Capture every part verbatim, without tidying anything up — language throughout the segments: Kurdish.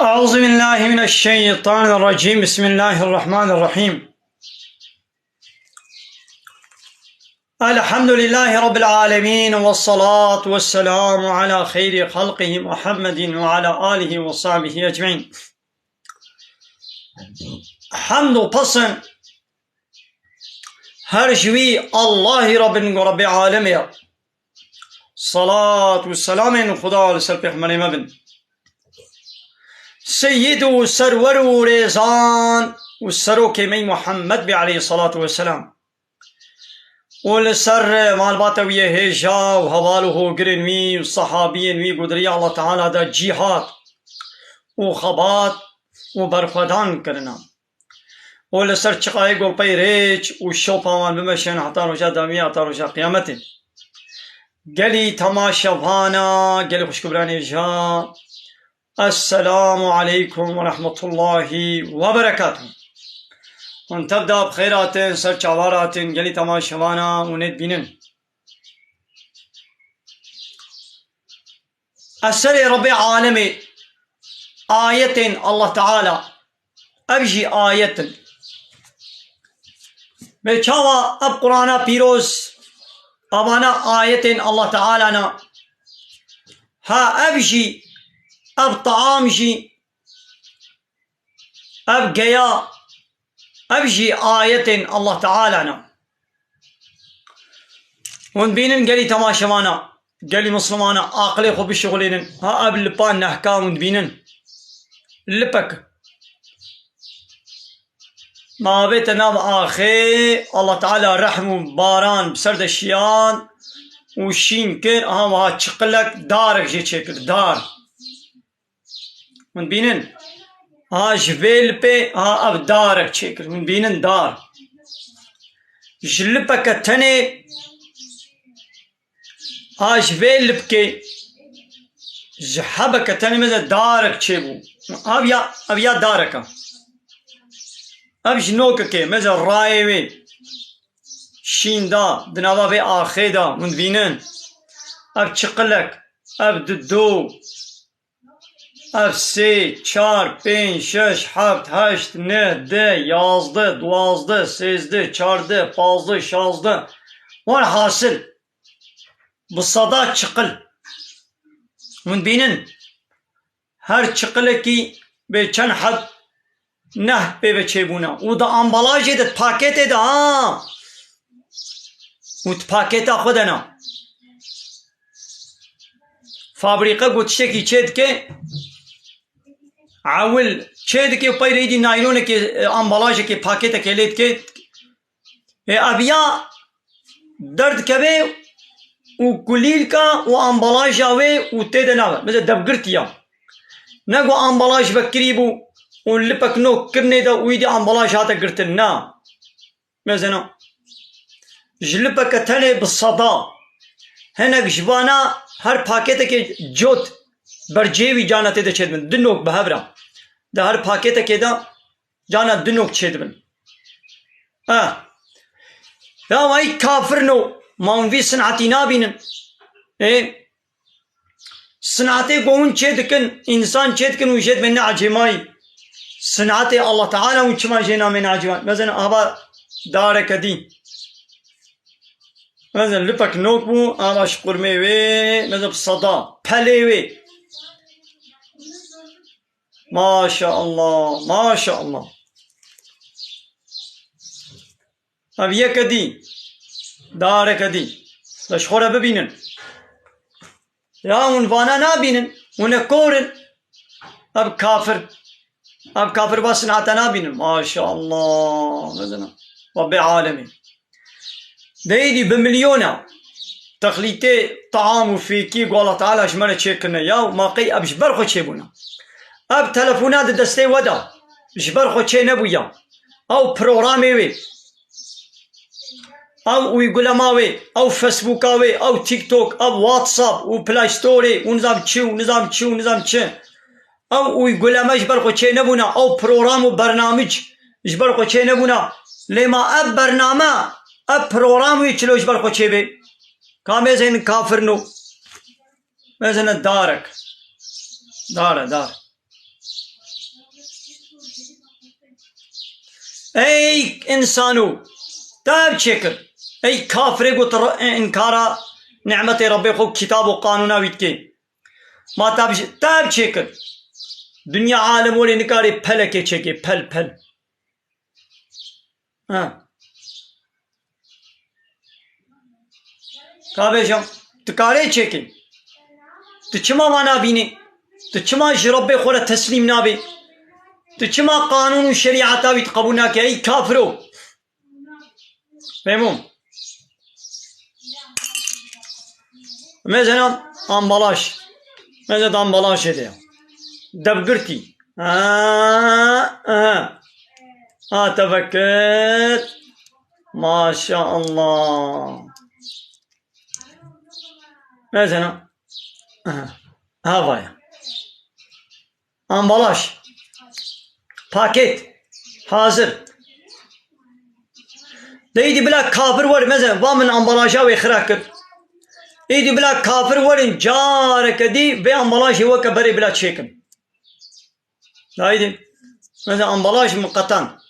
أعوذ بالله من الشيطان الرجيم. بسم الله الرحمن الرحيم. الحمد لله رب العالمين، والصلاة والسلام على خير خلقه محمد وعلى آله وصحبه أجمعين. Hemd û pesn her ji wî Allahî Rabbin ku Rabbê alemê ye. Salat û selamên Xuda li ser pêxemberê me bin. Seyyid û serwer û rêzan û serokê me Muhammed bê aleyhissalatu vesselam. Û li ser malbata wî yê hêja û heval û hogirên wî û sehabiyên wî ku di riya Allah Teala de cîhad û xebat û berxwedan kirina. û li ser çiqayê golpeyê rêç û şopa wan bimeşin heta roja dawî, heta roja qiyametê. Gelî temaşevana, gelî xwişk û biranê ja, Esselamu aleykum ve rahmetullahi ve berekatuh. Hûn tev de bi xêr hatin, ser çavar hatin, gelî temaşevana û nêt bînin. Eserê Rebbê alemê, ayetên Allah Teala, ev jî ayet in. Bê çawa ev Qur'ana pîroz, evana ayetên Allah Teala ne. Ha ev jî, ev taam jî, ev geya, ev jî ayetên Allah Teala ne. Hûn bînin gelî temaşevana, gelî mislimana, aqilê xwe bişixulînin. Ha ev lipa nehka hûn dibînin. Lipek. Ma avête nav axê, Allah Teala rehm û baran bi ser de şiyan û şîn kir. Aha wiha çiqilek, darek jê çêkir. Dar. Hûn dibînin? Ha ji vê lipê, ha ev darek çêkir. Hûn dibînin dar. Ji lipeke tenê, ha ji vê lipkê, ji hebeke tenê meze darek çêbû. Ev ya, ev ya darek e. Ev ji nokekê, meze rayê wê şîn da, di nava vê axê da, hûn dibînin? Ev çiqilek, ev dido, ev sê, çar, pênc, şeş, heft, heşt, neh, deh, yazdeh, duwazdeh, sêzdeh, çardeh, pazdeh, şazdeh. Welhasil, bi seda çiqil. Hûn dibînin? Her çiqilekî bê çend heb neh pê ve çêbûne. Û di ambalajê de, di paketê de, ha. û di pakêta xwe de ne. Fabrîqe ku tiştekî çêdike, ewil çêdike û pey re êdî naylonekê, e, ambalajekê, pakêtekê lê dike. Ê, ev ya derdikeve û kulîlka û ambalaja wê û tê de nabe. Mesela devgirtî ya. Ne ku ambalaj vekirî bû û lipek nok kirnê de û êdî ambalaj hate girtin. Na. Mesela ji lipeke tenê bi seda. Hinek ji vana her pakêtekê cot bercê wî cana tê de çêdibin. Du nok bi hev re. Di her pakêtekê de cana du nok çêdibin. Ha. Ya vay kafirno, ma hûn vî sinetî nabînin. Ê, sinetê ku hûn çêdikin, însan çêdikin, hûn jê dibên neecêmayî. Sinetê Allah Teala hûn çima jê namê neecêmayî? Mesela ava dareke dî. Mesela lipek nok bû, ava ji qurmê wê, mesela bi seda, pelê wê. Maşallah, maşallah. Ev yeke dî, dareke dî. De ji xwe re bibînin. Ya hûn vana nabînin, hûn e kor in. Ev kafir, ev kafir va sinata nabînin. Maşallah, mezina. Rabbê alemî. Deyîdî bi milyona texlîtê taam û fêkî ku Allah Teala ji me re çêkirine ya, ma qey ev ji ber xwe çêbûne? Ev telefona di destê we de ji ber xwe çê nebûya. Ew programê wê, ew uygulema wê, ew Facebooka wê, ew TikTok, ew WhatsApp û Play Storê û nizam çi û nizam çi û nizam çi. Ew uyguleme ji ber xwe çênebûna, ew program û bernamic ji ber xwe çênebûna. Lê ma ev bername, ev program wî çilo ji ber xwe çêbê? Ka mêzên kafirno. Mêzene darek. Dar e, dar. Ey însano, te ev çêkir. Ey kafirê ku tu re-, inkara nimetê Rebbê xwe, kitab û qanûna wî dikê. Ma te bi-, te ev çêkir. Dinya alem welê nikarê pelekê çêkê, pel, pel. Ha. Ka bêjim, tu karê çêkê. Tu çima van nabînî? Tu çima ji Rebbê xwe re teslîm nabî? Tu çima qanûn û şerîeta wî tu qebûl nake? Ey kafiro! Fehmû? Mesela ambalaj. Mesela ambalajê de. Devgirtî. Ha, ha. Ha, tevekit. Maşallah. Mesela. Ha, ha, vaya. Ambalaj. Paket. Hazir. De îdî bila kafir werin, mesela, va min ambalaja wê xira kir. Îdî bila kafir werin, careke dî vê ambalajê weke berê bila çêkin. De îdî, mesela, ambalaj miqetan.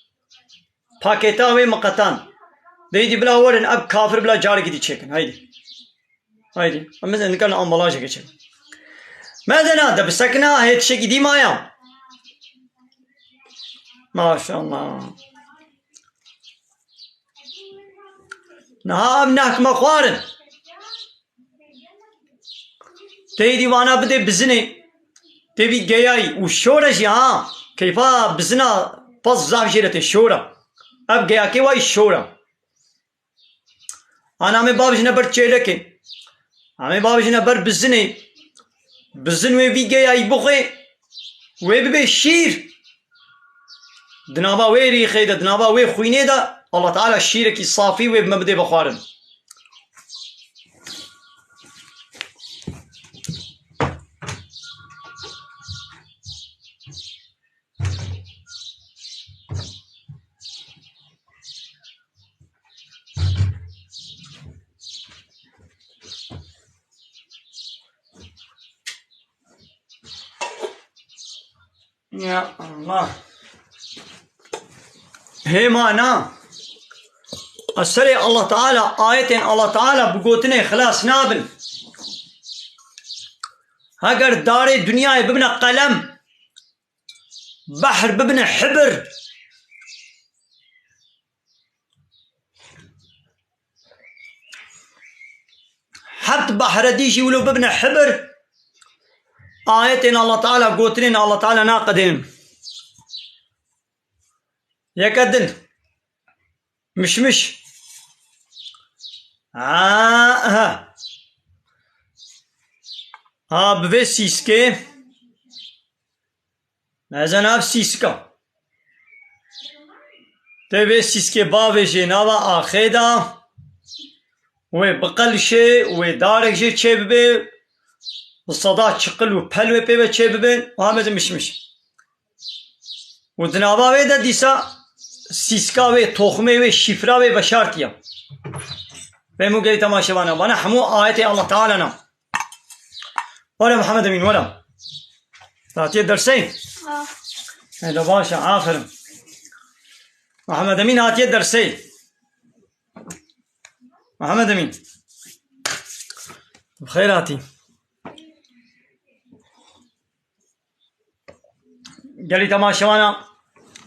Paketa wê miqetan. De îdî bila werin, ev kafir bila carekî dî çêkin. Haydî. Haydî. Em mesela nikane ambalajê geçin. Mezena de bi sekina hê tiştekî dî maya. Maşallah. Niha ev nehkme xwarin. Tey dî vana bidê bizinê. Tê vî geyayî û şore jî ha. Keyfa bizina pez zaf jê re tê şora. Ev geyakê wayî şora. Ana me bavijine ber çêlekê. Amê bavijine ber bizinê. Bizin wê vî geyayî bixwê. Wê bibe şîr. Di nava wê rîxê de, di nava wê xwînê de Allah Teala şîrekî safî wê bi me bidê bixwarin. Ya Allah. Hêma na. Eserê Allah Teala, ayetên Allah Teala bi gotinê xilas nabin. Heger darê dinyayê bibine qelem, behr bibine hibir, Behredî jî wilo bibine hibir. Ayetên Allah Teala, gotinên Allah Teala naqedênin. Yeke din. Mişmiş. Ha, ha. Ha, bi vê sîskê. Mezin ev sîska. Tê vê sîskê bavêjê nava axê de. Wê biqelişê, wê darek jê çêbibe. Bi seda çiqil û pel wê pê ve çêbibe. Wiha mezin mişmiş. Û di nava wê de dîsa sîska wê, toximê wê, şîfra wê veşartiye. Fehmû gelî temaşevana. Vana hemû ayetê Allah Teala ne. Were Muhammed Emîn, were. Hatiye dersê? Ha. Hele baş e, aferin. Muhammed Emîn hatiye dersê. Muhammed Emîn. Bi xêr hatî. Gelî temaşevana,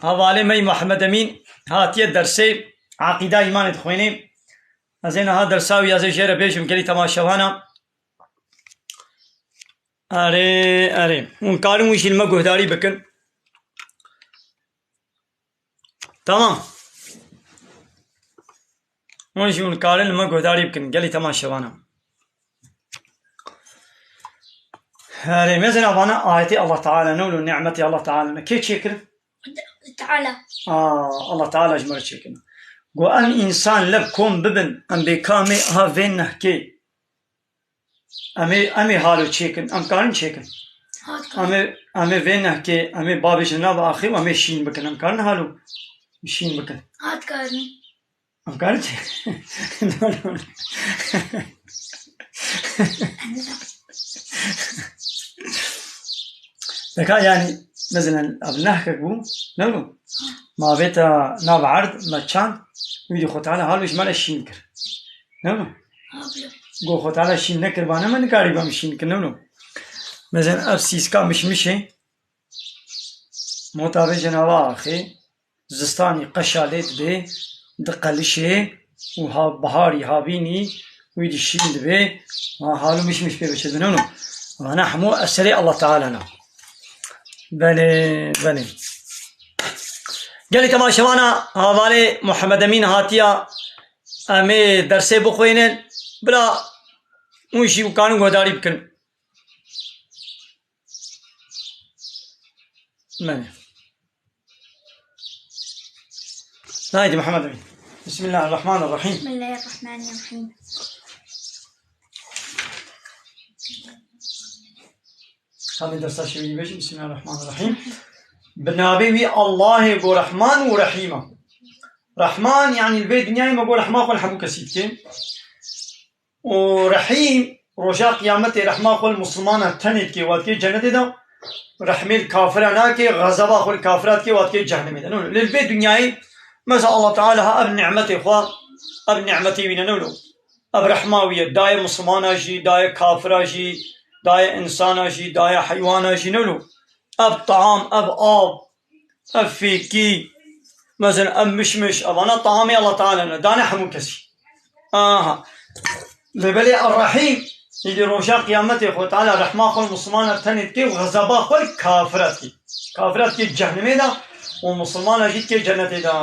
hevalê me yî Muhammed Emîn hatiye dersê eqîda îmanê dixwênê. Ez ê niha dersa wî ez ê jê re bêjim gelî temaşevana. Erê, erê. Hûn karin wî jî li me guhdarî bikin. Tamam. Hûn jî hûn karin li me guhdarî bikin. Gelî temaşevana. Erê, mezin avana ayetê Allah Teala ne wilo, nimetê Allah Teala ne. Kê çêkirin? Teala. Aa, Allah Teala ji me re çêkirin. Got, em însan lev kom bibin, em bê kamê ha vê nehkê. Em ê, em ê halo çêkin, em karin çêkin. Hat Em karin. ê, em ê vê nehkê, em ê bavêjin nava axê û em ê şîn bikin. Em karin halo şîn bikin. Hat karin. Em karin çê-, No, no, no. Deka yani, mesela, ev nehkek bû, ne bû? Ma vê te nav erd, me çand, wî dî Xwe Teala halo ji me re şîn kir. Ne bû? Go Xwe Teala şîn nekir, ba ne me nikarî bem şîn kir, ne bû? Mesela, ev sîska mişmişê, mota vê cenava axê, zistanî qeşa lê dibê, diqelişê û ha-, biharî havînî wî dî şîn dibê, ha-, halo mişmiş pê biçe dinono. Vana hemû eserê Allah Teala ne. Belê, belê. Gelî temaşevana, havalê Muhammed Emîn hatiya, em ê dersê bixwînin. Bila hûn jî hûn karin guhdarî bikin. Belê. Haydi Muhammed Emîn. Bismillahirrahmanirrahim. Bismillahirrahmanirrahim. Hadi dersa şevî bêjin. Bismillahirrahmanirrahim. Bi navê wî Allahê ku Rehman û Rehîm e. Rehman, yani li vê dinyayê me got rehma xwe li hemû kesî dike. Û Rehîm, roja qiyametê rehma xwe li Musulmana tenê dike, wa dike cennetê de, rehmê li kafira nake, xezeba xwe li kafira dike, wa dike cehennemê de. Ne wilo? Lê li vê dinyayê, mesela Allah Teala ha ev nimetê xwe, ev nimetê wî ne, ne wilo? Ev rehma wî ye, daye Musulmana jî, daye kafira jî, daye insana jî, daye heywana jî, ne wilo? Ev taam, ev av, ev fêkî, mesela ev mişmiş, evana taamê Allah Teala ne, dane hemû kesî. Aha. Lê belê Errehîm, îdî roja qiyametê Xwe Teala rehma xwe li Musulmana tenê dike û xezeba xwe li kafira dike. Kafira dike cehennemê de û Musulmana jî dike cennetê de.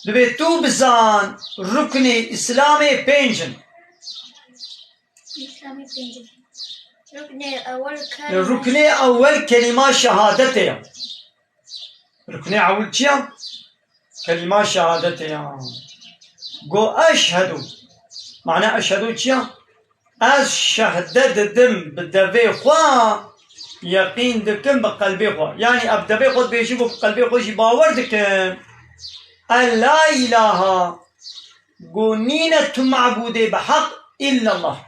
Divê tu bizan ruknê Îslamê pênc in. Îslamê pênc in. Ruknê ewel kelîma. Ruknê ewel kelîma şehadetê ye. Ruknê ewil çi ye? Kelîma şehadetê ye. Go eşhedû. Mane eşhedû çi ye? Ez şehde didim bi devê xwe, yeqîn dikim bi qelbê xwe. Yanî ev devê xwe dibêjim û bi qelbê xwe jî bawer dikim. En la îlaha, go nîne tu mabûdê bi heq îllallah.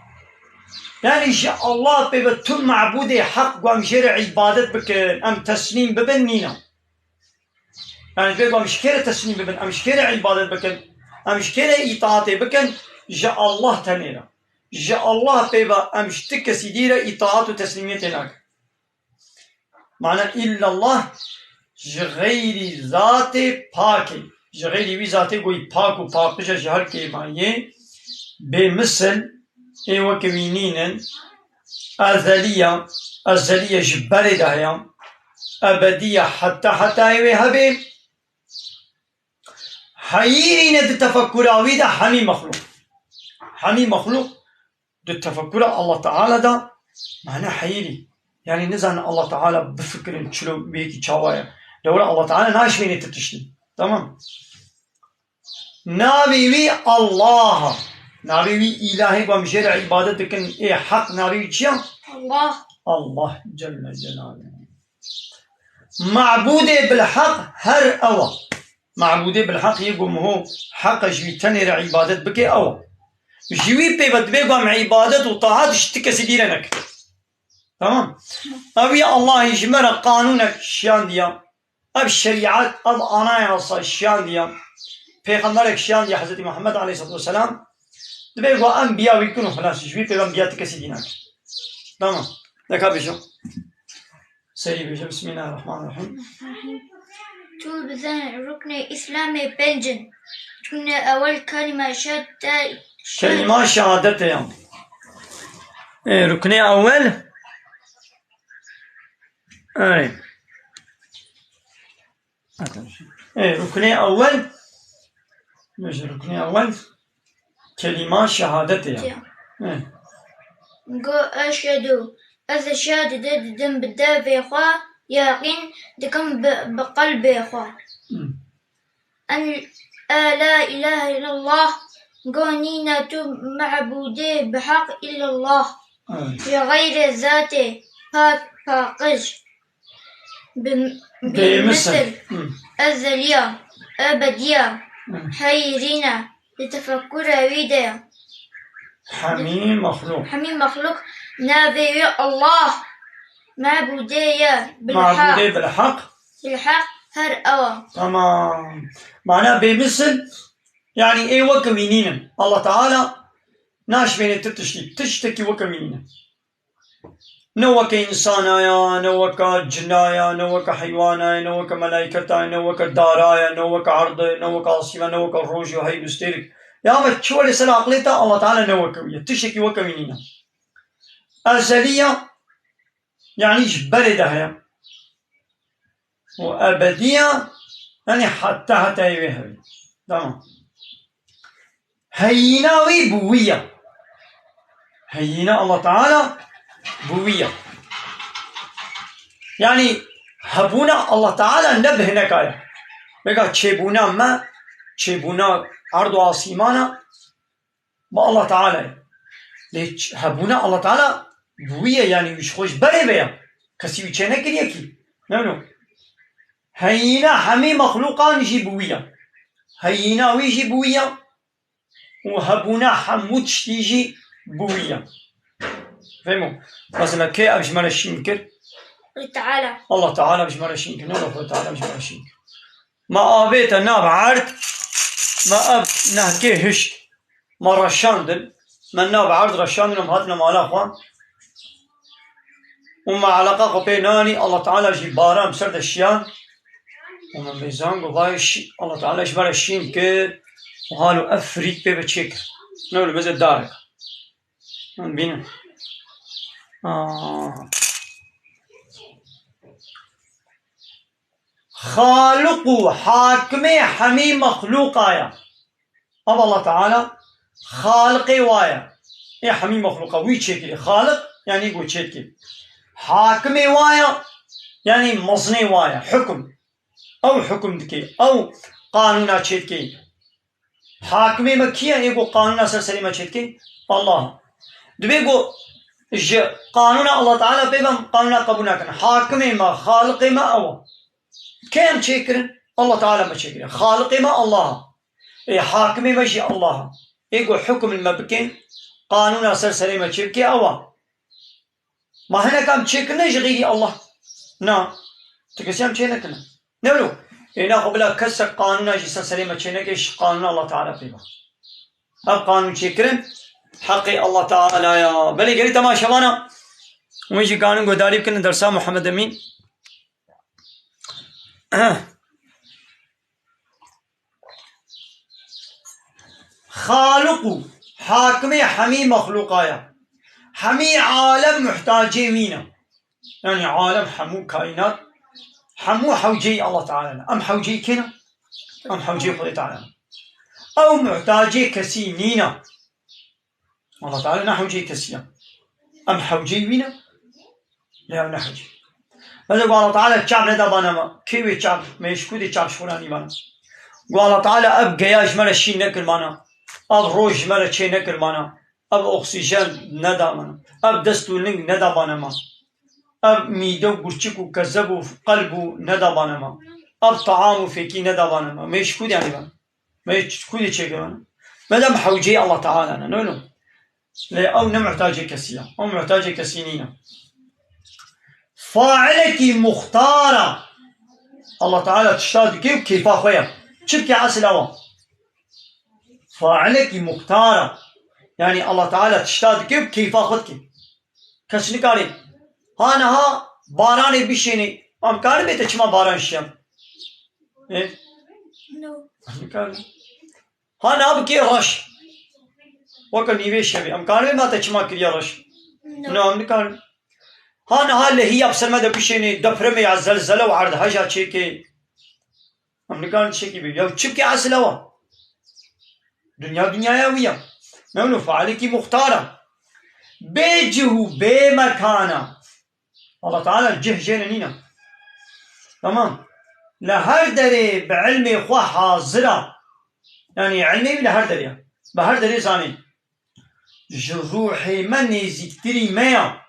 Yanî ji Allah pê ve tu mabûdê heq ku em jê re îbadet bikin, em teslîm bibin nîne. Yanî vê ku em ji kê re teslîm bibin, em ji kê re îbadet bikin, em ji kê re îtaatê bikin, ji Allah tenê re. Ji Allah pê ve em ji ti kesî dî re îtaat û teslîmiyetê nakin. Mane îllallah ji xeyrî zatê pakê. Ji xeyrî wî zatê ku wî pak û paqij e ji her kêmayê, bê misil, ê weke wî nînin, ezeliya, ezeliya ji berê de heye, ebediya heta hetayê wê hebe, heyîrî ne di tefekkura wî de hemî mexlûq. Hemî mexlûq di tefekkura Allah Teala de mane heyîrî. Yani nizanin Allah Teala bifikirin çilo wê yekî çawa ye. Lewra Allah Teala naşmênê ti tiştî. Tamam. Navê wî Allah. Navê wî îlahê ku em jê re îbadet dikin, ê heq navê wî çi ye? Allah. Allah Celle Celaluhu. Mabûdê bilheq her ew e. Mabûdê bilheq yê ku miho heq e ji wî tenê re îbadet bike ew e. Ji wî pê ve divê ku em îbadet û taat ji ti kesî dî re nekin. Tamam? Ew yê Allahî ji me re qanûnek şiyandiya. Ev şerîet, ev anayasa şiyandiya. Pêxemberek şiyandiya Hezretî Muhammed aleyhisselatu vesselam. Divê ku em biya wî kin û xilas, ji wî pê ve em biya ti kesî dî nakin. Tamam. Deka bêje. Serî bêje. Bismillahirrahmanirrahim. Tu bizan ruknê Îslamê pênc in. Ruknê ewel kelîma şehadete. Kelîma şehadete ya. Ê, ruknê ewel. Ê. Ê, ruknê ewel. Bêje ruknê ewel. Kelîma şehadetê ya. Ya. Ê. Go eşhedû. Ez şehadete didim bi devê xwe, yaqîn dikim bi, bi qelbê xwe. Hı. En, e, la ilahe illallah, go nîne tu mebûdê bi heq illallah. Ê. Ji xeyrê zatê pak, paqij. Bi, bi Bêmisil. Misil. Hı. Ezeliya, ebediya, Hı. Heyîrîne, di tefekkura wî de ye. Hemî mexlûq. Hemî mexlûq navê wî Allah. Mebûdê ye, bilheq. Mabûdê bilheq. Bilheq her ew e. Tamam. Mana bêmisil, yani ê weke wî nînin. Allah Teala naşmêne ti tiştî. Tiştekî weke wî nînin. Ne weke însana ya, ne weke cina ya, ne weke heywana ya, ne weke melayketa ya, ne weke dara ya, ne weke erd e, ne weke asîma, ne weke roj û hey û stêrk. Ya me çi were ser aqlê te, Allah Teala ne weke wî ye. Tiştekî weke wî nîne. Ezeliya, yani ji berê de heye. Û ebediya, yani heta hetayê wê hebe. Tamam. Heyîna wî bi wî ye. Heyîna Allah Teala bi wî ye. Yani hebûna Allah Teala ne bi hineka ye. Vêga çêbûna me, çêbûna erd û asîmana, bi Allah Teala ye. Lê ç-, hebûna Allah Teala bi wî ye, yani wî ji xwe ji berê ve ye. Kesî wî çênekiriye kî. Ne wilo. Heyîna hemî mexlûqan jî bi wî ye. Heyîna wî jî bi wî ye. Û hebûna hemû tiştî jî bi wî ye. Fehmo. Mesela kê ev ji me re şîn kir? Teala. Allah Teala ev ji me re şîn kir. Ne Allah Teala ev ji me re şîn kir. Me avête nav erd, me ev nehkê hişt. Me reşandin, me nav erd reşandin û em hatine mala xwe. Û me eleqa xwe pê nanî, Allah Teala jî bara em ser de şiyan. Û min vê zan got, vay şî-, Allah Teala ji me re şîn kir. Û halo ev firît pê ve çêkir. Ne wilo beze darek. Hûn bînin. Aa. Xaliq û hakimê hemî mexlûqa ye. Ev Allah Teala xaliqê wa ye. Ê hemî mexlûqa wî çêkirî. Xaliq, yanî go çêdikê. Hakimê wa ye, yanî mezinê wa ye. Hukum. Ew hukum dike. Ew qanûna çêdike. Hakimê me kî ye? Ê go qanûna ser serê me çêdike? Allah. Divê go ji qanûna Allah Teala pê ve em qanûna qebûl nakin. Hakimê me, xaliqê me ew e. Kê em çêkirin? Allah Teala me çêkiriye. Xaliqê me Allah e. Ê hakimê me jî Allah e. Ê ku hukm li me bikin, qanûna ser serê me çêbike, ew e. Ma hinek em çêkirine ji xeyrî Allah? Na. Ti kesî em çênekirine. Ne wilo? Ê naxwe bila kesek qanûna jî ser serê me çêneke, ji qanûna Allah Teala pê ve. Ev qanûn çêkirin heqê Allah Teala ya. Belê gelî temaşevana, hûn jî kanûn guhdarî bikin li dersa Muhammed Emîn. Xaliq û Hakimê hemî mexlûqa ye. Hemî alem muhtacê wî ne. Yanî alem, hemû kaînat, hemû hewceyî Allah Teala ne. Em hewceyî kê ne? Em hewceyî Xwedê Teala ne. Ew muhtacê kesî nîne. Allah Teala ne hewceyî kesî ye. Em hewceyî wî ne. Lê ew ne hewceyî. Mesela ku Allah Teala çav neda bana me. Kê wê çav? Me ji ku dê çav ji xwe re anî bana? Ku Allah Teala ev geya ji me re şîn nekir bana. Ev roj ji me re çê nekir bana. Ev oksîjen neda bana. Ev dest û ling neda bana me. Ev mîde û gurçik û kezeb û qelb û neda bana me. Ev taam û fêkî neda bana me. Me ji ku dê anî bana? Me ji ku dê çêkir bana? Me dem hewceyî Allah Teala ne, ne wilo? Lê ew ne muhtacê kesî ye. Ew muhtacê kesî nîne. Failekî muxtar e. Allah Teala tişta dike û keyfa xwe ye. Çi bike esil ew e. Failekî muxtar e. Yanî Allah Teala tişta dike û keyfa xwe dike. Kes nikare. Ha niha baranê bişêne. Em karin bê te çima baran şiyan? E? No. Em nikarin. Ha niha bikê reş. Weke nîvê şevê. Em karin bê ma te çima kiriye reş? No. No, em nikarin. Ha niha lehiya bi ser me de bişêne, depremê ya zelzele û erdheja çêkê. Em nikarin tiştekî bê. Ya çi bike esil ew e? Dinya dinyaya wî ye. Ne wilo, failekî muxtar e. Bê cih û bê mekan e. Allah Teala cih jê re nîne. Tamam. Li her derê bi ilmê xwe hazir e. Yanî ilmê wî li her derê ye. Bi her derê zanî. Ji ruhê me nêzîktirî me ya.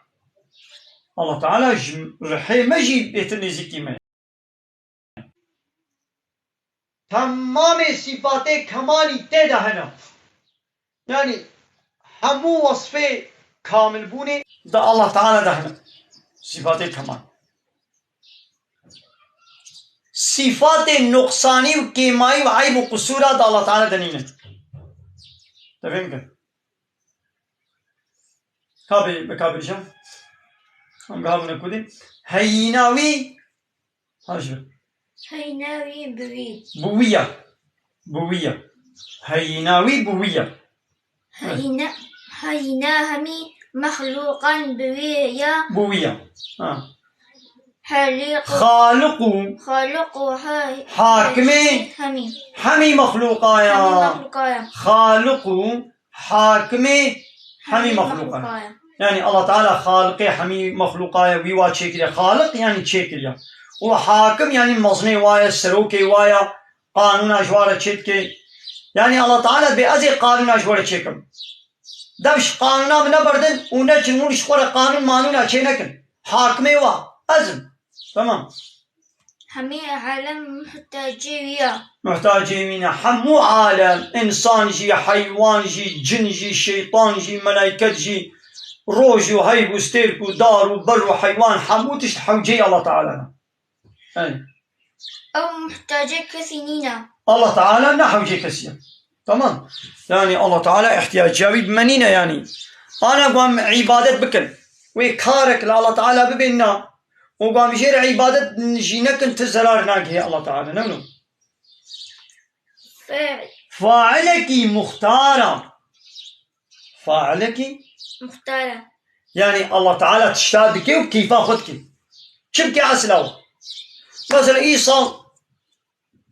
Allah Teala ji ruhê me jî bêtir nêzîkî me ya. Temamê sîfatê kemalî tê de hene. Yanî hemû wesfê kamilbûnê di Allah Teala de hene. Sîfatê kemal. Sîfatê nuqsanî û kêmayî û eyb û qusûra di Allah Teala de nîne. Te fêm kir? Ka bê, bi ka bêjim? Em gihabûne kudê? Heyîna wî, ha ji Heyîna wî bi wî. Bi wî ye. Bi wî ye. Heyîna wî bi wî ye. Heyîna, heyîna hemî mexlûqan bi wî ye. Bi wî ye. Ha. Xaliq û Xaliq û Xaliq û he-, Hakimê hemî. Hemî mexlûqa ye. Hemî mexlûqa ye. Xaliq û Hakimê hemî mexlûqa ye. Yanî Allah Teala xaliqê hemî mexlûqa ye, wî wa çêkiriye. Xaliq yanî çêkiriye. Û hakim yanî mezinê wa ye, serokê wa ye, qanûna ji wa re çêdike. Yanî Allah Teala dibê ez ê qanûna ji we re çêkim. Dev ji qanûna min neberdin û neçin hûn ji xwe re qanûn manûna çênekin. Hakimê wa ez im. Tamam. Hemî alem muhtacê wî ye. Muhtacê wî ne. Hemû alem, însan jî, heywan jî, cin jî, şeytan jî, melaiket jî, roj û heyv û stêrk û dar û ber û heywan, hemû tişt hewceyî Allah Teala ne. Hey. Ew muhtacê kesî nîne. Allah Teala ne hewcê kesî ye. Tamam. Yanî Allah Teala ihtiyaciya wî bi me nîne yanî. Ana ku em îbadet bikin. Wê karek li Allah Teala bibê na. Û ku em jê re îbadet jî nekin, ti zerar nagihê Allah Teala. Ne wilo? Fe- Failekî muxtara. Failekî? Muxtara. Yanî Allah Teala tişta dike û keyfa xwe dike. Çi bike esil ew? Mesela îsal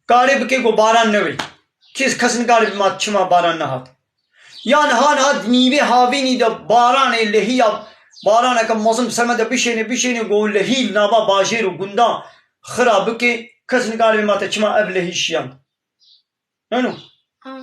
karê bike ku baran newê. Kes, kes nikare bê ma çima baran nehat. Yan ha niha di nîvê havînî de baranê lehiya, baraneke mezin bi ser me de bişêne, bişêne ku lehî li nava bajêr û gundan xira bike, kes nikare bê ma te çima ev lehî şiyand. Nano. Ha.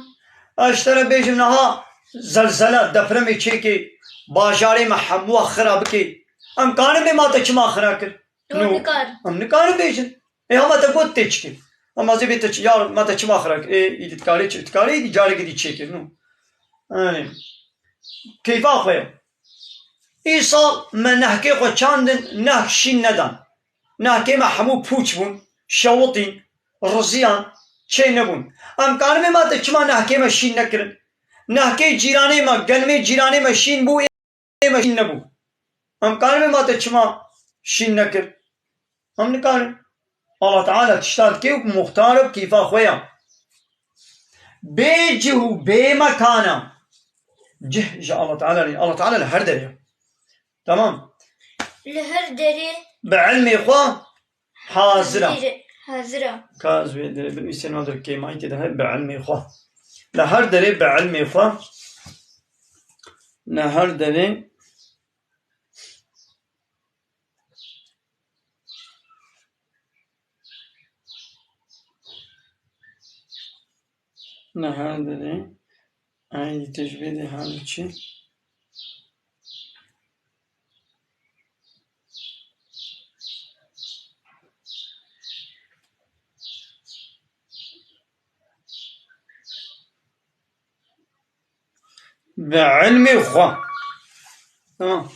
Ez ji te re bêjim niha zelzele, depremê çêke, bajarê me hemûya xira bike. Em karin bê ma te çima xira kir? Ew No. Nikar. Em nikarin bêjin. Ê hema te got tê çi kir. Em ez ê bê te çi, ya me te çima xira kir? Ê, îdî dikarê çi? Dikarê îdî carekê dî çêkir. No. Yanî, keyfa xwe ye. Îsal me nehkê xwe çandin, nehk şîn nedan. Nehkê me hemû pûç bûn, şewitîn, riziyan, çê nebûn. Em karin bê ma te çima nehkê me şîn nekirin? Nehkê cîranê me, genimê cîranê me şîn bû, ê me şîn nebû. Em karin bê ma te çima şîn nekir? Em nikarin. Allah Teala tişta dike û muxtar e, keyfa xwe ya. Bê cih û bê mekan e. cih ji Allah Teala re. Allah Teala li her derê ye. Tamam. Li her derê. Bi ilmê xwe hazir e. Hazir e. Hazir e. Ka ez wê derê binivîsê, no der kêmayî tê de hebe, bi ilmê xwe. Li her derê bi ilmê xwe. Li her derê Li her derê eydî tecrîdê her çi? Bi ilmê xwe. Tamam.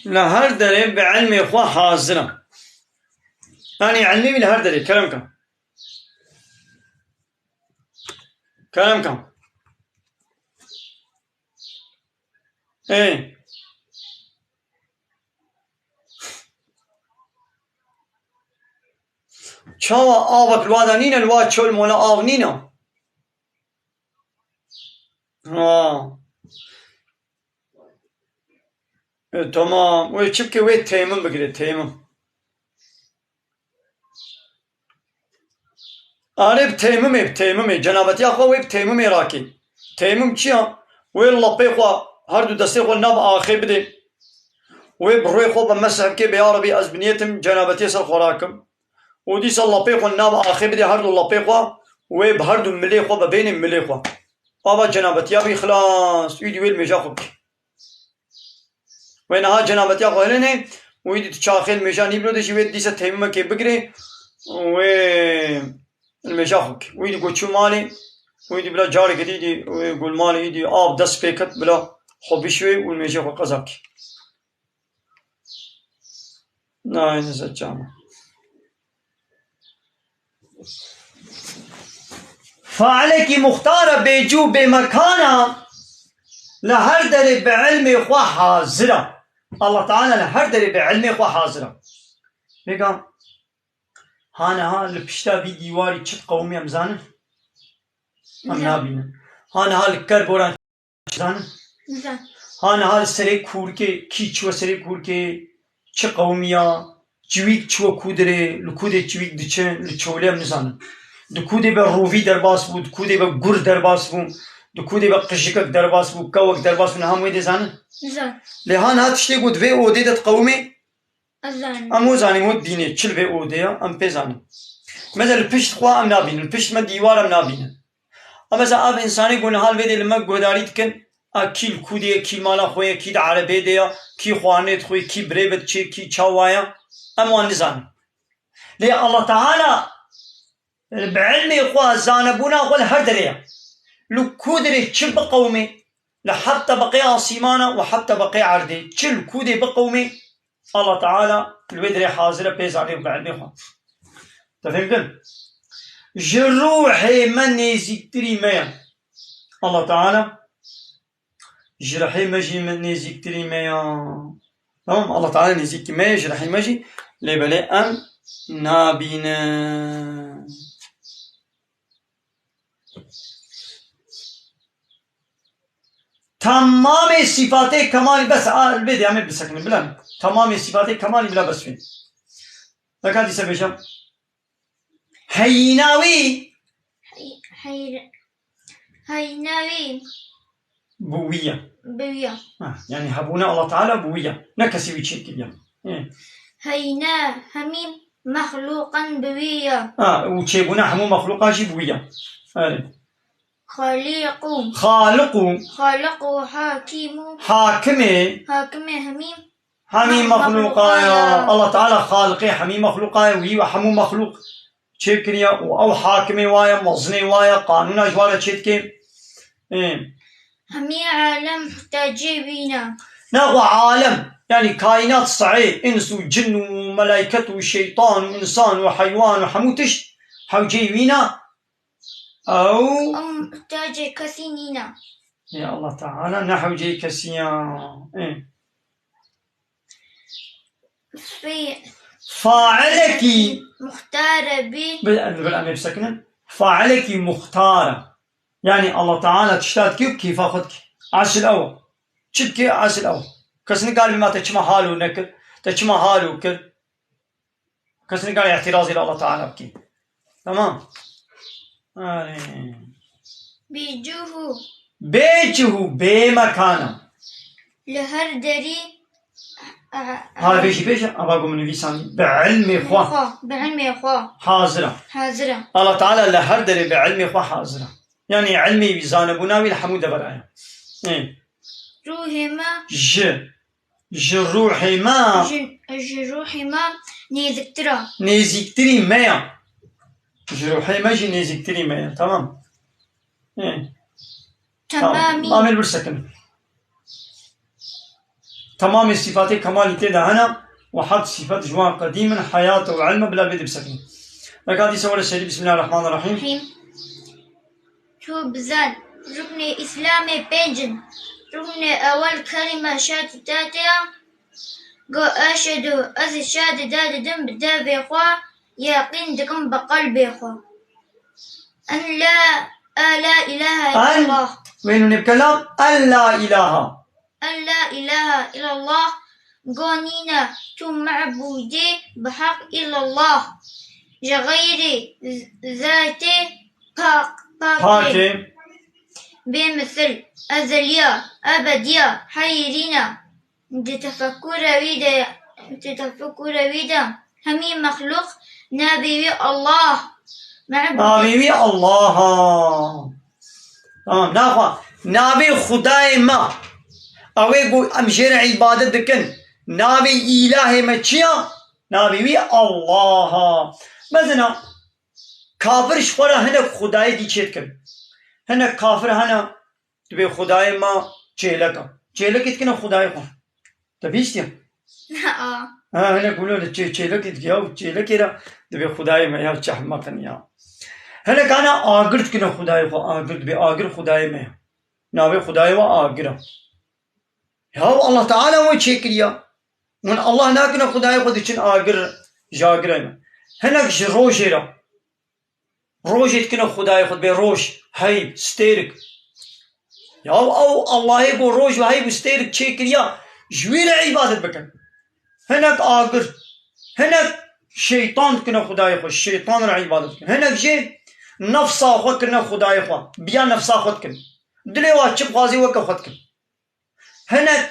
Li her derê bi ilmê xwe hazir e. Yanî ilmê wî li her derê, kerem ke. Kerem ke. Ê. Çawa avek li wa de nîne, li wa çol mola av nîne? Ha. E, tamam. Wê çi bike, wê têmim bigire, têmim. Arê bi têmimê, bi têmimê. Cenabetiya xwe wê bi têmimê rakê. Têmim çi ya? Wê lepê xwe, her du destê xwe nav axê bidê. Wê bi rûyê xwe bi mesih bike, bê ya Rebî, ez bi niyetim cenabetiyê ser xwe rakim. Û dîsa lepê xwe nav axê bidê, her du lepê xwe, wê bi her du milê xwe, bi bênê milê xwe. Ava cenabetiya bî xilas, wî dî wê li mêja xwe bike. Wê niha cenabetiya xwe hilêne, wî dî tu çaxê li mêja nîbiro de jî wê dîsa têmimekê bigirê, wê li mêja xwe bike. Wî dî ku çû malê, wî dî bila careke dî dî wê gul malê, îdî av dest pê ket, bila xwe bişwê û li mêjê xwe qeza bike. Nayê nizet cama. Failekî muxtar e, bêcû bêmekan e, li her derê bi ilmê xwe hazir e. Allah Teala li her derê bi ilmê xwe hazir e. Vêga, ha niha li pişta vî dîwarî çi diqewimî em zanin? Em Ne. nabînin. Ha niha li ker boran zanin? Zan. Ha niha li serê kûrikê, kî çiwe serê kûrikê, çi qewimiya, çivîk çiwe kûdirê, li kûdê çivîk diçin, li çolê em nizanin. Di kûdê be rûvî derbas bû, di kûdê be gur derbas bû, di kûdê be qijikek derbas bû, kewek derbas bû, niha em wê dê zanin? Zan. Lê ha niha tiştê ku di vê odê de diqewimê, Ez zanim. Em wê zanîn wek dînê çi li vê odê ya, em pê zanin. Mesela li pişt xwe em nabînin, li pişt me dîwar em nabînin. Em mesela ev însanê ku niha li vê dê li me guhdarî dikin, a kî li kû de ye, kî mala xwe ye, kî di erebê de ye, kî xwarinê dixwe, kî birê ve diçê, kî çawa ye, em wan nizanin. Lê Allah Teala bi ilmê xwe, zanebûna xwe li her derê ye. Li kû derê çi biqewimê, li heft tebeqê asîmana û heft tebeqê erdê, çi li kû dê biqewimê, Allah Teala li wê derê hazir e, pê zanê û bi ilmê xwe. Te fêm kir? Ji ruhê me nêzîktirî me ye. Allah Teala ji rihê me jî min nêzîktirî me ya. Tamam, Allah Teala nêzîkî me ye, ji rihê me jî, lê belê em nabînin. Tamamê sîfatê kemalî, bes, a, li vê de em ê bisekinin, bila. Tamamê sîfatê kemalî bila bes wê. Neka dîse bêjim. Heyîna wî. Hey-, heyr-, heyîna wî. Bi wî ye. Bi wî ye. Ha, yani hebûna Allah Teala bi wî ye. Ne kesî wî çêkiriye. Ê. Heyîna hemî mexlûqan bi wî ye. Ha, û çêbûna hemû mexlûqan jî bi wî ye. Erê. Xaliqû. Xaliqû. Xaliqû, hakîmû. Hakimê. Hakimê hemî. Hemî mexlûqa ye. Allah Teala xaliqê hemî mexlûqa ye, wî ve hemû mexlûq çêkiriye û ew hakimê wa ye, mezinê wa ye, qanûna ji wa re çêdike. Ê. Hemî alem muhtacê wî ne. Nexwe alem, yanî kaînat sehê, îns û cin û melaiket û şeytan û însan û heywan û hemû tişt hewceyê wî ne. Ew Ew muhtacê kesî nîne. Ê Allah Teala ne hewceyê kesî ya. Ê. Fî-, Failekî. Muxtare bî. Bi, bi, em ê bisekinin. Failekî muxtar e. Yanî Allah Teala tişta dikî û kêfa xwe dikî. Esil ew e. Çi dikî, esil ew e. Kes nikare bê ma te çima halo nekir, te çima halo kir. Kes nikare îtirazê li Allah Teala bikî. Tamam. Erê. Bêcihû. Bêcihû, bê mekana. Li her derî, e, e, Ha, vê jî bêje, ava ku min nivîsandî. Bi ilmê xwe. Xwe, bi ilmê xwe. Hazir e. Hazir e. Allah Teala li her derê bi ilmê xwe hazir e. Yanî ilmê wî, zanebûna wî li hemû devera ye. Ê. Ruhê me. Ji. Ji ruhê me. Ji, ji ruhê me nêziktir e. Nêzîktirî me ya. Ji ruhê me jî nêzîktirî me ya. Tamam. Ê. Tamam. Temamî. Amel bir sekin. Temamê sîfatê kemalî tê de hene û heft sîfet ji wan qedîm in, heyat û ilm e, bila vê de bisekinin. Weka dîsa were serî, Bismillahirrahmanirrahîm. Rahîm. Tu bizan, ruknê Îslamê pênc in. Ruknê ewel kelîme şehadetê ye. Go eşhedû, ez şehadetê didim bi devê xwe, yeqîn dikim bi qelbê xwe. En la, e, la ilahe En, illallah. Wê nûnê bike lam, en la ilahe. En la ilahe illallah, go nîne tu mebûdê bi heq illallah. Ji xeyrê z-, zatê pak, pakê. Pakê. Bê misil, ezeliya, ebediya, heyrîna. Di tefekkûra wî de, di tefekkûra wî de hemî mexlûq navê wî Allah. Mebûd. Navê wî Allah a. Tamam, naxwe. Navê Xwedayê me. Ew ê ku em jê re îbadet dikin. Navê îlahê me çi ya? Navê wî Allah a. Mezina, kafir ji xwe re hinek xwedayê dî çê dikin. Hinek kafir hene, dibê xwedayê me çêlek e. Çêlekê dikine xwedayê xwe. Te bihîstiye? A. Ha, hinek wilo li çê-, çêlekê dike ya û çêlekê re dibê xwedayê me ya çehmeqin ya. Hinek ana agir dikine xwedayê xwe, agir dibê agir xwedayê me ya. Navê xwedayê we agir e. Ya Allah Teala we çêkiriya. Hûn Allah nakine xwedayê xwe diçin agir, ji agirê me. Hinek ji rojê re. Rojê dikine xwedayê xwe, dibê roj, heyb, stêrik. Ya ew Allahê ku roj û heyb û stêrik çêkiriya, ji wî re îbadet bikin. Hinek agir, hinek şeytan dikine xwedayê xwe, şeytan re îbadet dikin. Hinek jê nefsa xwe kirine xwedayê xwe, biya nefsa xwe dikin. Dilê wa çi bixwazî weke xwe dikin. Hinek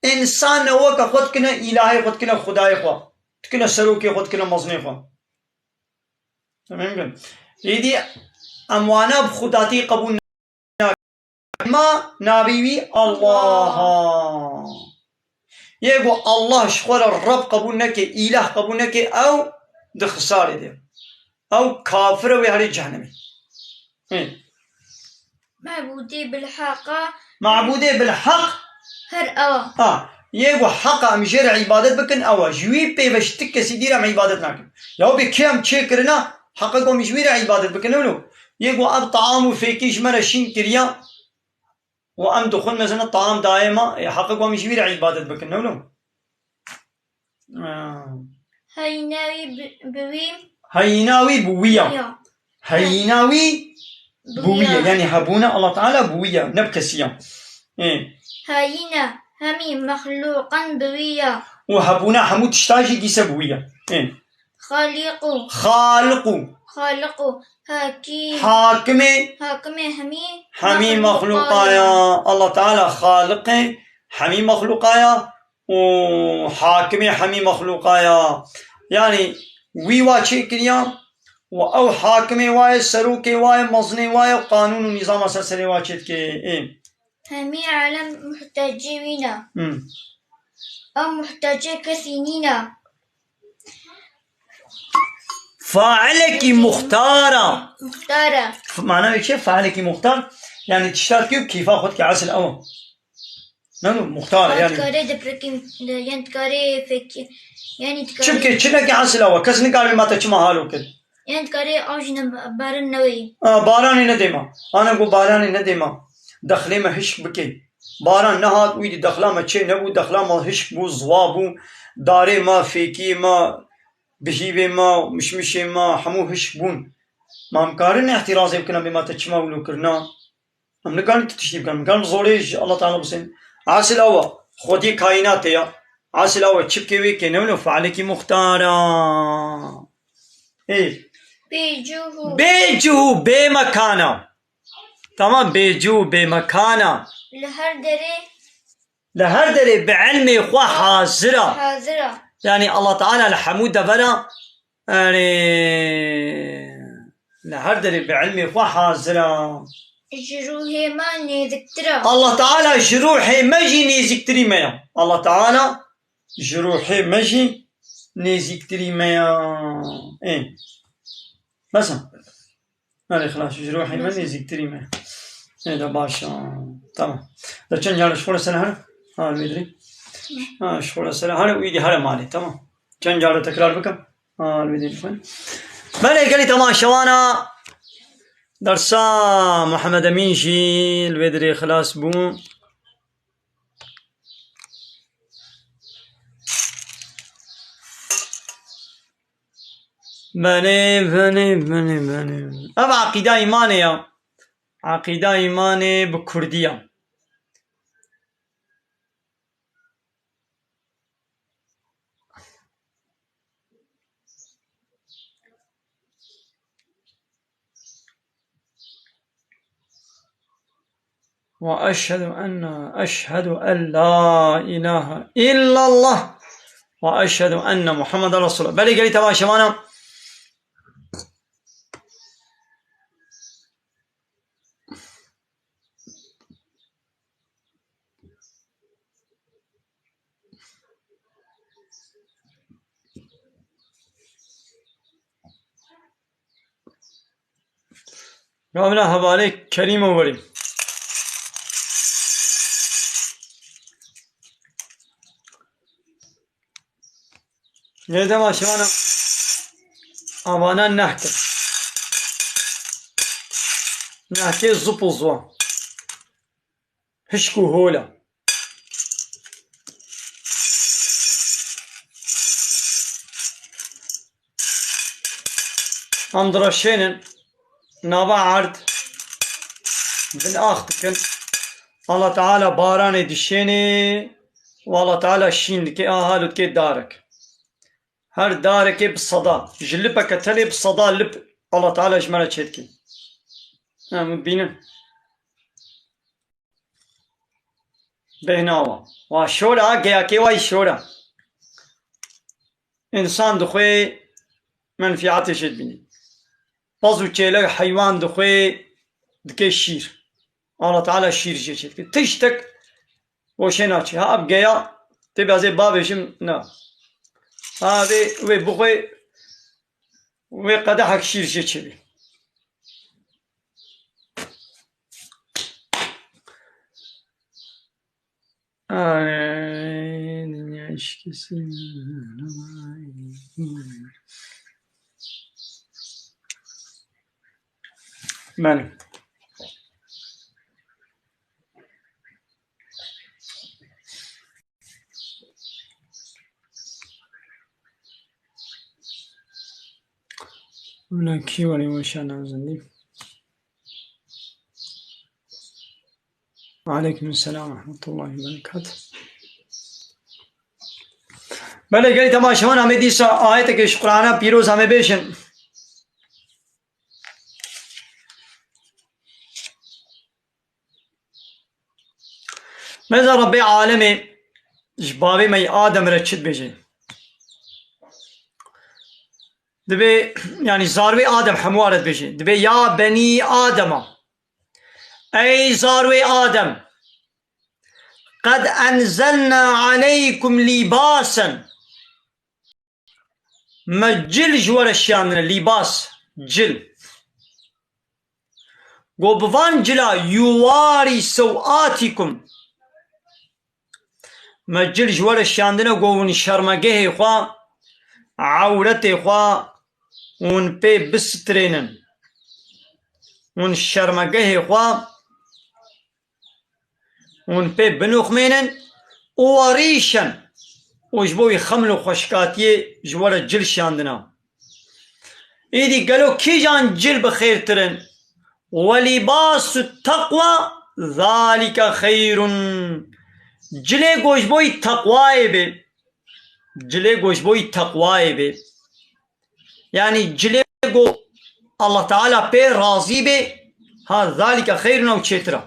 însan ne weke xwe dikine, îlahê xwe dikine, xwedayê xwe. Dikine serokê xwe, dikine mezinê xwe. Temam. Êdî em wana bi xwedatî qebûl nakin. Ma navê wî Allah a. Yê ku Allah ji xwe re Reb qebûl neke, îlah qebûl neke, ew di xisarê de. Ew kafir e, wê herê cehennemê. Hê. Mebûdê bilheq e. Mebûdê bilheq. Her ew e. Ha, yê ku heq e em jê re îbadet bikin, ew e. Ji wî pê ve ji ti kesî dî re em îbadet nakin. Ya bê kê em çêkirina, heq e ku em ji wî re îbadet bikin, wilo. Yê ku ev team û fêkî ji me re şîn kiriya, û em dixwin, mesela, team dayê me, ê, heq e ku em ji wî re îbadet bikin, ne wilo? Ah. Heyîna wî bi, bi wî. Heyîna wî bi wî ya. Ya. Heyîna wî bi wî ya. Bi wî ya. Yanî hebûna Allah Teala bi wî ya, ne bi kesî ya. Ê. Heyîna hemî mexlûqan bi wî ya. Û hebûna hemû tişta jî dîse bi wî ya. Ê. Xaliqû. Xaliqû. Xaliqû. Hakîm. Hakimê. Hakimê hemî. Hemî mexlûqa ya. Allah Teala Xaliqê hemî mexlûqa ya û Hakimê hemî mexlûqa ya. Yanî wî wa çêkiriya û ew hakimê wa ye, serokê wa ye, mezinê wa ye û qanûn û nîzama ser serê wa çêdike. Ê. Hemî alem muhtecê wî ne. Hmm. Ew muhtecê kesî nîne. Failekî muxtar e. Muxtar e. F-, mana wê çi ye? Failekî muxtar, yanî tişta dike û kêfa xwe dike, esil ew e. Ne, ne, muxtar e, yanî. Dikarê dipirkî, yan dikarê fekî, yanî dikarê. Çimkî çinekî esil ew e. Kes nikare ma te çima halo kir. Yan dikarê ew jî ne, baran newê. A, baranê nedê ma. Ana ku baranê nedê ma. Dexlê me hişk bike. Baran nehat, wî dî dexla me çê nebû, dexla me hişk bû, ziwa bû, darê me, fêkiyê me, bihîvê me, mişmişê me, hemû hişk bûn. Ma em karin îtirazê bikin, bê ma te çima wilo kirina? Em nikarin tu tiştî bikin. Em nikarin zorê ji Allah Teala bistên. Hasil ew e. Xwediyê kaînatê ya. Hasil ew e. Çi bike wê kê newno fealekî muxtara. Ê. Bê cih û. Bê cih û bê mekana. Tamam, bê cih û bê mekana. Li her derê. Li her derê bi ilmê xwe hazir e. Hazir e. Yanî Allah Teala li hemû devera, yanî li her derê bi ilmê xwe hazir e. Ji ruhê me nêziktir e. Allah Teala ji ruhê me jî nêzîktirî me ye. Allah Teala ji ruhê me jî nêzîktirî me ye. Ê. Bes e. Erê, xilas, ji ruhê me nêzîktirî me. Ê de baş e. Tamam. De çend car ji xwe re ser here? Ha, li vê dirê. Ha, ji xwe re ser here û îdî here malê. Tamam. Çend car re tekrar bikim? Ha, li vê dirê xwe. Belê, gelî temaşewana dersa Muhammed Emîn jî li vê dirê xilas bû. Belê, belê, belê, belê. Ev eqîda îmanê ya. Eqîda îmanê bi kurdî ya. Ve eşhedü enne, eşhedü en la ilahe illallah ve eşhedü enne Muhammeden Resulullah. Belê gelî temaşevana. Gavina hevalê Kerîmo werî. Lê dema şivana avana nehke. Nehkê zupul zwa. Hişk û hol e. Em direşênin nava erd, bin ax dikin. Allah Teala baranê dişênê û Allah Teala şîn dike, aha lo dike darek. Her darekê bi seda, ji lipeke telê bi seda lip Allah Teala ji me re çêdike. Em bînin. Bêhna wa. Wa şor a, geyakê wa yî şor a. Însan dixwê menfîatê jê dibînî. Pez û çêlek heywan dixwê dike şîr. Allah Teala şîr jê çêdike. Tiştek weşê naçê. Ha, ev geya tê bi ez ê bavêjim, na. Ha, vê, wê bixwê, wê qedehek şîr jê çêbî. Ay, dinya işkisi. Belê. Wina kî werê weşana zindî. Aleykum selam ve rahmetullahi ve berekatuh. Belê gelî temaşevan, em ê dîsa ayeteke ji Qur'ana pîroz em ê bêjin. Mêza Rebbê alemê ji bavê me yê Adem re çi dibêje? Dibê, yanî zarwê Adem hemû re dibêje. Dibê ya benî Adema. Ey zarwê Adem. Qed enzelna aleykum lîbasen. Me cil ji we re şiyandine, lîbas, cil. Go bi van cila yuwarî sewatîkum. Me cil ji we re şiyandine, go hûn şermegehê xwe, ewretê xwe, hûn pê bisitirênin. Hûn şermegehê xwe, hûn pê binoxmênin û werîşen û ji bo wî xeml û xweşikatiyê ji we re cil şiyandina. Êdî gelo kîjan cil bi xêrtir in? "Ve libasu takwa zalike xeyrun." Cilê ku ji bo yî teqwayê be. Cilê ku ji bo yî teqwayê be. Yanî cilê ku Allah Teala pê razî be, ha, zalike xeyrun, ew çêtir e.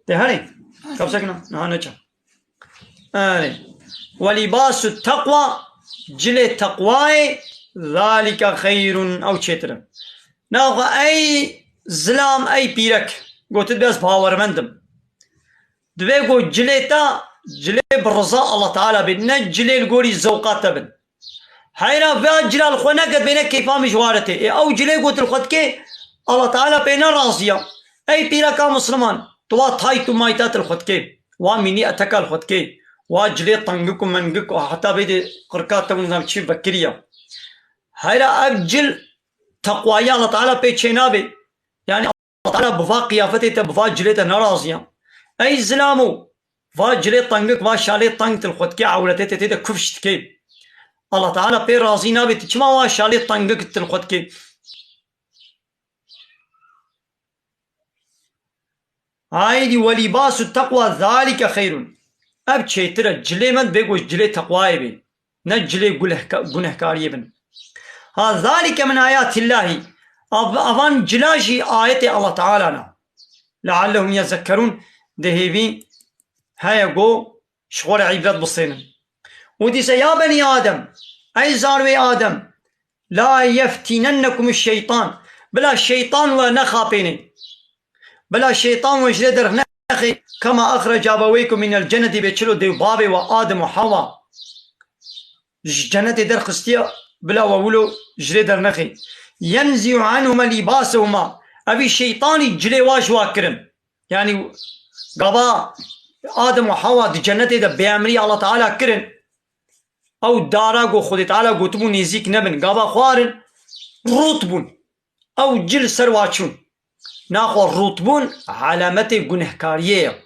Tê herê? Kapsekine? Niha neçe. Erê. "Ve libasu takwa", cilê teqwayê, "zalike xeyrun", ew çêtir e. Naxwe ey zilam, ey pîrek, gotit be ez bawermend im. Divê ku cilê te, cilê bi riza Allah Teala bin, ne cilê li gorî zewqa te bin. Heyra vê cila li xwe neket bêne keyfa min ji wa re tê. Ê ew cilê ku tu li xwe dikê, Allah Teala pê ne razî ya. Ey pîreka Misliman, tu wa tayt û mayta tu li xwe dikê. Wa mînî eteka li xwe dikê. Wa cilê tengik û mengik û heta bê dê qirka te nizam çi vekiriya. Heyra ev cil teqwayî Allah Teala pê çê nabê. Yanî Allah Teala bi va qiyafetê te, bi va cilê te nerazî ya. Ey zilamo, va cilê tengik, va şalê teng tu li xwe dikê, ewretê te tê de kufş dikê. Allah Teala pê razî nabê, tu çima wa şalê tengik tu li xwe dikê? Haydî, "Ve libasu takwa zalike xeyrun." Ev çêtir e, cilê me divê ku cilê teqwayê bê. Ne cilê gulehka-, gunehkariyê bin. Ha, zalike min ayatillahî. Av-, avan cila jî ayetê Allah Teala ne. "Leallehum yezekkerûn", di hêvî heye ku ji xwe re îbret bisênin. Û dîse, "Ya benî Adem, ey zarwê Adem, la yeftînennekum şeytan, bila şeytan we nexapêne." Bila şeytan we ji rê derxnexê, "kema axrece abeweykum minel cennetî", bê çilo dê û bavê we Adem û Hewa ji cennetê derxistiye, bila we wilo ji rê dernexê. "Yenzi'u anhuma libasehuma", evî şeytanî cilê wa ji wa kirin. Yanî gava Adem û Hewa di cennetê de bêemrî Allah Teala kirin, ew dara ku Xwedê Teala gotibû nêzîk nebin, gava xwarin, rût bûn. Ew cil ser wa çûn. Naxwe rûtbûn alametê gunehkariyê ye.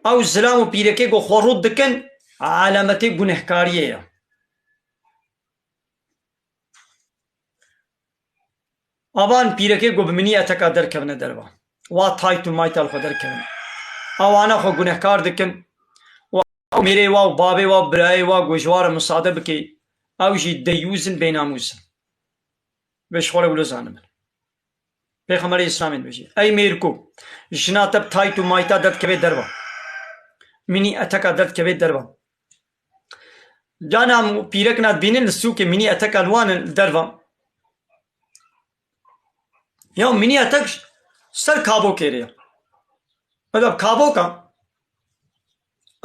Ew zilam û pîrekê ku xwe rût dikin, alametê gunehkariyê ye. Avan pîrekê ku bi minî eteka derkevine derva. Wa tayt û mayta li xwe derkevin. Ewana xwe gunehkar dikin. Wa mêrê wa û bavê wa, birayê wa ku ji wa re musade bike, ew jî deyûz in, bênamûs in. Vê ji xwe re wilo zanibin. Pêxemberê Îslamê dibêje, ey mêrko, jina te bi tayt û mayta derdikeve derva. Mînî eteka derdikeve derva. Cana pîrekina dibînin li sûkê mînî eteka li wan in li derva. Ya mînî etek ser kabokê re ya. Ev kaboka.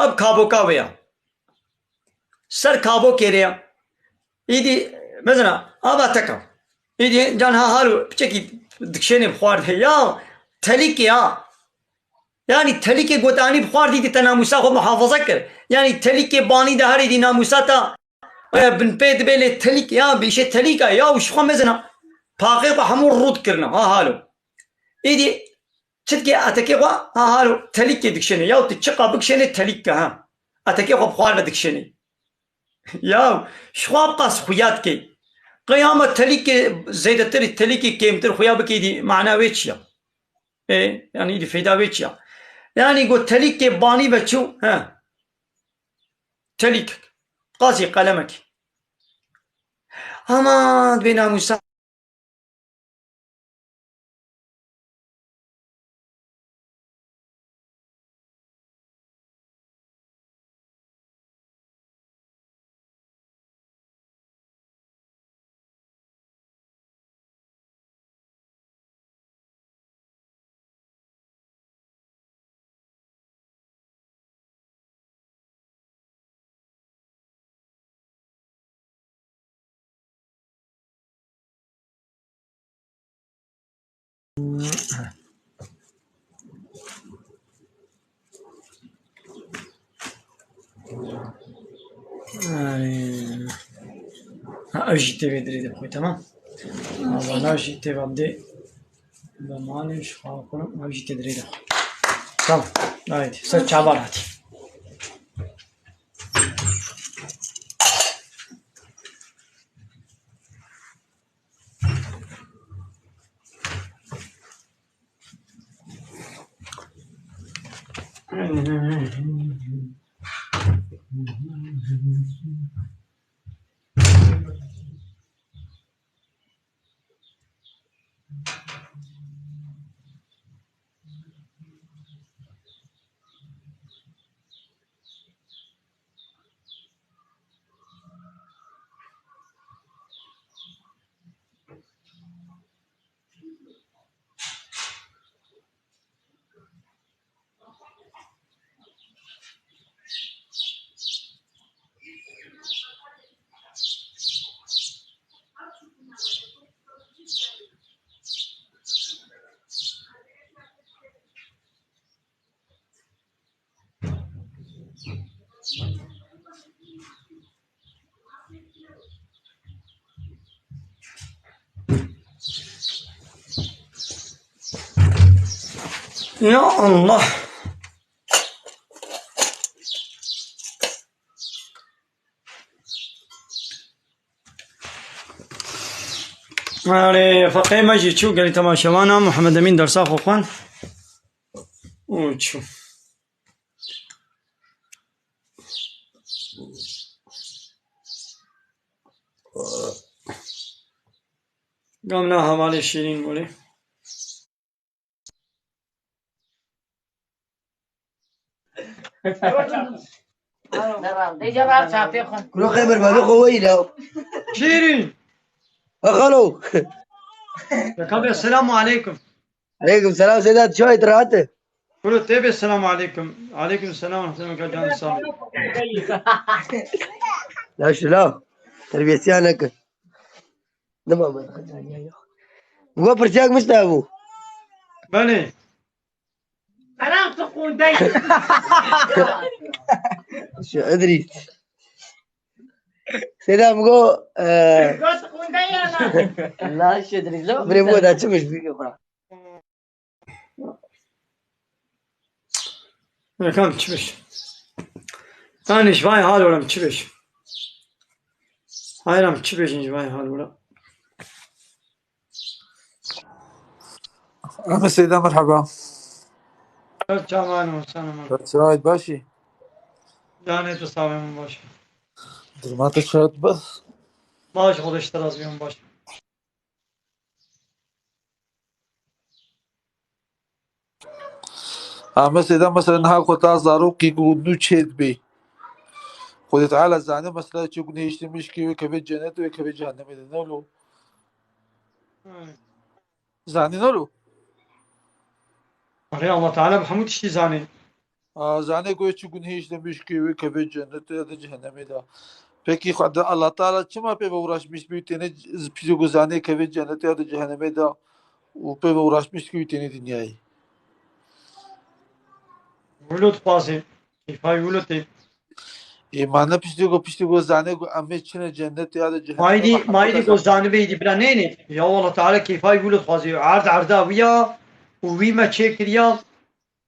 Ev kaboka wê ya. Ser kabokê re ya. Îdî, mezina, ava teka. Îdî can ha halo piçekî dikşênê bi xwar de. Ya telîkê ya. Yanî telîkê gotanî bi xwar dî te namûsa xwe muhafaza kir. Yanî telîkê banî de herî dî namûsa ta, e, bin pê dibe lê telîk ya, bîşê telîka ya û ji xwe mezina. Paqê xwe hemû rût kirina. Ha halo. Îdî çitkê etekê xwe, ha halo, telîkê dikşêne. Ya tu çiqa bikşêne telîk ke ha. Etekê xwe bi xwar ve dikşêne. Ya, ji xwe bi qas xuya dikey. Qey ama telîkê zêdetir, telîkê kêmtir xuya bikey dî mana wê çi ya? Ê, yanî dî feyda wê çi ya? Yanî got telîkê banî ve çû, he. Telîk. Qasî qelemek. Ama dibê namûsa. Ha, ev jî tê vê dirê de xwe, tamam. Valla jî tê vabdê. Zamanê ji xwe xwe, ev jî tê dirê de xwe. Tamam. Haydi. Ser çavan hatî. Ya Allah. Erê, feqê me jî çû, gelî temaşevana Muhammed Emîn dersa xwe xwend û çû. Gamna hevalê şîrîn gorê. Kuro qey berbanê xwe weyî la. Şîrîn. Ha xalo. Yeka be, selamu aleykum. Aleykum selam Sedat, çawa yî, rahat e? Kuro tê be, selamu aleykum. Aleykum selam, rahmetullah, can sağ ol. La şila. Terbiyesiya neke. Dima me. Bi we pirsiyek mişte bû. Belê. Selam tu xwendeyî. Şu Idrîs. Seyda mi go, e, Go tu xwendeyî ya na? La şu Idrîs, la. Birê mi go da çi biş bî xwe. Kam çi biş? Tanî ji vay hal olam çi biş? Hayram çi bêjin ji vay hal olam? Ahmet Seyda, merhaba. Çaman û sana. Çawa yî, baş î? Canê tu sağ ol, baş. Duruma te çawa yî, baş? Baş, Xwedê ji te razî be, baş. Ahmet Seyda, mesela niha ku ta zarokî ku nû çêdibê. Xwedê Teala zane mesela çi gunehê ji te mişkê wê keve cennet wê keve cehennemê de, ne lo? Zanî ne lo? Erê, Allah Teala bi hemû tiştî zanî. A, zanê ku çi gunehê ji te mişkê wê keve cennet ya da cehennemê de. Pekî Xwedê Allah Teala çima pê ve uğraşmiş bî têne z-, pîzê ku zanê keve cennet ya da cehennemê de û pê ve uğraşmiş ki têne dinyayê? Wilo dixwazê. Keyfay wilo tê. Ê, ma ne piştî ku, piştî ku zanê ku em ê çine cennetê ya da cehennemê. Maydî, maydî ku zanibê îdî bila nênê. Ya Allah Teala keyfay wilo dixwazê. Erd erda wî ya û wî me çêkiriya,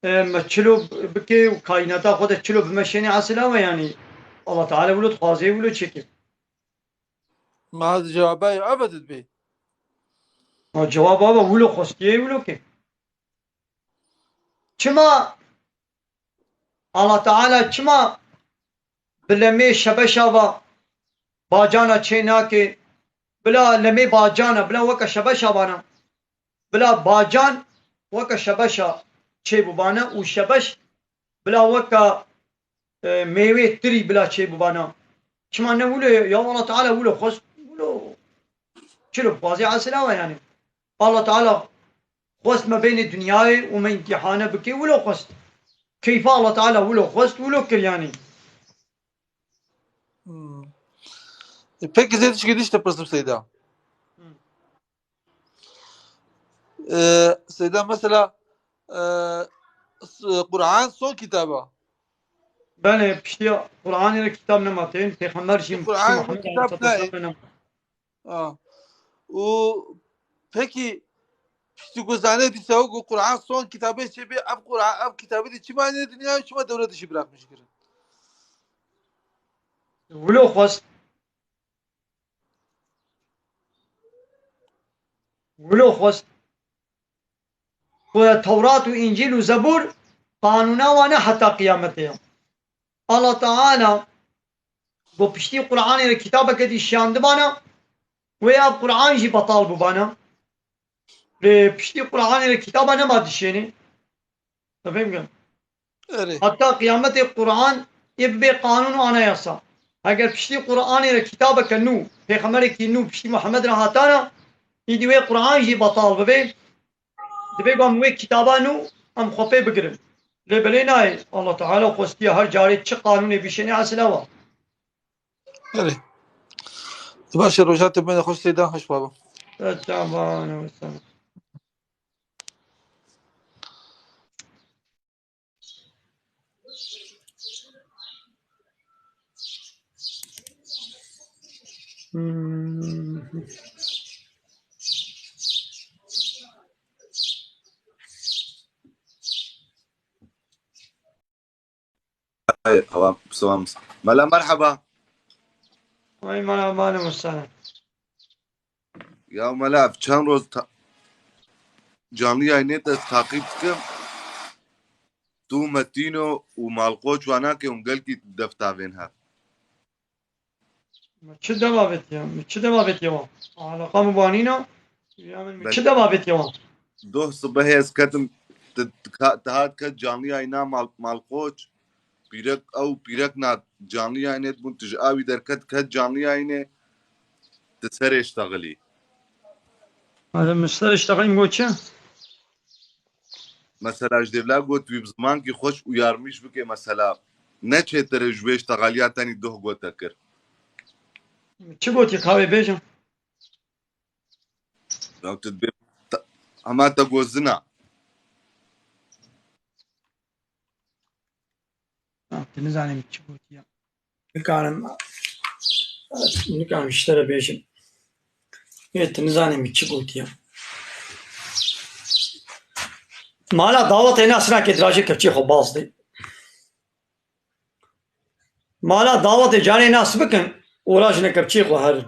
e, me çilo bike û kaînata xwe de çilo bimeşêne esila we yanî. Allah Teala wilo dixwazê, wilo çêkir. Ma cewabay eve didbê. Ma cewab ava wilo xwestiye, wilo ke. Çima Allah Teala çima bi lemê şebeşa va bacana çê nake, bila lemê bacana, bila weke şebeşa vana, bila bacan weke şebeşa çê bibana û şebeş bila weke, e, mêwê tirî bila çê bibana. Çima ne wilo ye? Ya Allah Teala wilo xwest, wilo çilo bixwazê esila we yanî. Allah Teala xwest me bênê dinyayê û me îmtîhane bike, wilo xwest. Keyfa Allah Teala wilo xwest, wilo kir yanî. Hmm. E, peki zê tişkî dî ji te pirsim Seyda. Hmm. E, Seyda mesela, e, s-, Kur'an son kitaba. Belê, piştî Kur'anê re kitab nema tên, Pêxember jî, Kur'an piştî Muhammed kitap aleyhisselatu ne? Vesselam nema. Ha. Û peki, piştî ku zanê dîsa ku Kur'an son kitabê çê bê, ev Kur'an, ev kitabê dî çima nê dinyayê, çima dewletê jî bırakmış kirin? Wilo xwest. Wilo xwest. Ku Tewrat û Încîl û Zebûr Qanûna wan e heta qiyametê ya. Allah Teala got piştî Qur'anê re kitabeke dî şiyandibana, wê ev Qur'an jî betal bûbana. Lê piştî Qur'anê re kitaba nema dişênê. Te fêm kirin? Erê. Heta qiyametê Qur'an ê bibe qanûn û anayasa. Eger piştî Qur'anê re kitabeke nû, pêxemberekî nû piştî Muhammed re hatana, îdî wê Qur'an jî betal bibe. Divê ku em wê kitaba nû em xwe pê bigirin. Lê belê nayê. Allah Teala xwestiye her carê çi qanûnê bişêne esla wa. Erê. Baş e, roja te bimêne xweş, Seyda, xweş baba. Evet, tamam, evet, tamam. Ay, tamam, tamam. Mela, merhaba. Ay, merhaba, ne mesele? Ya Mela, çend roz ta-, canlı yayınê te takip dikim. Tu Metîno û Malkoç wana ke hûn gelkî deftavên hev. Min çi dema vetiya? Min çi dema vetiya wan? Alaqa min wanîna. Ya min, min çi dema vetiya wan? Doh sibehê ez ketim, te, te, te hat ket canlı yayına Mal-, Malkoç. Pîrek, ew pîrek na canlı yayınê bûn, tu ji awî derket, ket canlı yayınê, tu serê ştexilî. Hadi min serê ştexilî min got çi? Mesela ji dêvla got wî bi zimankî xweş uyarmış bike mesela. Ne çêtir e ji wê ştexaliya tenî doh gote kir. Çi gotî ka wê bêjim? Ya tu dibê te, hema te got zina. Ha, tu nizanî min çi gotiye. Nikarim, nikarim ji te re bêjim. Ê, tu nizanî min çi gotiye. Mala dawetê nas nake dirajê kevçê xwe baz dê. Mala dawetê carê nas bikin, û rajine kevçê xwe herin.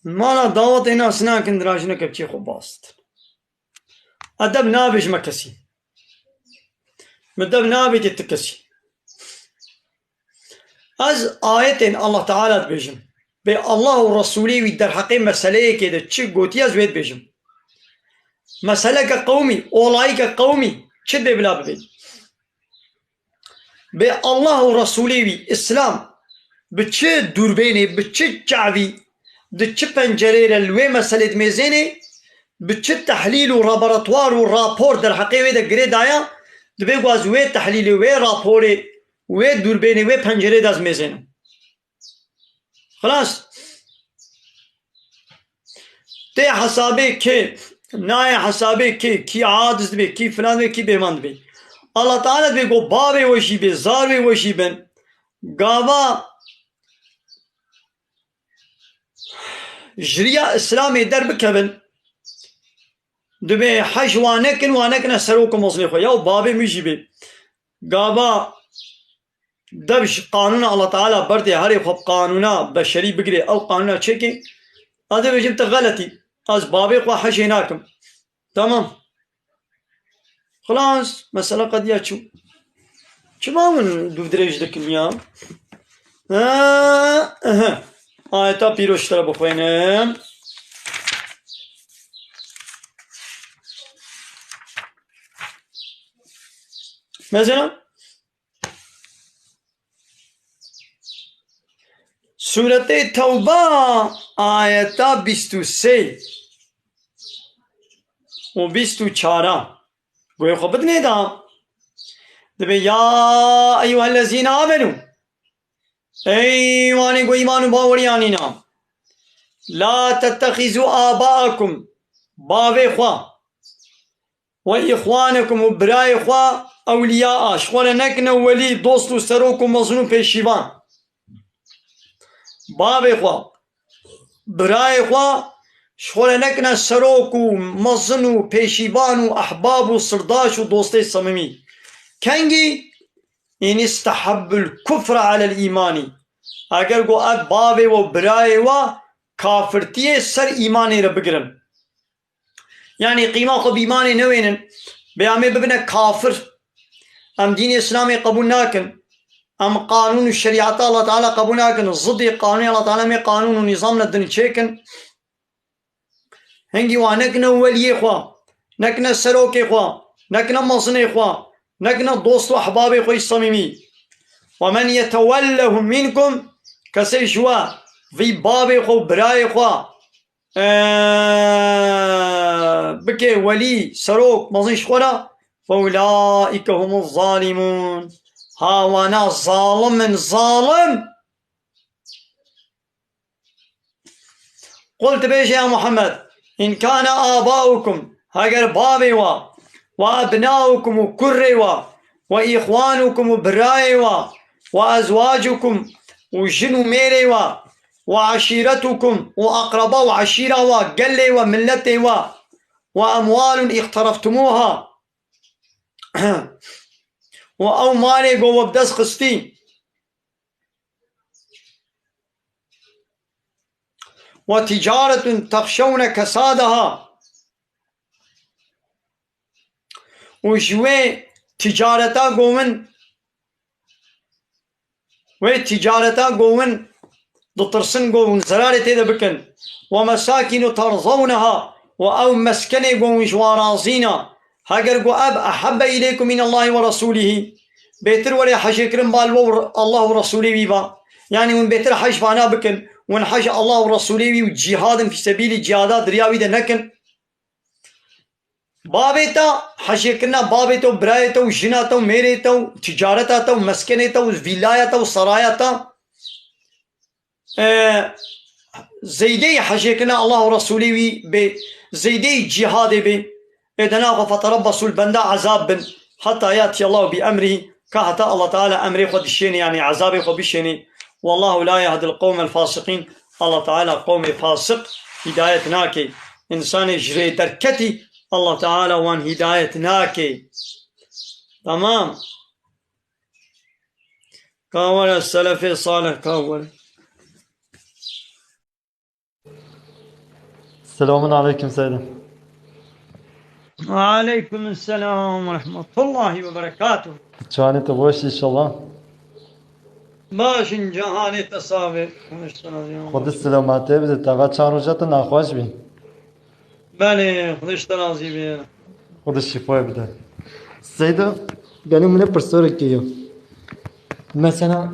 Mala dawetê nas nakin, dirajine kevçê xwe baz didin. Edeb nabêjime kesî. Min dev nabêjê ti kesî. Ez ayetên Allah Teala dibêjim. Bê Allah û Resûlê wî derheqê meseleyekê de çi gotiye ez wê dibêjim. Meseleke qewmî, olayeke qewmî çi dê bila bibê. Bê Allah û Resûlê wî, Îslam, bi çi dûrbênê, bi çi çavî, di çi pencerê re li wê meselê dimêzênê, bi çi tehlîl û laboratuwar û rapor derheqê wê de girê daya, dibê ku ez wê tehlîlê, wê raporê, wê dûrbênê, wê pencerê de ez mêzênim. Xilas. Tê hesabê kê, nayê hesabê kê, kî aciz dibê, kî filan dibê, kî bêvan dibê. Allah Teala dibê ku bavê we jî bê, zarvê we jî bin. Gava ji riya Îslamê derbikevin, dibê hej wa nekin, wa nekine serok û mezinê xwe. Ya bavê min jî bê. Gava dev ji qanûna Allah Teala berdê herê xwe bi qanûna beşerî bigirê, ew qanûna çêkê, ez dibêjim te xeletî. Ez bavê xwe hejê nakim. Tamam. Xilas, mesela qediya çû. Çima min dûvdirêj dikin ya? Ha, ehe. Ayeta pîroz ji te re bixwînim. Mesela, Sûretê Tewba, ayeta bîst û sê û bîst û çar. Guhê xwe bidinê da. Dibê, "Ya eyyuhellezîne amenû." Ey wanê ku îman û bawerî anîna. "La tettexîzû abaakum." Bavê xwe. "Ve îxwanekum" û birayê xwe ewliya a, ji xwe re nekine welî, dost û serok û mezin û pêşîvan. Bavê xwe, birayê xwe, ji xwe re nekine serok û mezin û pêşîvan û ehbab û sirdaş û dostê semimî. Kengî? "În istehabbul kufre alel îmanî." Eger ku ev bavê we û birayê we kafirtiyê ser îmanê re bigirin. Yanî qîma xwe bi îmanê newênin, Bê em ê bibine kafir. Em dînê Îslamê qebûl nakin. Em qanûn û şerîeta Allah Teala qebûl nakin. Zidê qanûnê Allah Teala em ê qanûn û nîzam li din çêkin. Hingî wa nekine weliyê xwe, nekine serokê xwe, nekine mezinê xwe, nekine dost û ehbabê xwe yî samîmî. "Ve men yetewellehum minkum", kesê ji we vî babê xwe û birayê xwe, e, bike welî, serok, mezin ji xwe re, "fe ulaîke humuz zalimûn". Ha, wana zalim in, zalim. Qul, tu bêje ya Muhammed, "in kâne âbâukum", heger bavê wa, "ve ebnâukum", û kurê wa, "ve îxwânukum", û birayê wa, "ve ezwâcukum", û jin û mêrê wa, "ve eşîretukum", û aqreba û eşîra wa, gelê wa, milletê wa, "ve emwâlun îqtereftumûha", û ew malê ku we bi dest xistî, "ve ticaretun texşewne kesadaha", û ji wê ticareta ku win, wê ticareta ku win ditirsin ku win zerarê tê de bikin, "ve mesakînu terzewneha", û ew meskenê ku win ji wan razî ne, heger ku ev "ehebbe îleykum minallahî ve resûlihî", bêtir were hejê kirin ba li we û Allah û Resûlê wî ba. Yanî hûn bêtir hej vana bikin, hûn hej Allah û Resûlê wî û cîhadin fî sebîlî cîhada diriya wî de nekin. Bavê te, hejê kirina bavê te û birayê te û jina te û mêrê te û ticareta te û meskenê te û vîlaya te û saraya te, e, zeydeyî hejêkirina Allah û Resûlê wî bê, zeydeyî cîhadê bê, ê de naxwe "feterebbesû", li benda ezab bin, "heta yatî Allahu bi emrî", ka heta Allah Teala emrê xwe dişênê, yanî ezabê xwe bişênê. "Wallahu la yehdil qewmel fasiqîn", Allah Teala qewmê fasiq hîdayet nake. Însanê ji rê derketî Allah Teala wan hîdayet nake. Tamam. Ka were selefê salih ka were. Selamun aleyküm Seyda. Aleyküm selam ve rahmetullahi ve berekatuh. Çawanê te baş inşallah. Baş in, cahanê te sax be. Xwedî selametê bide, te ve çar roja te naxweş bî. Belê, Xwedê ji te razî be. Xwedê şîfayê bide. Seyda, gelê min ê pirsorekê ye. Mesela,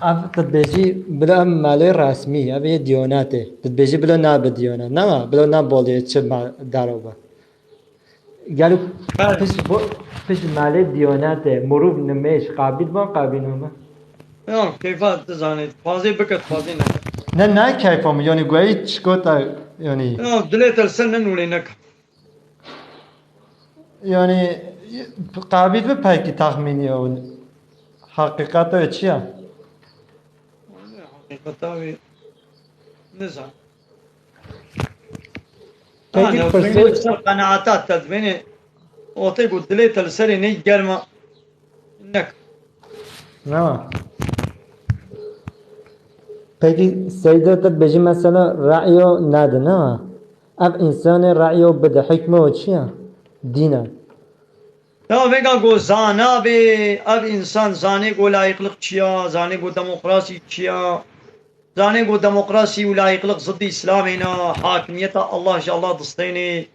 ev tu dibêjî bila ev malê resmî, ev yê diyonetê. Tu dibêjî bila nabe diyonet. Nema, bila nabolê çi ma-, daro be. Gelo Evet. Pişt bo-, pişt malê diyonetê, mirov nimêj, qabîl ban, qabîl name. Ya, keyfa dizanê, dixwazê bike, dixwazê neke. Ne, ne keyfa min, yanî goyî çikota, yanî. Ya, dilê te li ser nenûrê neke. Yanî, qabîl bi pekî texmînî ew. Heqîqeta wê çi ye? Heqîqeta wê nizan. Pekî Yanî, pirsê- peyvê ser qenaeta te dibêne, otê ku dilê te li serê ney germa nek. Nema. Pekî Seyda te dibêjî mesela re'yo nade, nema? Ev însanê re'yo bide, hikme o çi ye? Dîn e. Ya vêga ku zana bê, ev însan zanê ku layiqliq çi ya, zanê ku demokrasî çi ya, zanê ku demokrasî û layiqliq zidî Îslamê ne, hakimiyeta Allah ji Allah distênê,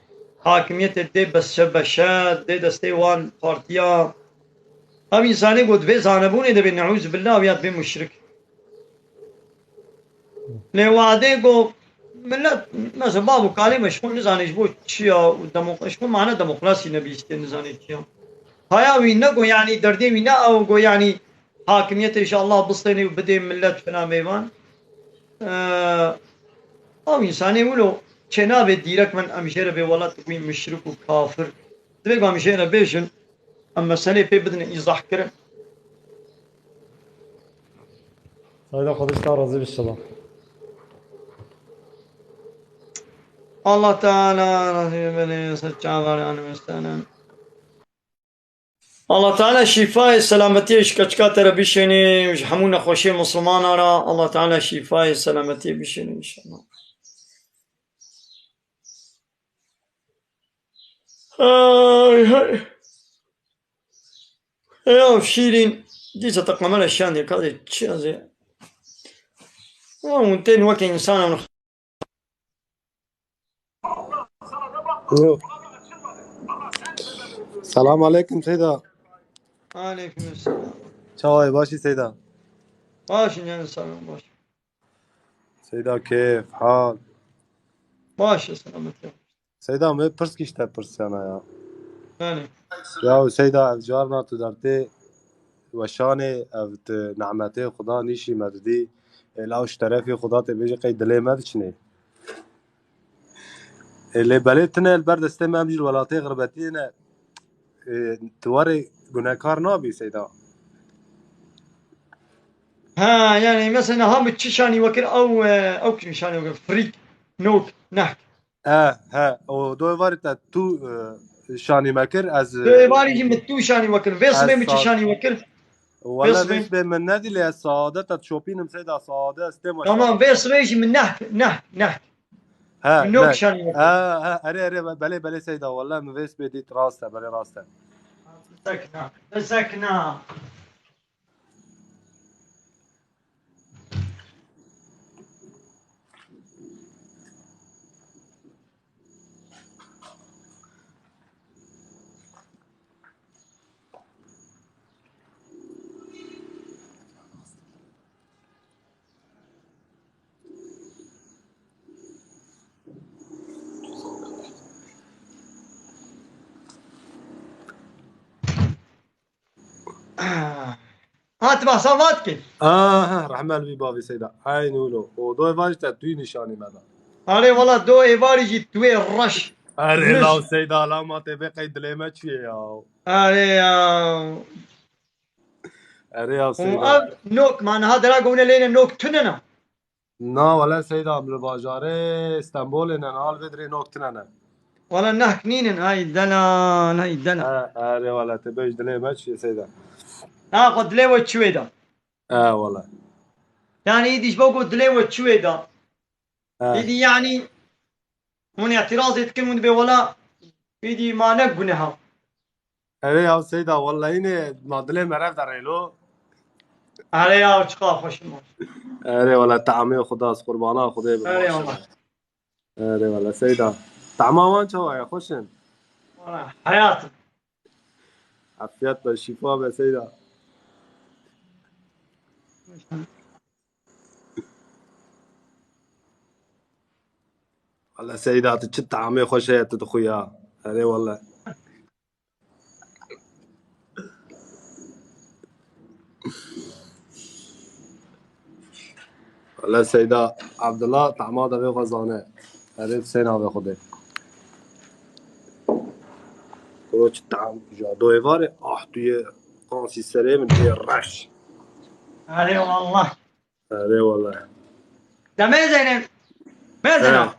hakimiyetê dê beşe beşe, dê destê wan partiya. Ev însanê ku di vê zanebûnê de bê, neûzbillah, ew ya dibê muşrik. Lê wadê ku millet, mesela, bav û kalê me ji xwe nizane ji bo çi ya û demok-, ji xwe mane demokrasî nebîstê, nizane çi ya. Haya wî ne ku, yanî, derdê wî ne ew ku, yanî, hakimiyetê ji Allah bistênê û bidê millet filan mêvan. Eee, ew însanê wilo çênabê dîrek min em jê re bê welat wî muşrik û kafir. Divê ku em jê re bêjin, em meselê pê bidin îzahkirin. Seyda, Xwedê ji te razî be inşallah. Allah Teala razî be, ser çavan, yani, mesela. Allah Teala şîfayê selametiyê ji keçika te re bişênê û ji hemû nexweşiyê Mislimana re Allah Teala şîfayê selametiyê bişênê inşallah. Ay, ay. Ê, ya şîrîn, dîsa te qemera şandê, kadê çi yazê? Ya hûn tên weke însan, hûn Yo. Selam aleyküm Seyda. Aleyküm selam. Çawa yî, baş î Seyda? Baş î, canım, sağ ol, baş. Seyda, keyf, hal? Baş î, selamet ya. Seyda, me pirskî ji te pirsiyana ya. Yani. Ya Seyda, ev carna tu dertê weşanê, ev tu nehmetê Xuda nîşî me didî. Ê, law ji terefê Xuda tê bêjî qey dilê me diçinê. Ê, lê belê tune li ber destê me, em jî li welatê xirbetiyê ne. Ê, tu warê gunekar nabî Seyda. Ha, yani mesela ha bi çi şanî wekir ew, e, ew kim şanî wekir? Frik, nok, nehk. He, he. O do êvarî te tu, e, şanî me kir, ez, e, Do êvarî jî min tu şanî wekir. Vê sibê min çi şanî wekir? Wele vê sibê min nedî lê ez saade te şopînim Seyda, saade ez têm. Tamam, vê sibê jî min nehk, nehk, nehk. He, nok şanî wekir. He, he, erê, erê, belê, belê Seyda, wele min vê sibê dît, rast e, belê rast e. Sekna, sekna. Ha, tu behsa vat kir. Aha, rehme li wî bavî Seyda. Eynî wilo. O do êvarî te tu yî nîşanî me da. Arê wala do êvarî jî tu yê reş. Arê law Seyda, law ma tê bê qey dilê me çûye ya. Arê ya. Erê ya Seyda. Ev nok, ma niha dera gomine lêne nok tune ne. Na wele Seyda, em li bajarê Stenbolê ne, niha li vê dirê nok tune ne. Wele nehk nînin, ay delan, ay delan. E, erê wele, te bêj dilê me çi Seyda. Ha, xwe dilê we çi wê da? E, wele. Yani îdî ji bo ku dilê we çi wê da? E. Îdî yani hûn îtirazê dikin, hûn dibê wela, îdî ma ne guneha. Erê ya Seyda, wellahî ne, ma dilê me rev derê lo. Erê ya, çiqa xweş in. Erê wele, teamê Xuda, ez qurbana Xwedê bim. Erê wele. Erê wele, Seyda. Teama wan çawa ye, xweş in? Wele, heyat. Afiyet be, şîfa be Seyda. Wele Seyda, tu çi teamê xweş heye tu dixwî ya. Erê wele. Wele Seyda, Abdullah tahma devê xwe zane. Erê Huseyna ve Xwedê. Kuro çi tam ja do êvarê, ah tu yê qansî serê min, tu yê reş. Erê wallah. Erê wele. Demê zeyne. Mezena.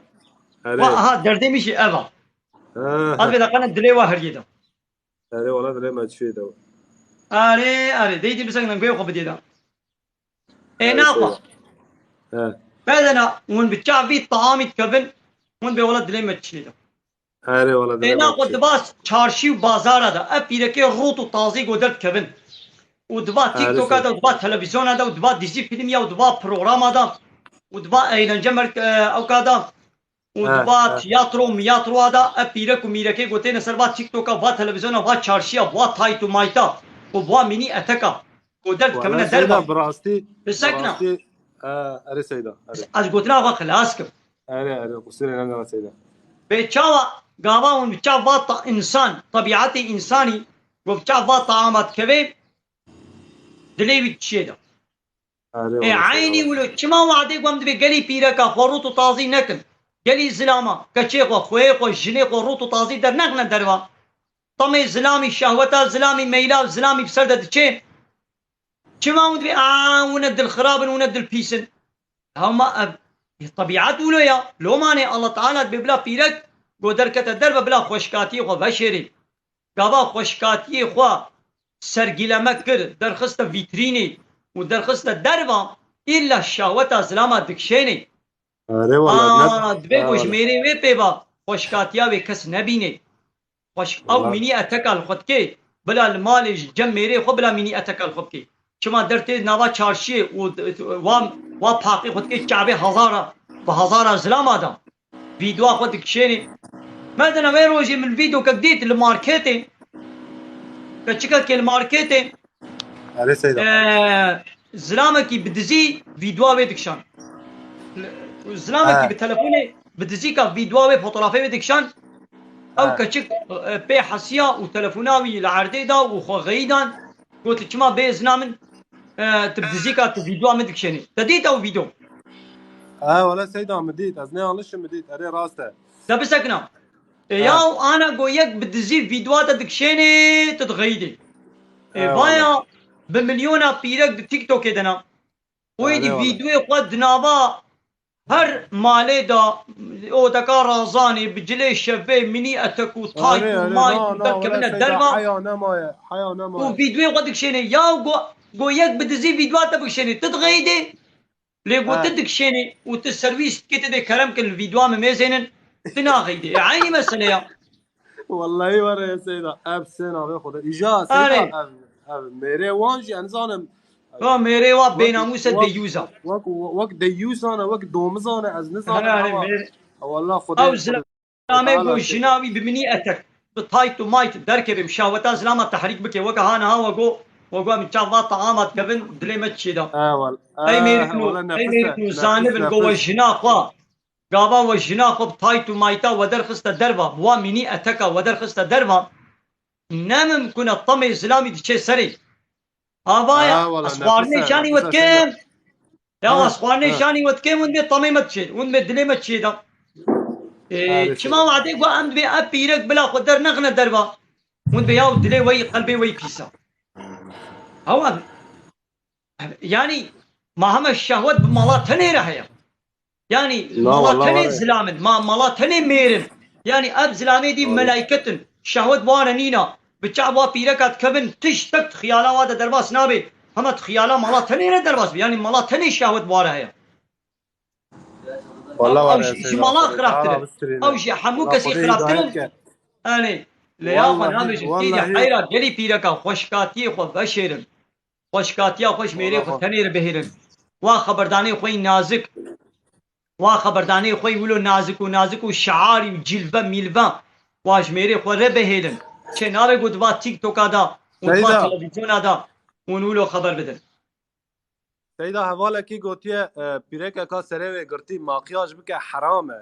Erê. Wa aha, derdê min jî ev a. He, he. Ad vê deqene dilê wa heriyê de. Erê wele, dilê me çûyê de. Erê, erê. Dey dî bisekine guhê xwe bidê de. Ê naxwe. He. Mezena, hûn bi çavî taamî dikevin, hûn bê wele dilê me çûyê de. Erê wele, dilê me çûyê. Ê naxwe diba çarşî û bazara de. Ev pîrekê rût û tazî go derdikevin. Û diba TikToka de, û diba televizyona de, û diba dizî fîlmî ya, û diba programa de, û diba eğlence merk-, e, ewka de, û diba tiyatro û miyatroa de, ev pîrek û mîrekê gotêne ser va TikToka, va televizyona, va çarşiya, va tayt û mayta, û va mînî eteka. Û derdikevine derva. Bi rastî, bi rastî, e, erê Seyda, erê. Ez gotina xwe xilas kim. Erê, erê, qusûrê neda Seyda. Bê çawa gava hûn bi çav va ta-, însan, tebîetê însanî, go bi çav va taama dikeve, dilê wî dişê de. Ê, eynî wilo, çima wadê ku em dibê gelî pîreka xwe rût û tazî nekin? Gelî zilama, keçê xwe, xweyê xwe, jinê xwe rût û tazî dernexine derva. Tamê zilamî, şehweta zilamî, meyla zilamî bi ser de diçê. Çima hûn dibê, a, hûn ne dilxirab in, hûn ne dilpîs in? Hema ev, e, tebîet wilo ya. Lomanê Allah Teala dibê bila pîrek, go derkete derve bila xweşkatiyê xwe veşêrê. Gava xweşkatiyê xwe sergîleme kir, derxiste vîtrînê û derxiste derva, îlla şahweta zilama dikşênê. Erê wala, ne? Aa, dibê ku ji mêrê wê pê va xweşkatiya wê kes nebînê. Xweşk-, ew mînî eteka li xwe dikê. Bila li malê ji cem mêrê xwe bila mînî eteka li xwe bikê. Çima der tê nava çarşiyê û d-, wa, wa paqê xwe dikê çavê hezara, bi hezara zilama da. Vîdyoa xwe dikişênê. Mezina wê rojê min vîdyokek dît li marketê. Keçikekê li marketê. Erê Seyda. Ee, zilamekî bi dizî vîdyoa wê dikişan. Zilamekî Ha. bi telefonê bi dizîka vîdyoa wê, fotografê wê dikişan. Ew Ha. keçik, e, pê hesiya û telefona wî li erdê da û xwe xeyîdan. Got, "Çima bê zina min, e, tu bi dizîka tu vîdyoa min dikişênî?" Te dît ew vîdyo? Ha, wele Seyda, min dît. Ez ne yanlış im, min dît. Erê, rast e. Te bisekina. E, Ha. ya ana go yek bi dizî vîdyoa te dikişênê, tu dixeyîdê. E, Eyvallah. vaya bi milyona pîrek di TikTokê de ne. Wê Erê, dî wele. vîdyoyê xwe di nava her malê de, oteka razanê, bi cilê şevê, minî etek û tayt Erê, û erê, mayt na, û na, wele derkevine Seyda, derva. heya nemaye, heya nemaye. Û vîdyoyê xwe dikişênê. Ya go, go yek bi dizî vîdyoa te bikişênê. Tu dixeyîdê. Lê got Ha. tu dikişênî û tu servîs dikî, tu dê kerem kin li vîdyoa min mêzênin, tu naxeyîdî. E, eynî mesele ya. Wallahî were ya Seyda. Ev sê navê Xwedê. Îja Seyda, Erê. ev, ev mêrê wan jî em zanim. Ha, mêrê wa Wek, bênamûs e, wek, deyûz e. wek, wek deyûsan e, wek domizan e, ez nizanim Erê, ama. mêrê. Wallah Xwedê, Ew Xwedê. Zilamê Teala go sê. jina wî bi minî etek, bi tayt û mayt derkeve, bi şahweta zilama tehrîk bike. Weke ha niha we go, we go min çav va taama dikevin, dilê me çê da. Ewel. Ey mêrin û, Ewel, ey nefis e, mêrin û nefis, zanibin go we nefis. jina xwe, gava we jina xwe bi tayt û mayta we derxiste derva, bi wa mînî eteka we derxiste derva, ne mimkun e temê zilamî diçe serê. Avaya, Ha, wala, ez xwarinê nefis e, şanî nefis we e, dikim. Seyda. Ya, Ha, ez xwarinê ha. şanî we dikim, hûn bê temê me diçê, hûn bê dilê me çê da. Ee, Ha, çima Seyda. wadê ku em dibê ev pîrek bila xwe dernexine derva. Hûn bê ya dilê we yî, qelbê we yî pîsa. Hawa, yani, ma heme şehwet bi mala tenê re heye. Yani, Na, mala wala tenê were. zilam in, ma, mala tenê mêr in. Yani, ev zilamê dî Doğru. melayket in. Şehwet ware nîna. Bi çav wa pîreka dikevin, tiştek di xiyala wa de derbas nabe. Hema di xiyala mala tenê re derbas be. Yani, mala tenê şehwet ware heye. Wala Ew were, ji, ji Seyda, mala Seyda. xirabtir Teala in. bistirin. Ew ji hemû Wala kesî Xwedê xirabtir hidayet in. ke. Yani, lê ya Wallahî, xwe nabêjin, wallahî. Tîdî heyra gelî pîreka xweşkatiyê xwe veşêrin. Xweşkatiya xwe ji mêrê xwe Wala. tenê re bihêlin. Wa xeberdanê xwe yî nazik, wa xeberdanê xwe yî wilo nazik û nazik û şiarî û cîlve mîlve wa ji mêrê xwe re bihêlin. Çê nabe ku di va TikToka da û di va Seyda. televîzyona da hûn wilo xeber bidin. Seyda, hevalekî gotiye, e, pîrekeka serê wê girtî makyaj bike heram e.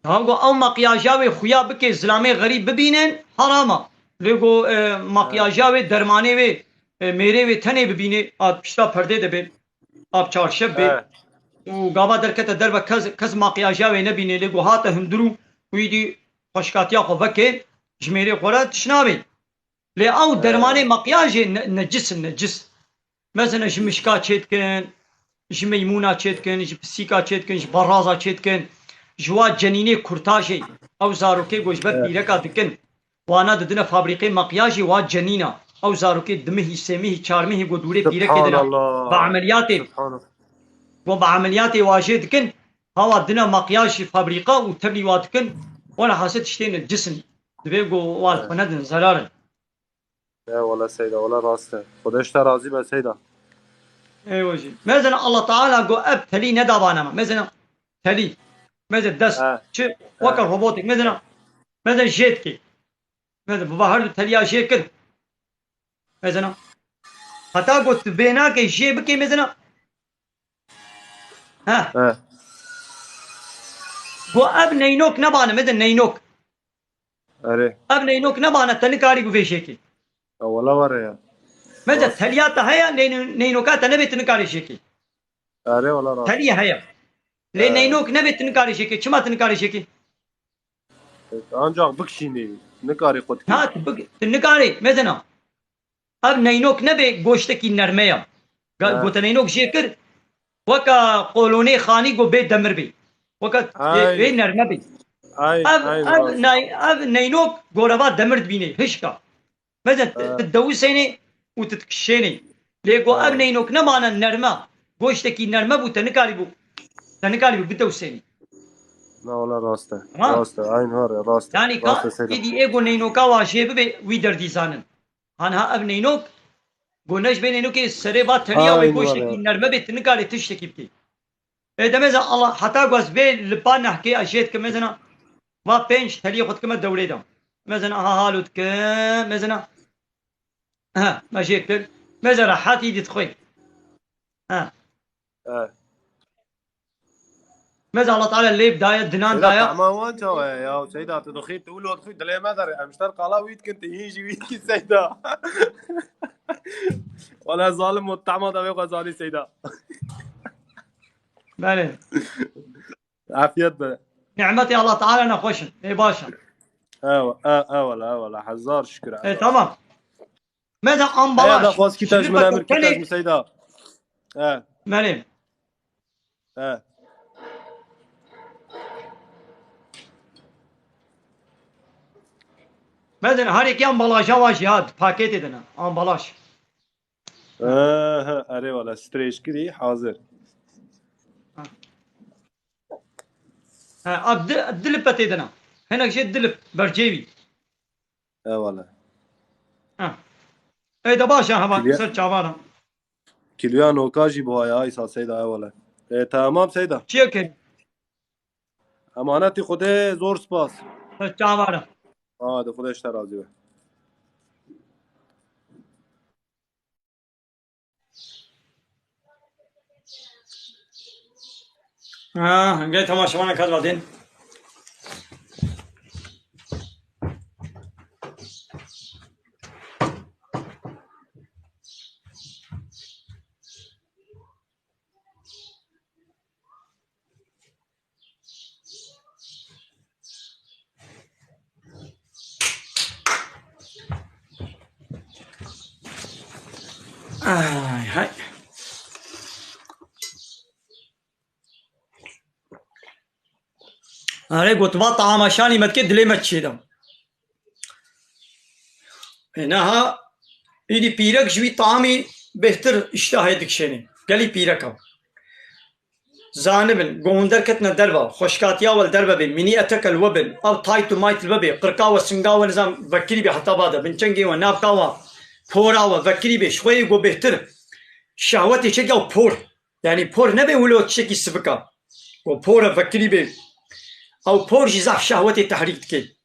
Hango ew makyaja wê xuya bike, zilamê xerîb bibînin, herama. Lê go, e, makyaja wê, dermanê wê, e, mêrê wê tenê bibînê, a pişta perdê de bê, a bi çarşev bê. He. Û gava derkete derve kes, kes makyaja wê nebînê, lê go hate hundir û wî dî xweşkatiya xwe veke, ji mêrê xwe re tişt nabê. Lê ew He. dermanê makyajê ne, necis in, necis. Mesela ji mişka çêdikin, ji meymûna çêdikin, ji pisîka çêdikin, ji beraza çêdikin, ji wa cenînê kurtajê, ew zarokê ku ji ber Evet. pîreka dikin, wana didine fabrîqê makyajê wa cenîna. Ew zarokê dimihî, sêmihî, çarmihî ku dûrê pîrekê dina. Subhanallah. Bi emeliyatê. Subhanallah. Ku bi emeliyatê wa jê dikin, hawa dina makyaj jî fabrîqa û tevlî wa dikin, wela hasil tiştê necis in. Divê ku wa li Evet. xwe nedin, zerar in. Ya wala Seyda, wala rast e. Xwedê ji te razî be Seyda. Ey wajî. Mezena Allah Teala go ev telî nedabane me. Mezena telî. Mezena dest. Ha. Çi? Ha. Weke robotik. Mezena, mezena jê dikê. Mezena biba her du teliya jê kir. Mezena. Heta go tu bê nake jê bikê mezena. Ha. Ha. Go ev neynok nebane, mezena neynok. Erê. Ev neynok nebane, te nikarî bû vê jêkê. Ya wala were ya. Mece Rast. teliya te heye, neyno-, neynoka te nebê, tu nikarî jêkê. Erê wala rast. Teliya heye. Lê He. neynok nebê, tu nikarî jêkê. Çima tu nikarî jêkê? Ancak bikişînî, nikarî xwe dikî. Ha, tu bik-, tu nikarî, mezena. Ev neynok nebê, goştekî nerme ya. Ga-, Ha. gote neynok jê kir, weka qolonê xanî go bê demir bê. Weka Ay. wê, wê nerme bê. Ay, Ev, ay, ev, rast. nay-, ev neynok goreva demir dibînê, hişka. Mezin, tu, Ha. tu dewisênê û tu dikişênê. Lê go Ha. ev neynok nemane nerme. Goştekî nerme bû, te nikarî bû. Te nikarî bû bidewisênî. Na wala rast e. Tamam. Rast e. Eyn har e. Rast e. Yani ka, rast e Seyda. Êdî ê ku neynoka wa jê bibe, wî derdî zanin. Hanha ev neynok, ku ne ji bê neynokê serê va teliya wê, eyn wala, tiştekî nerme bê, tu nikarê tiştekî bikî. Ê de mezin Allah, heta ku ez vê li pa nehkê ez jê dikim, mezin va pênc teliyê xwe dikime dewrê de. Mezin aha halo dikim, mezin ha, me jê kir. Mezin rehet îdî dixwî. Ha. E. Mezin Allah Teala lêv daye, dinan Seyda, daye. Tahma wan çawa ye ya? Seyda, tu dixî, tu wilo dixî, dilê me derê. Em ji te qala wî dikin, tu hîn jî wî dikî Seyda. Wala zalim û tahma da wê xwe zanî Seyda. Belê. Afiyet be. Nimetê Allah Teala nexweş in. Ê baş in. Ewa, e, ewala, ewala. Hezar şükür. E, tamam. Mezin ambalaj. Eya da xwaz kî te ji min, emir kî te ji min Seyda. E. Belê. E. Mezin her yekî ambalaja wa jî hat, paketê de ne. Ambalaj. Ehe, erê wala, streçkirî hazir. Ha. Ha, a di, di lipetê de ne. Hinek jê di lip bercê wî. Ewala. Ha. Ey de baş e, heman ser çavan e. Kîloya noka jî buha ya, îsa Seyda, ewala. E, tamam Seyda. Çi ye ki? Emanetî Xwedê, zor spas. Ser çavan e. Ha, de Xwedê ji te razî be. Ha, gel temaşevanan kes vadin. Ay, hay. Erê, gotiba taama şanî me dike, dilê me çêda. Ê, neha, îdî pîrek ji wî taamî bêhtir îştahê dikişênê. Gelî pîreka. Zanibin, go hûn derketine derva, xweşkatiya we li derve bê, mînî eteke li we bin, ew tayt û mayt li we bê, qirka we, singa we, nizam vekirî bê heta bade, binçengê we, navka we, pora we, vekirî bê, ji xwe yê go bêhtir şehwetê çêke ew por. Yanî por nebe wilo tiştekî sivik a. Go por e vekirî bê. Ew por jî zehf şehwetê tehrîk dike.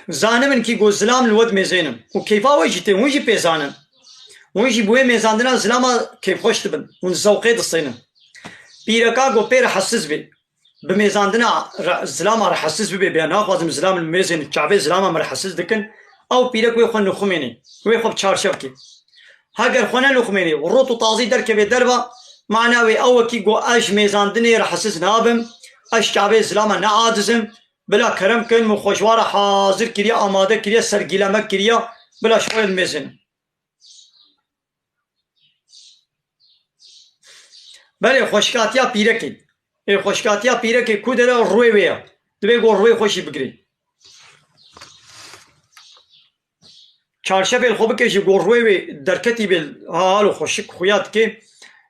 Zanibin kî go zilam li we dimêzênin. Û keyfa we jî tê, hûn jî pê zanin. Hûn jî bi wê mêzandina zilama keyfxweş dibin. Hûn zewqê distînin. Pîreka go pê rehetsiz bê. Bi mêzandina re-, zilama rehetsiz bibe, bê naxwazim zilam li mêzên çavê zilama min rehetsiz dikin, ew pîrek wê xwe nixumênê, wê xwe bi çarşevkê. Heger xwe nenixumênê, rot û tazî derkeve derva, mana wê ew e kî go ez ji mêzandinê rehetsiz nabim, ez çavê zilama neacizim, bila kerem kin, min xwe ji wa re hazir kiriye, amade kiriye, sergîlemek kiriye, bila ji xwe li mêzin. Belê, xweşikatiya pîrekê. Ê, xweşikatiya pîrekê ku dere rûyê wê ye. Divê go rûyê xwe jî bigirê. Çarşevê li xwe bike jî go rûyê wê derketî bê. Ha, halo xweşik xuya dike.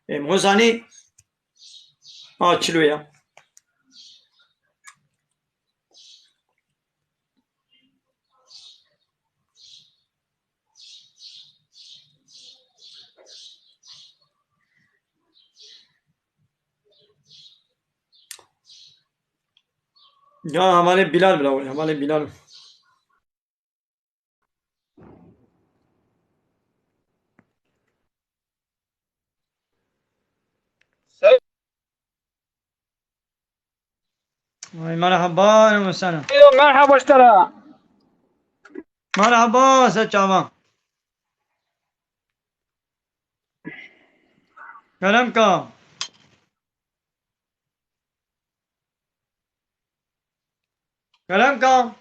Ê, hozanî. Ha, çilo ye. Ya hevalê Bilal bila, hevalê Bilal. Ay, merhaba, Eno Sena. Yo, merhaba ji te re. Merhaba, se çava. Kerem ka. Kerem ka.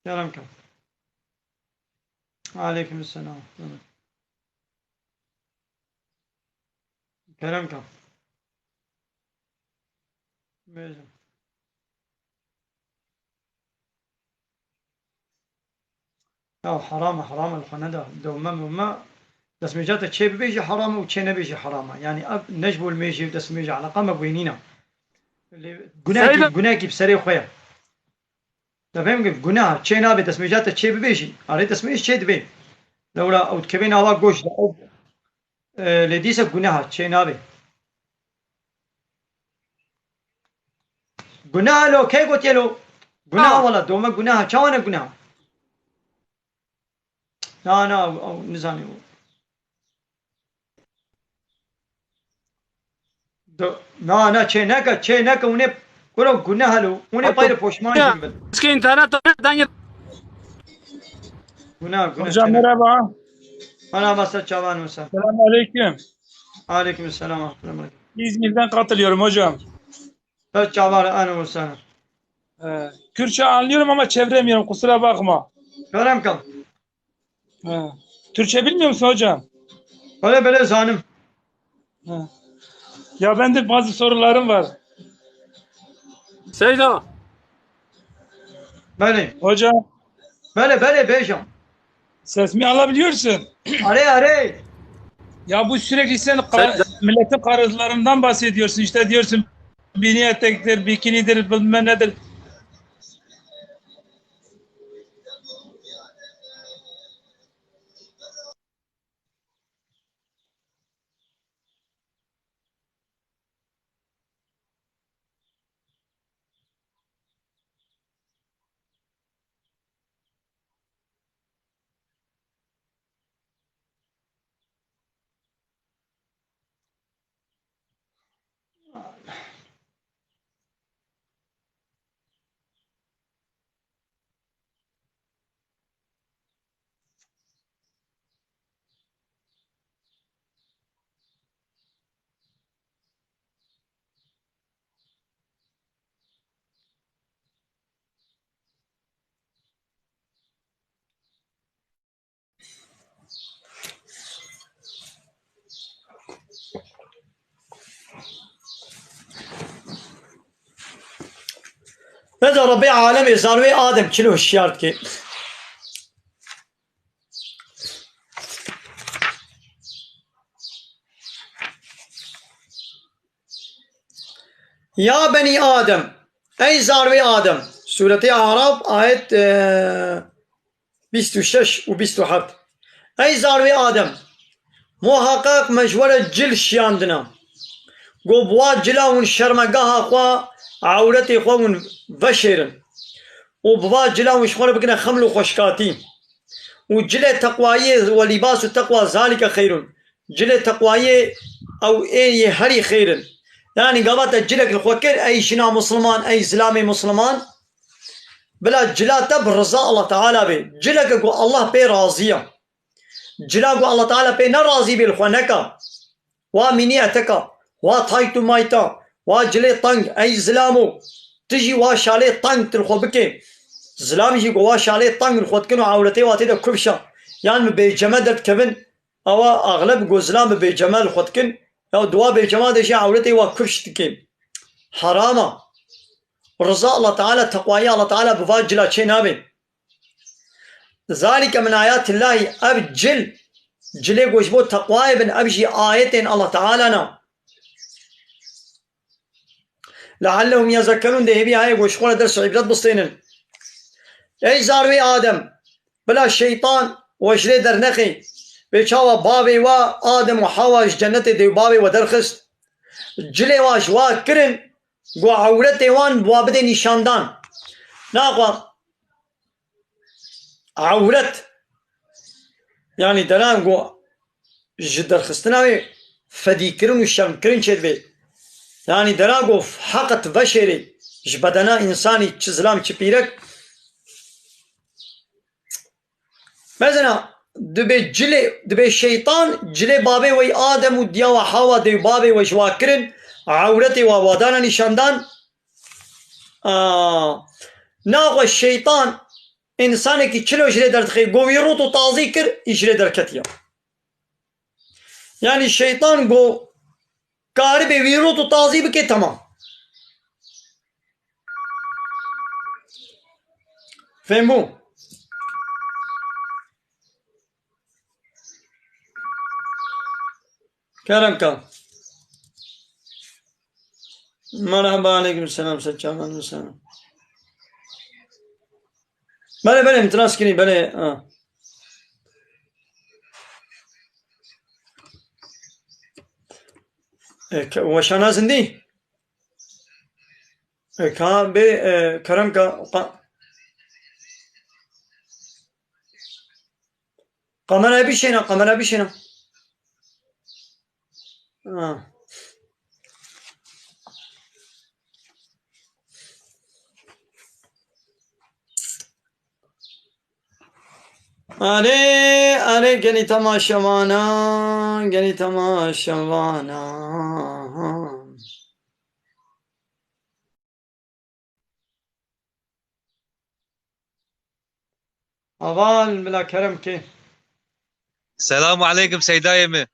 Kerem ka. Aleyküm selam. Kerem ka. Bêje. Ya heram e, heram e, li xwe neda. Dewme mewme destmêja te çê bibêjî heram e û çê nebêjî heram e. Yanî ev ne ji bo limêjê û destmêjê eleqa me bi wê nîne. Lê gunehekî, Seyda. Gunehekî bi serê xwe ye. Te fêm kir, guneh e, çê nabe destmêja te çê bibêjî. Arê destmêj çê dibê. Lewra ew dikeve nava goş de ew, e, lê dîse guneh e, çê nabe. Guneh e lo, kê gotiye lo? Guneh e Ha. wela, dome guneh e. Çawa ne guneh e? Na, na, ew, ew nizanî ew. Do-, na, na, çê neke, çê neke, hûn ê, kuro guneh e lo. Hûn ê Hatta payre poşman ya, jî bibin. Eski internet danye. Guneh, guneh, Hocam çê neke. Merhaba. Merhaba, ser çavan olsun. Selamünaleyküm. Aleyküm selam ve rahmetullah. İzmir'den katılıyorum hocam. Ser çavan, ahlen ve sahlen. Ee, Kürtçe anlıyorum ama çeviremiyorum, kusura bakma. Kerem kal. Ha. Türkçe bilmiyor musun hocam? Belê, belê, zanim. Ha. Ya ben de bazı sorularım var. Seyda. Belê. Hocam. Belê, belê, bêjam. Sesimi alabiliyorsun. Arê, arê. Ya bu sürekli sen ka-, Seyda. milletin karınlarından bahsediyorsun. İşte diyorsun, bini etektir, bikinidir, bilmem nedir. Neda Rabbê alemê zarwê Adem çilo hişyar dike. Ya benî Adem, ey zarwê Adem. Sûretê Araf, ayet, e, bîst û şeş û bîst û heft. Ey zarwê Adem, muheqeq me ji we re cil şiyandine. Go bi wa cila hûn şermegeha xwe, ewretê xwe hûn veşêrin. Û bi va cila hûn ji xwe re bikine xeml û xweşkatî. Û cilê teqwayê, "Welîbasu teqwa zalike xeyrun." Cilê teqwayê ew ê yê herî xeyr in. Yanî gava te cilek li xwe kir, ey jina musliman, ey zilamê musliman, bila cila te bi riza Allah Teala bê. Cileke ku Allah pê razî ye. Cila ku Allah Teala pê ne razî bê li xwe neke. Wa mînî eteka, wa tayt û mayta, wa cilê teng, ey zilamo, tu jî wa şalê teng tu li xwe bikê. Zilam jî ku wa şalê teng li xwe dikin û ewretê wa tê de kufş e. Yan bi bêceme derdikevin, ewa axleb ku zilam bi bêceme li xwe dikin, ya di wa bêcema de jî ewretê wa kufş dikê. Heram e. Riza Allah Teala, teqwayê Allah Teala bi va cila çê nabe. Zalike min ayatillahî, ev cil, cilê ku ji bo teqwayê bin, ev jî ayetên Allah Teala ne. Leallehum yezekkerûn, dê hêvî heye ku ji xwe re ders û îbret bistênin. Ey zarwê Adem, bila şeytan we ji lê dernexê. Vê çawa bavê we Adem û Hawa ji cennetê dê û bavê we derxist. Cilê wa ji wa kirin, ku ewretê wan bi wa bidê nîşandan. Naxwe ewret, yanî dera ku ji derxistina wê fedîkirin û şermkirin çêdibe. Yanî dera ku heqet veşêrê ji bedena însanî, çi zilam çi pîrek. Mesela, dibê cilê, dibê şeytan cilê bavê we yî Adem û diya we Hawa dê û bavê we ji wa kirin, ewretê wa wa dana nîşandan. Aa, naxwe şeytan însanekî çilo ji lê derdixê, go wî rût û tazî kir, î ji lê derketiye. Yanî şeytan go karibê wî rût û tazî bike, temam. Fêm bû? Kerem ka. Merhaba, aleyküm selam, seçam, aleyküm selam. Belê, belê, min tiras kirî, belê, ha. E, ke-, weşana zindî? E, ka bê, e, kerem ka, ka-, Kamera bişêne, kamera bişêne. Ha. Erê, erê, gelî temaşevana, gelî temaşevana. Aval bila kerem ke. Selamu aleykum Seydayê mi.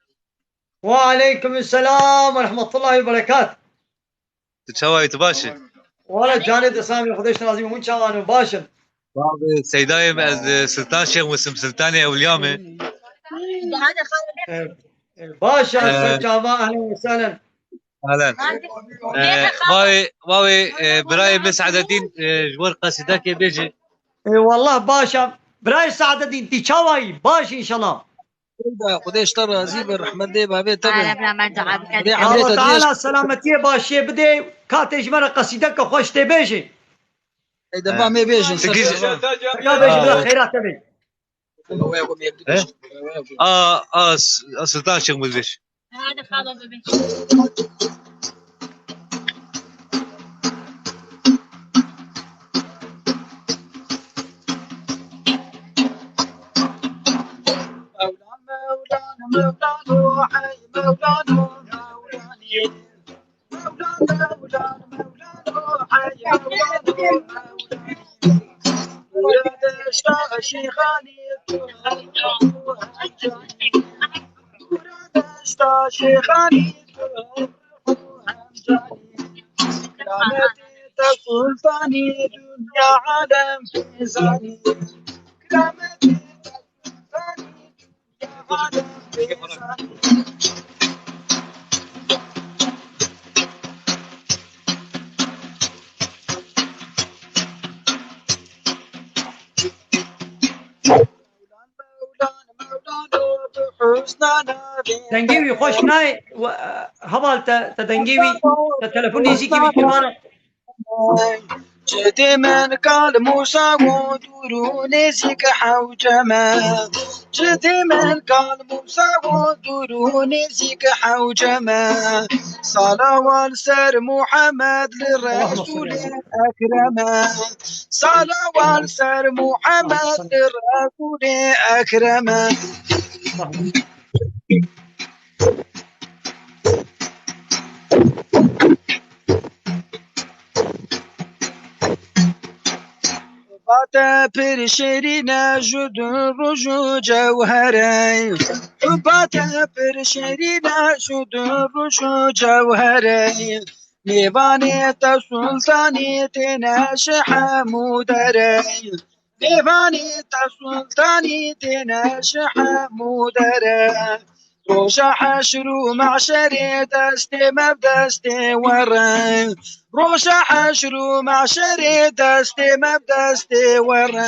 Wa aleykum selam ve rahmetullahi ve berekat. Tu çawa yî, tu baş î? Wala canê de samî, Xwedê ji te razî be, hûn çawa ne, baş in? Abi, Seydayê mi, ez, e, Sultan Şêx Musim, Sultanê Ewliya me. E, e, baş e, Ee, ser çava, ehlen ve sehlen. Helen. Ee, vay, vay, e, birayê min Saadettin, e, ji wir qesîdekê bêje. Ê, wallah baş e. Birayê Saadettin, tî çawa yî? Baş înşallah. Xwedê ji te razî be, rehmet dê bavê te be. Xwedê emrê te Teala selametiyê başiyê bidê, ka tê ji me re qesîdeke xweş tê bêjê. Ey de ba me bêjin, ser çava. Ya bêjin, bila xeyra te bê. He? A, a, s-, a, Sultan Şêx Muzbêj. Hadi xalo bibê. Mevlan, Mevlan, Mevlan, oh, hey, Mevlan, oh, Mevlan, yeah. Sultanî, dinya alem pê zanî. Kerametê te Sultanî, dinya alem pê zanî. Dengê wî xweş nayê, we-, heval te, te dengê wî, te telefon nêzîkî bikî bana. Cidê min kal Musa û dûr û nêzîk hewce me. Cidê min kal Musa û dûr û nêzîk hewce me. Salawal ser Muhammed li Resûlê Ekreme. Salawal ser Muhammed li Resûlê Ekreme. Bate pir şêrîne ji du roj û cewherê. Bate pir şêrîne ji du roj û cewherê. Mêvanê te sultanî têne ji hemû derê. Mêvanê te sultanî têne ji hemû derê. Roja heşr û mehşerê destê me bi destê we re. Roja heşr û mehşerê destê me bi destê we re.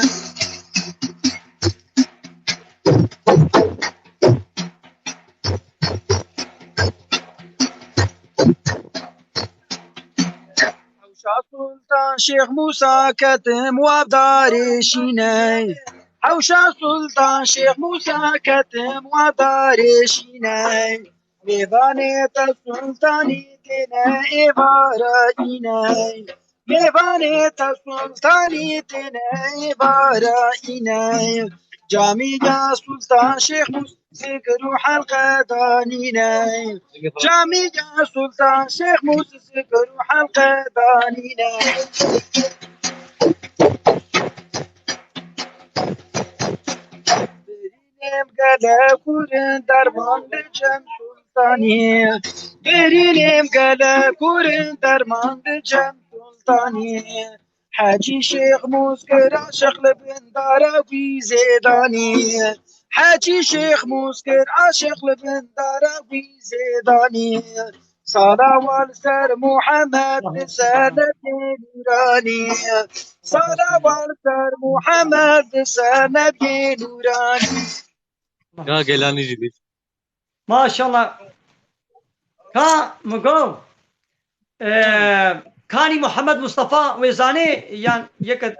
Hewşa Sultan Şêx Mûsa ketim wa darê şîney. Hewşa Sultan Şêx Mûsa ketim wa darê şîney. Mêvanê te sultanî têne êvara îney. Mêvanê te sultanî têne êvara îney. Camîya Sultan Şêx Mûsa zikr û helqe danîne. Camîya Sultan Şêx Mûsa zikr û helqe danîne. Birînêm gelek hûr in derman dicem sultanî. Birînêm gelek hûr in derman dicem sultanî. Hecî Şêx Mûs kira şex li bin dara wî zêdanî. Hecî Şêx Muskir aşiq li bin dara wî zêdanî. Salawat ser Muhammed, li ser nebê nûranî. Salawat ser Muhammed, li ser nebê nûranî. Ya Gelanî jî bî. Maşallah. Ka min got, e, kanî Muhammed Mustafa wê zanê yan yeke.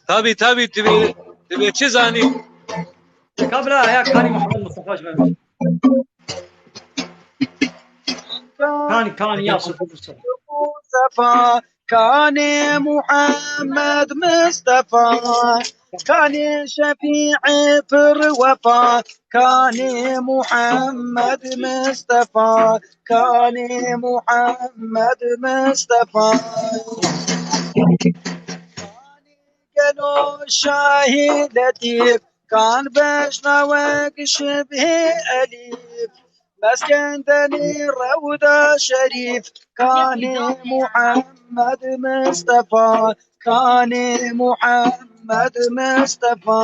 Tabî, tabî, divê, divê çi zanî? Ka bila ya kanî Muhammed Mustafa ji me. Kanî, kanî ya Mustafa. Mustafa, kanê Muhammed Mustafa, kanê Şefîê pir wefa, kanê Muhammed Mustafa, kanê Muhammed Mustafa. Gelo şahî letîf, kan beşna wek şibhê elîf. Meskendenê rewda şerîf, kanê Muhammed Mustafa, kanê Muhammed Mustafa.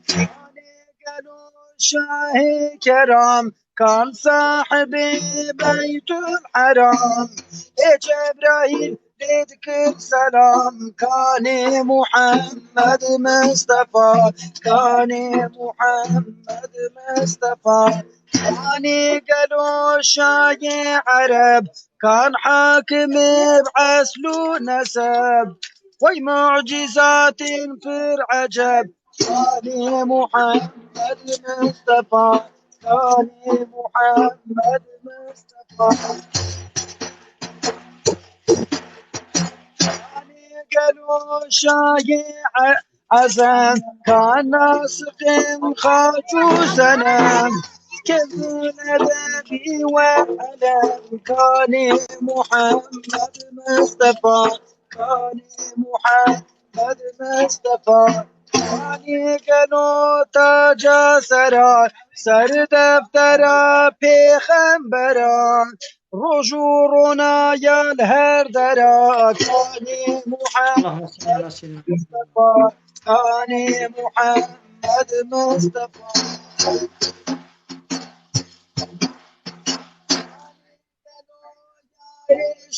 Kanê gelo şahê keram, kan sahibê Beytul Heram. Ê Cebraîl lê dikir selam, kanê Muhammed Mustafa, kanê Muhammed Mustafa. Kanê gelo şahê Ereb, kan hakimê bi esl û neseb. Wey mucîzatên pir eceb, kanê Muhammed Mustafa, kanê Muhammed Mustafa. Kanê gelo şahê E-, Ezem, kan nasiqên xaç û senem. Kevin edebî we elem, kanê Muhammed Mustafa, kanê Muhammed Mustafa. Kanê gelo taca sera, ser deftera pêxembera. Roj û ronaya li her dera, kanê Muhammed Allahümme salli ala seyyidina Mustafa, kanê Muhammed Mustafa.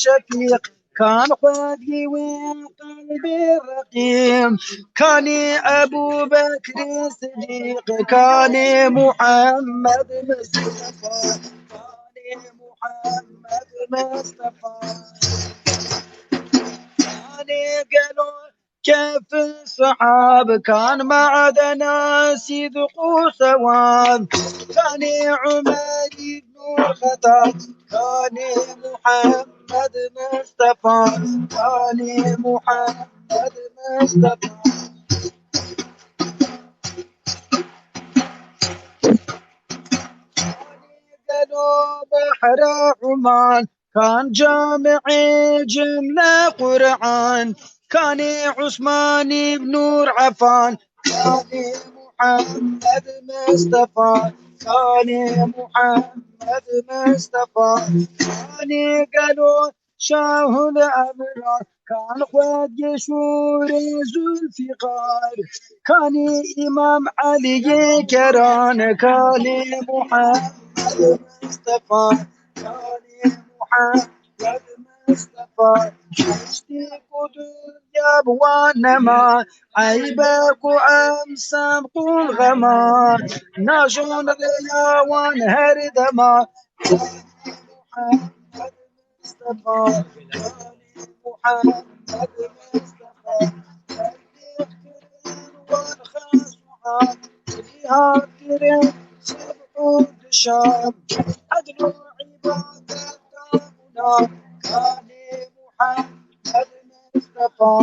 Şefîq, kan xwedî wê qelbê reqîm, kanê Ebû Bekrê Sidîq, kanê Muhammed Mustafa, kanê Muhammed Mustafa. Kanê gelo kef sihab, kan madena sidq û sewab, kanê Umer ibn Xetab, kanê Muhammed Mustafa, kanê Muhammed Mustafa. Kanê gelo behra Uman, kan camiê cimle Qur'an, kanê Usman ibn Affan, kanê Muhammed Mustafa, kanê Muhammed Mustafa. Kanê gelo şahul ebrar, kan xwediyê şûrê Zulfîqar, kanê Îmam Eliyê keran, kanê Muhammed Mustafa, kanê Muhammed Mustafa. Piştî ku dinya bi wan nema, eybe ku em sem qûl xema, najon rêya wan her dema. Muhammed Mustafa, kanê Muhammed Mustafa. Tebdîq kirin wan xeşûan, cîhad kirin sibh û dişam. Edl û îbadet tabûna, kanê Muhammed Mustafa,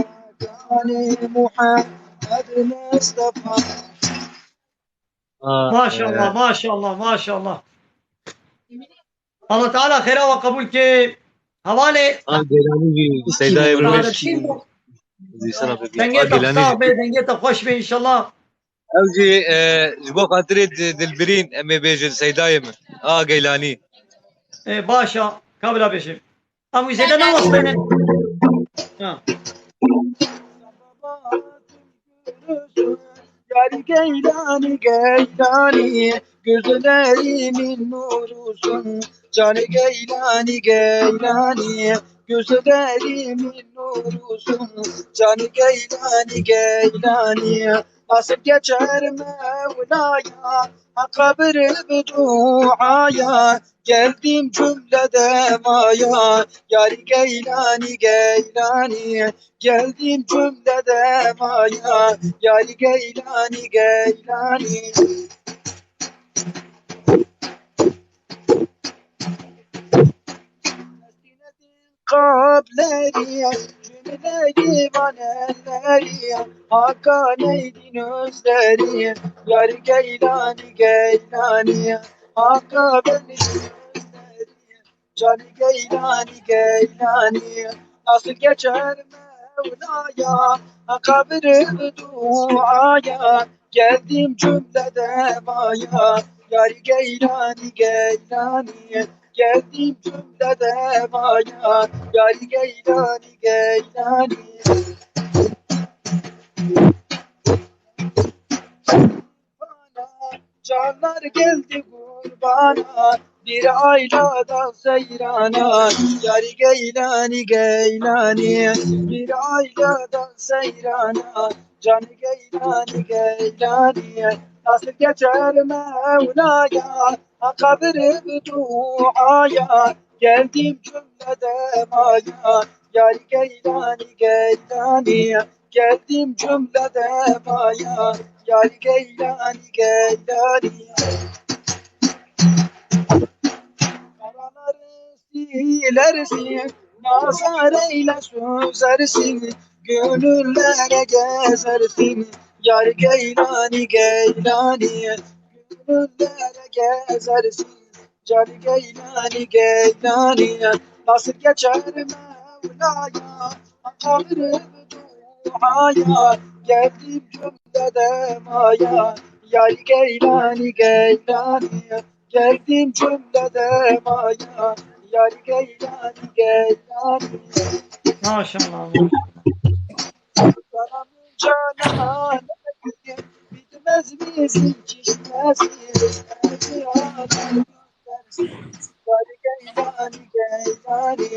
kanê Muhammed Mustafa. Aa, Maşallah, e, maşallah, maşallah. Allah Teala xêra we qebûl ke. Hevalê. A Gelanî jî Seydayê min. Dengê te sax be, dengê te xweş be inşallah. Ew jî, e, ji bo xatirê di-, dilbirîn em ê bêjin Seydayê min. A Geylanî. E, baş e, ka bila bêjim. Em wî zêde newestînin. Ha. Yar Geylani, Geylani, gözlerimin nurusun. Can Geylani, Geylani, gözlerimin nurusun. Can Geylani, Geylani, nasıl geçer Mevla'ya, ha kabir duaya, geldim cümlede maya. Yar Geylani, Geylani, geldim cümlede maya. Yar Geylani, Geylani. Kalpleri, cümle divan elleri, Hakan Eydin özleri, Yar Geylani, Geylani, Hakan Eydin özleri. Can Geylani, Geylani, nasıl geçer Mevla'ya, kabir duaya, geldim cümlede maya. Yar Geylani, Geylani, geldim cümlede maya. Yar Geylani, Geylani. Canlar geldi kurbana, bir aylada seyrana. Yar Geylani, Geylani, bir aylada seyrana. Can Geylani, Geylani, nasıl geçer Mevla'ya, ha kabir duaya, geldim cümlede maya. Yar Geylani, Geylani, geldim cümlede maya. Yar Geylani, Geylani. Karaları silersin, nazar eyle süzersin, gönüllere gezersin. Yar Geylani, Geylani, gönüllere gezersin. Can Geylani, Geylani, nasıl geçer Mevla'ya, kabir duaya, geldim cümlede maya. Yar Geylani, Geylani, geldim cümlede maya. Yar Geylani, Geylani. Maşallah, maşallah. Canım canan, bitmez bizim çeşmesi. Yar Geylani, Geylani,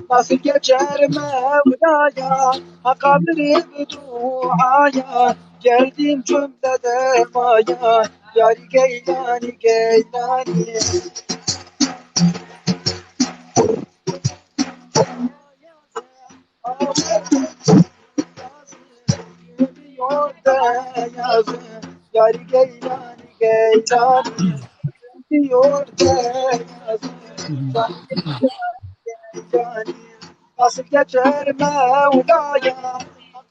nasıl geçer Mevla'ya, ha kabir duaya, geldim cümlede maya. Yar Geylani, Geylani. Yar Geylani, Geylani, nasıl geçer Mevla'ya,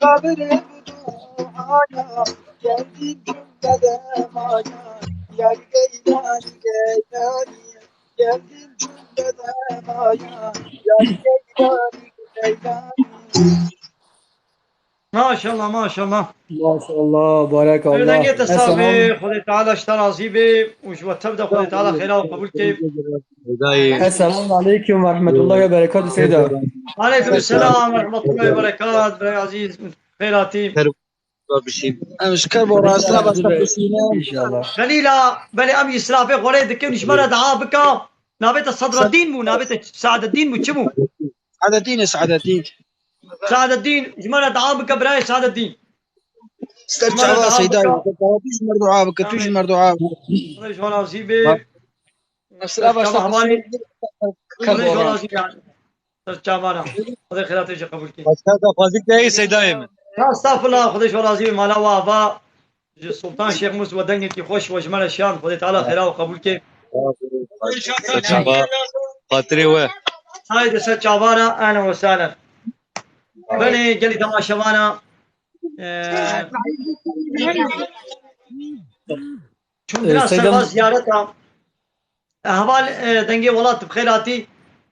kabir duaya, geldim cümlede maya. Yar Geylani, Geylani, geldim cümlede maya. Yar Geylani, Geylani. Maşallah, maşallah. Maşallah, barekallah. Ev dengê te sax be, Xwedê Teala ji te razî be û ji we tev de Xwedê Teala xêra we qebûl ke. Esselamu aleykum ve rahmetullahi ve berekatuhu Seyda. Aleykum selam ve rahmetullahi ve berekatuhu. Birayê ezîz, xêr hatî. Em ji ker bo rastî bes te bişîne. İnşallah. Xelîla, belê em îsrafê xwe lê dikin, ji me re dua bika. Navê te Sadreddîn bû, navê te Saededdîn bû, çi bû? Saededdîn e, Saededdîn. Saededdîn, ji me re dua bike, birayê Saededdîn. Ser çava Seyda, tu ji me re dua bike, tu ji me re dua bike. Xwedê ji we razî be. Ser çava hevalê. Xwedê ji we razî be. Ser çavana. Xwedê xêratê jî qebûl ke. Başka da xwazîk de Seydayê min. Estağfurullah, Xwedê ji we razî be, mala we ava. Ji Sultan Şêxmûs we dengekî xweş we ji me re şand. Xwedê Teala xêra we qebûl ke. Ser çava, xatirê we. Haydi ser çavana, ehlen we sehlen. Belê gelî temaşevana, e, çûndina Ee, serva Seydam ziyareta. Heval, e, dengê welat bi xêr hatî.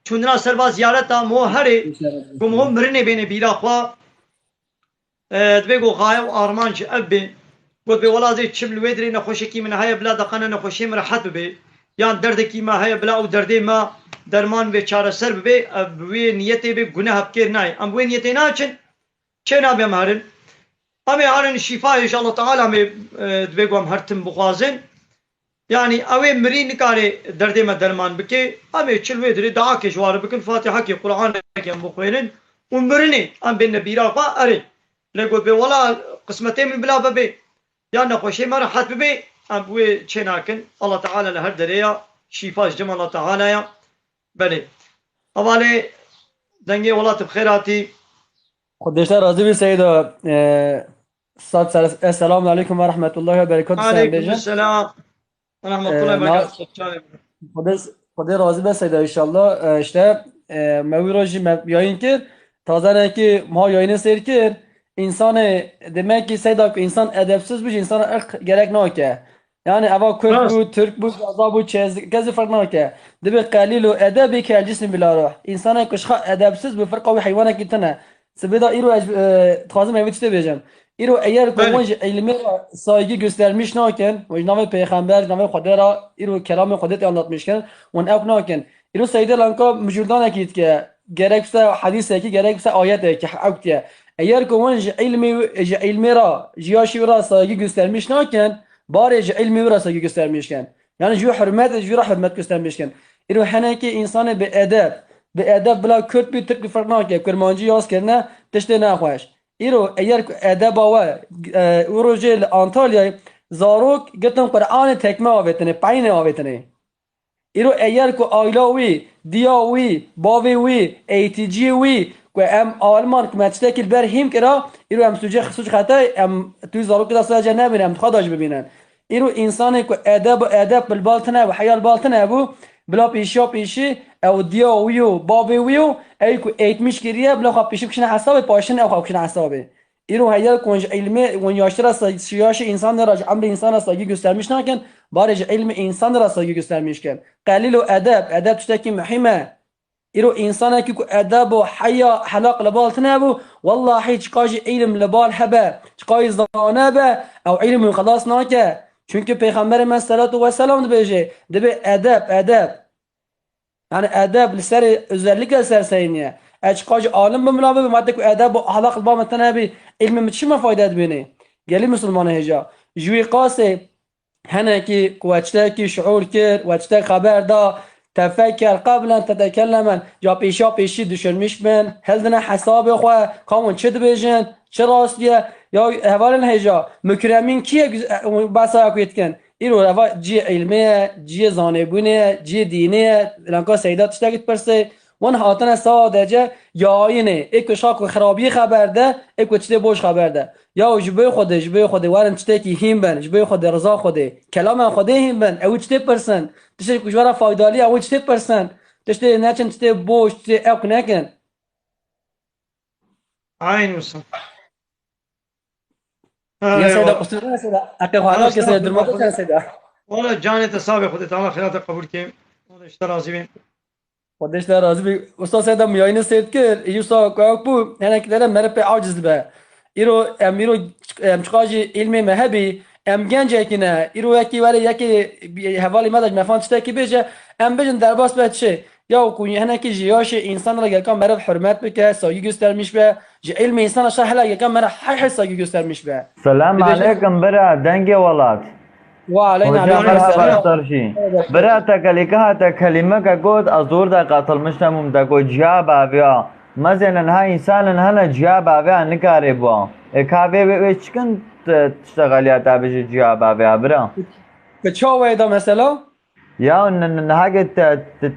Çûndina serva ziyareta mo herê, ku mo mirinê bêne bîra xwe. E, divê ku xaye û armanc ev bê. Got bê wela zê çi li wê dirê nexweşekî min heye, bila deqene nexweşiyê min rehet bibe. yan derdekî me heye, bila ew derdê me derman bê, çareser bibe, ev bi wê niyetê bê, guneh bi kêr nayê. Em bi wê niyetê naçin, çê nabe em herin. Em ê herin şîfa, înşallah Teala em ê, e, divê ku em her tim bixwazin. Yanî ew ê mirî nikare derdê me derman bike. Em ê çil wê dirê duakê ji ware bikin, Fatihekê, Quranekê em bixwênin û mirinê em bêne bîra xwe, erê. Lê got bê, wela qismetê min bila bibe, ya nexweşê me rehet bibe, em bi wê çê nakin. Allah Teala li her derê ya, şîfa ji cem Allah Teala ya. Belê. Hevalê, dengê welat bi xêr hatî. Xwedê ji te razî bî Seyda. E, sat ser, esselamu aleykum ve rahmetullahi ve berekatuhu, sen Aleykum bêjin. Selam. Rahmetullahi Ee, ve na- berekatuhu. Canım. Xwedê, Xwedê razî be Seyda, înşallah. Ee, işte, e, me wî rojî me yayın kir. Taze ne ki ma yayını seyr kir. İnsanı, demek ki Seyda, ku insan edepsiz bû, insana ırk gerek nake. Yani eva Kürt Rast. bû, Türk bû, Zaza bû, Çez, kezi fark nake. Dibe qelîl û edebi kel cismi bila ruh. Însanê ku ji xwe edepsiz bû, firqa wî heywanekî tune. Sibê de îro ez, e, dixwazim evî tiştê bêjim. Îro eger ku Belê. hûn ji îlmê re saygî göstermiş nakin, hûn ji navê pêxember, ji navê Xwedê re îro kelamê Xwedê tê anlatmiş kin, hûn ew nakin. Îro Seydê Lanka mijûldanekî dike, gerek bise hedîsekî, gerek bise ayetekî, ew diye. Eger ku hûn ji îlmê, ji îlmê re, ji yaşî wî re saygî göstermiş nakin, barê ji îlmê wî re saygî göstermiş kin. Yani ji wî hurmet, ji wî re hurmet göstermiş kin. Îro henekî însanê bi edeb, bi edeb bila Kurd bî, Tirk bî, ferq nake. Kurmancî yaz kirine, tiştê nexweş. Îro eger ku edeba we, e, û rojê li Antalyayê zarok girtin Qur'anê tekme avêtinê, peynê avêtinê. Îro eger ku aila wî, diya wî, bavê wî, eğiticiyê wî, ku em Alman ku me tiştekî li ber hîm kira, îro em sûcê, sûc xetayê, em tu zarokê de sadece nebînin, em dixwe da jî bibînin. Îro însanê ku edeb, edeb li bal tine û heya li bal tine bû, bila pêşiya pêşî ew diya wî û bavê wî û ew ku eğitmiş kiriye, bila xwe pêşî bikişine hesabê, paşin ew xwe bikişine hesabê. Îro heya ku hûn ji îlmê, hûn yaşî re say-, yaşê însanê re, ji emrê însan re saygî göstermiş nakin, barê ji îlmê însanê re saygî göstermiş kin. Qelîl û edeb, edeb tiştekî muhîm e. Îro însanekî ku edeb û heya helaq li bal tine bû, wellahî çiqa jî îlim li bal hebe, çiqa jî zane be, ew îlim wî xelas nake. Çunke Pêxemberê me selatu ve selam dibêje, dibê edeb, edeb. Yani edeb li serê özellikle ser seyniye. Ez çiqa jî alim bim, bila bibim, heta ku edeb û ahlak li ba min tune bî, îlmê min çi me fayde dibînê? Gelî misilmanê hêja. Ji wî qasê henekî ku we tiştekî şiûr kir, we tiştek xeber da, tefekker qeblen tetekelemen, ya pêşa pêşî düşünmüş bin, hildine hesabê xwe, ka hûn çi dibêjin, çi rastiye, ya hevalên hêja, mukremîn kî ye, behsa ya ku yê dikin? Îro eva cihê îlmê ye, cihê zanêbûnê ye, cihê dînê ye, lenka Seyda tiştekî dipirsê, wan hatine sadece yayînê, ê ku şa ku xirabiyê xeber de, ê ku tiştê boş xeber de. Ya ji bo Xwedê, ji bo Xwedê werin tiştekî hîn bin, ji bo Xwedê, riza Xwedê, kelama Xwedê hîn bin, ew tiştê pirsin, tiştê ku ji we re faydalî ye, ew tiştê pirsin, tiştê neçin, tiştê boş, tiştê ewk nekin. Eyn wisa. Ya Seyda, qusur ne Seyda? Heqê xwe helal ke Seyda, durma te çend Seyda? Wala canê te sabê Xwedê Teala xêra te qebûl ke. Xwedê ji te razî be. Xwedê ji te razî be. Usta Seyda, min yayînê sêr kir. Î usta ku ew bû, hinek dere meriv pê aciz dibe. Îro, em îro, em çiqa jî îlmê me hebî, em gencekî ne. Îro wekî were yekê hevalê me de ji me fan tiştekî bêje, em bêjin derbas be çi? Ya ku hinekî ji yaşê însan re gelka meriv hurmet bike, saygı göstermiş be, ji îlmê însan re şa hela gelka meriv hay hay saygı göstermiş be. Selam Dibêje aleykum bira, dengê welat. Wa aleyna Hoca aleykum merhaba selam. Star jî. Evet. Bira te kelîka te kelîmeke got, ez zor de qetilmiş nebûm, te got ciya baviya. Mezênin ha însanin hene ciya baviya nikare bûa. E ka vê wê wê çikin te tişte xeliya te bêje ciya baviya bira. Bi çawa ye da mesela? Ya n-, n-, niha ke te, te,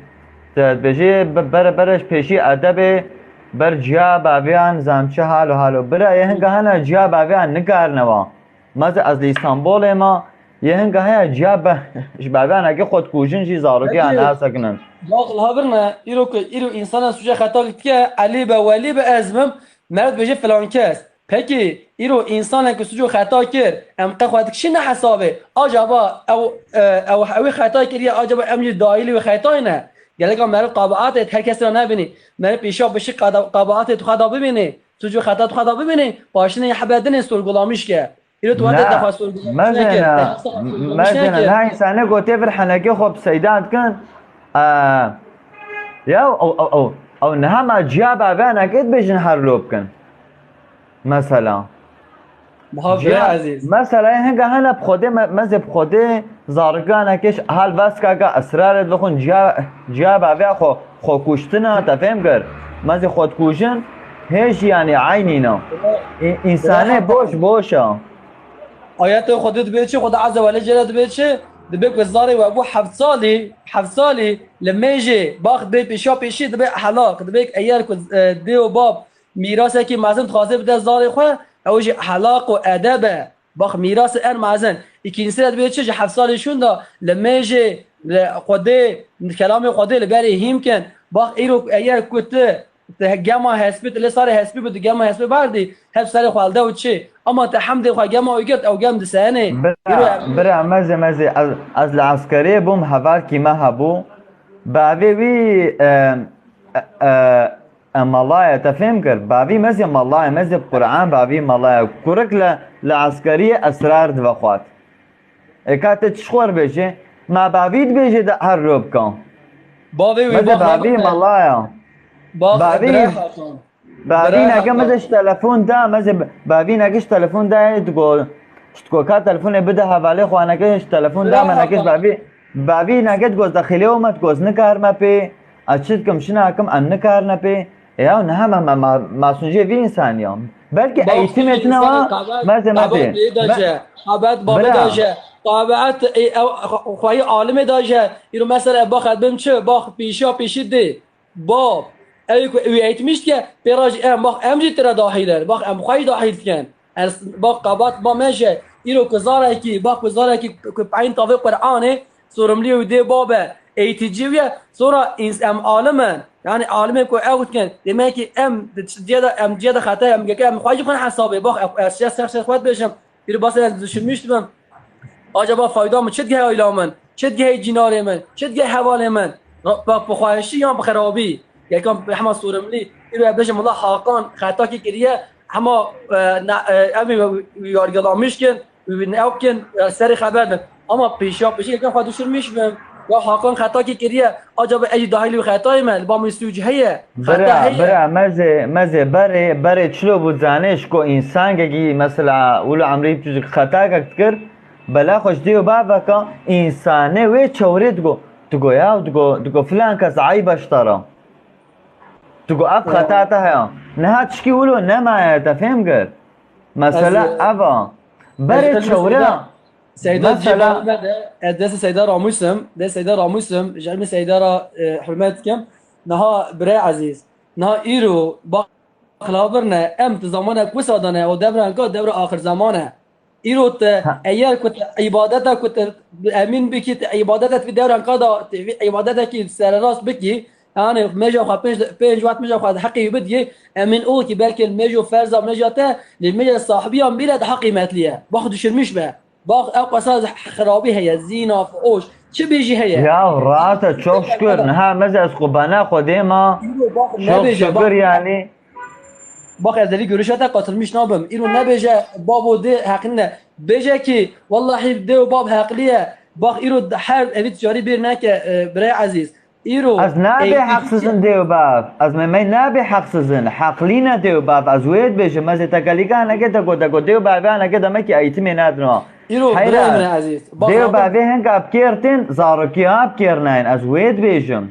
te bêjî be-, bere, bere ji pêşî edebê ber ciya baviyan zam çi halo halo. Bira yê hinga hene ciya baviyan nikarine wa. Meze ez li Îstanbulê ma, yê hinga heye ciya be-, ji baviyan eke xwe dikujin jî zarokê Peki, an nasekinin. Daxil ha birine, îro ku, îro însana sûce xeta dike, Elî be, Welî be, ez bim, meriv bêje filan kes. Pekî, îro însanek ku suc û xeta kir, em qe xwe dikişîne hesabê. Acaba ew, e, ew, ew ê xeta kiriye, acaba em jî dahilî wê xetayê ne? Geleka meriv qabaetê her kesî re nebînî. Meriv pêşiya pêşî qada-, qabaetê tu xwe da bibînî, suc û xeta tu xwe da bibînî, paşinê hebe dinê sorgulamiş ke. Îro tu wate te xwe sorgulamiş neke, te xwe sorgulamiş neke. Mezene, na însanê ku tê vir henekê xwe bi seyda dikin. E, ya, ew, ew, ew, ew niha ma ciya bavê henekê dibêjin her lo bikin. Mesela. Ciya, ezîz. Mesela, hinga hene bi Xwedê, me, mezê bi Xwedê, zarikanekê ji hal veskaka esrarê dixwin ciya, ciya bavê xwe, xwe kuştina, te fêm kir. Mezê xwe dikujin, hê jî, yanî, eynî ne. Î-, însanê boş, boş e. Ayetê Xwedê dibê çi? Xwedê Azze ve Celle dibê çi? Dibê ku zarê we bû heft salî, heft salî li mêjê, bax dibê pêşa pêşî dibê helaq, dibê eger ku, e, dê û bab mîrasekî mezin dixwaze bide zarê xwe, ew jî helaq û edeb e. Bax mîrasê en mezin. Îkincisi de dibê çi? Ji heft salî şûnda li mêjê, li Xwedê, kelamê Xwedê li berê hîn kin. Bax îro eger ku tu Te gema hespê, tu lê sarê hespê bû, tu gema hespê berdî, hep serê xwe li dew çi. Ama te hemdê xwe gema wî girt, ew gem disenê. Bira, bira, mezê, mezê, ez, ez li eskeriyê bûm, hevalkî me hebû. Bavê wî, e, e, e, e, mala ye, te fêm kir? Bavî mezê mala ye, mezê bi Quran bavî mala ye. Kurik li, li eskeriyê esrar divexwat. Ê ka te çi xwe bêje? Ma bavî dibêje de her ro bika. Bavê wî, meze bavî mala ya. Bavî, bavî neke meze ji telefon da, meze bavî neke ji telefon da, ê digo, ji digo ka telefonê bide hevalê xwe, neke ji telefon da, me neke ji bavî, bavî neke digo, ez dexilê û me digo, ez nikarime pê, ez çi dikim, şina kim, em nikarine pê. Ya niha me, me, me, masûnjê vî însanî ya. Belkî eğitimê tune wa, meze, meze. Qabeet bavê da je, qabeet bavê da je, qabeet, e, ew, xwayî alimê da je. Îro mesela bax ez bim çi, bax pêşiya pêşî dê. Bax, ew ku ew eğitim işte, pêra jî em, bax em jî tira dahîl in. Bax em xwayî dahîl dikin. Ez, bax qabeet ba me je. Îro ku zarekî, bax ku zarekî ku, ku eyn tavê Qur'anê, Sorumlî wî dê babe, eğitici wî ye. Sonra ins-, em alim in. Yani alimê ku ew dikin, demek ki em di çi ciya de, em ciya de xeta ye, em geke em xwe jî xwe hesabê. Bak, ez, ez şex-, şex-, şexs xwe dibêjim. Îro basê ez düşünmüştüm. Acaba fayda min çi digehe aîla min? Çi digehe cînarê min? Çi digehe hevalê min? Ra-, bak, bi xwahişî yan bi xerabî? Yekam hema sorumlî. Îro ez bêjim, wela Hakan xetakî kiriye. Hema, e, na, e, em ê yargılamış kin. Wî ne ew kin, e, serê xeber din. Ama pêşiya pêşî yekê xwe düşürmüş bim. Ya Hakan xetakî kiriye. Acaba ez jî dahilî wî xetayê me? Li ba min sûc heye. Xeta heye. Bira, mezê, mezê berê, berê çilo bû zanê ji ku însangekî mesela wilo emrî tu xetakek dikir, bela xwe ji dê û baveka însanê wê çewrê digo, digo ya, digo, digo filan kes eyba ji te re. Digo ev xeta te heye. Niha tişkî wilo nemaye, te fêm kir? Mesela ev a. Berê çewre. Seyda, Seyda cî bavê me de, ez destê Seyda ramûsim, destê Seyda ramûsim, ji ilmê Seyda re, e, hurmet dikim. Niha birê ezîz, niha îro, bak, xilabir ne, em tu zamanek wisa de ne, o devran ka devra axir zaman e. Îro te, eyer ku te îbadeta ku te emîn bikî, te îbadeta tu devran ka da, te vî îbadetekî sererast bikî, yani mêja xwe pênc, pênc wet mêja xwe heqî wî bidiyê, emîn ol ki belkî mêjo ferza mêja te, lê mêja sahibiyan bîre daha qîmetli ye. Bak düşürmüş be. Bak, ew qasa xirabî heye, zîna, fuhuş, çi bêjî heye. Ya, rahat e, çok şükür. Niha meze ez qubana Xwedê ma. Îro bak, çok nebêje, şükür bak. Yani. Bak, ez devî görüşe te katılmış nabim. Îro nebêje, babo dê heqli ne. Bêje ki, wallahî dê û bab heqli ye. Bak, îro her evî ticarî bêr neke, e, birê ezîz. Îro. Ez nabê heqsizin dê û bav. Ez me me nabê heqsizin. Heqlî ne dê û bav. Ez wê dibêjim. Ez ê tekelîka neke te got, te got dê û bavê neke demek ki eğitimê nadin o. Îro birayê min ezîz. Dê û bavê hinka bi kêr tên, zarokiya bi kêr nayên. Ez wê dibêjim.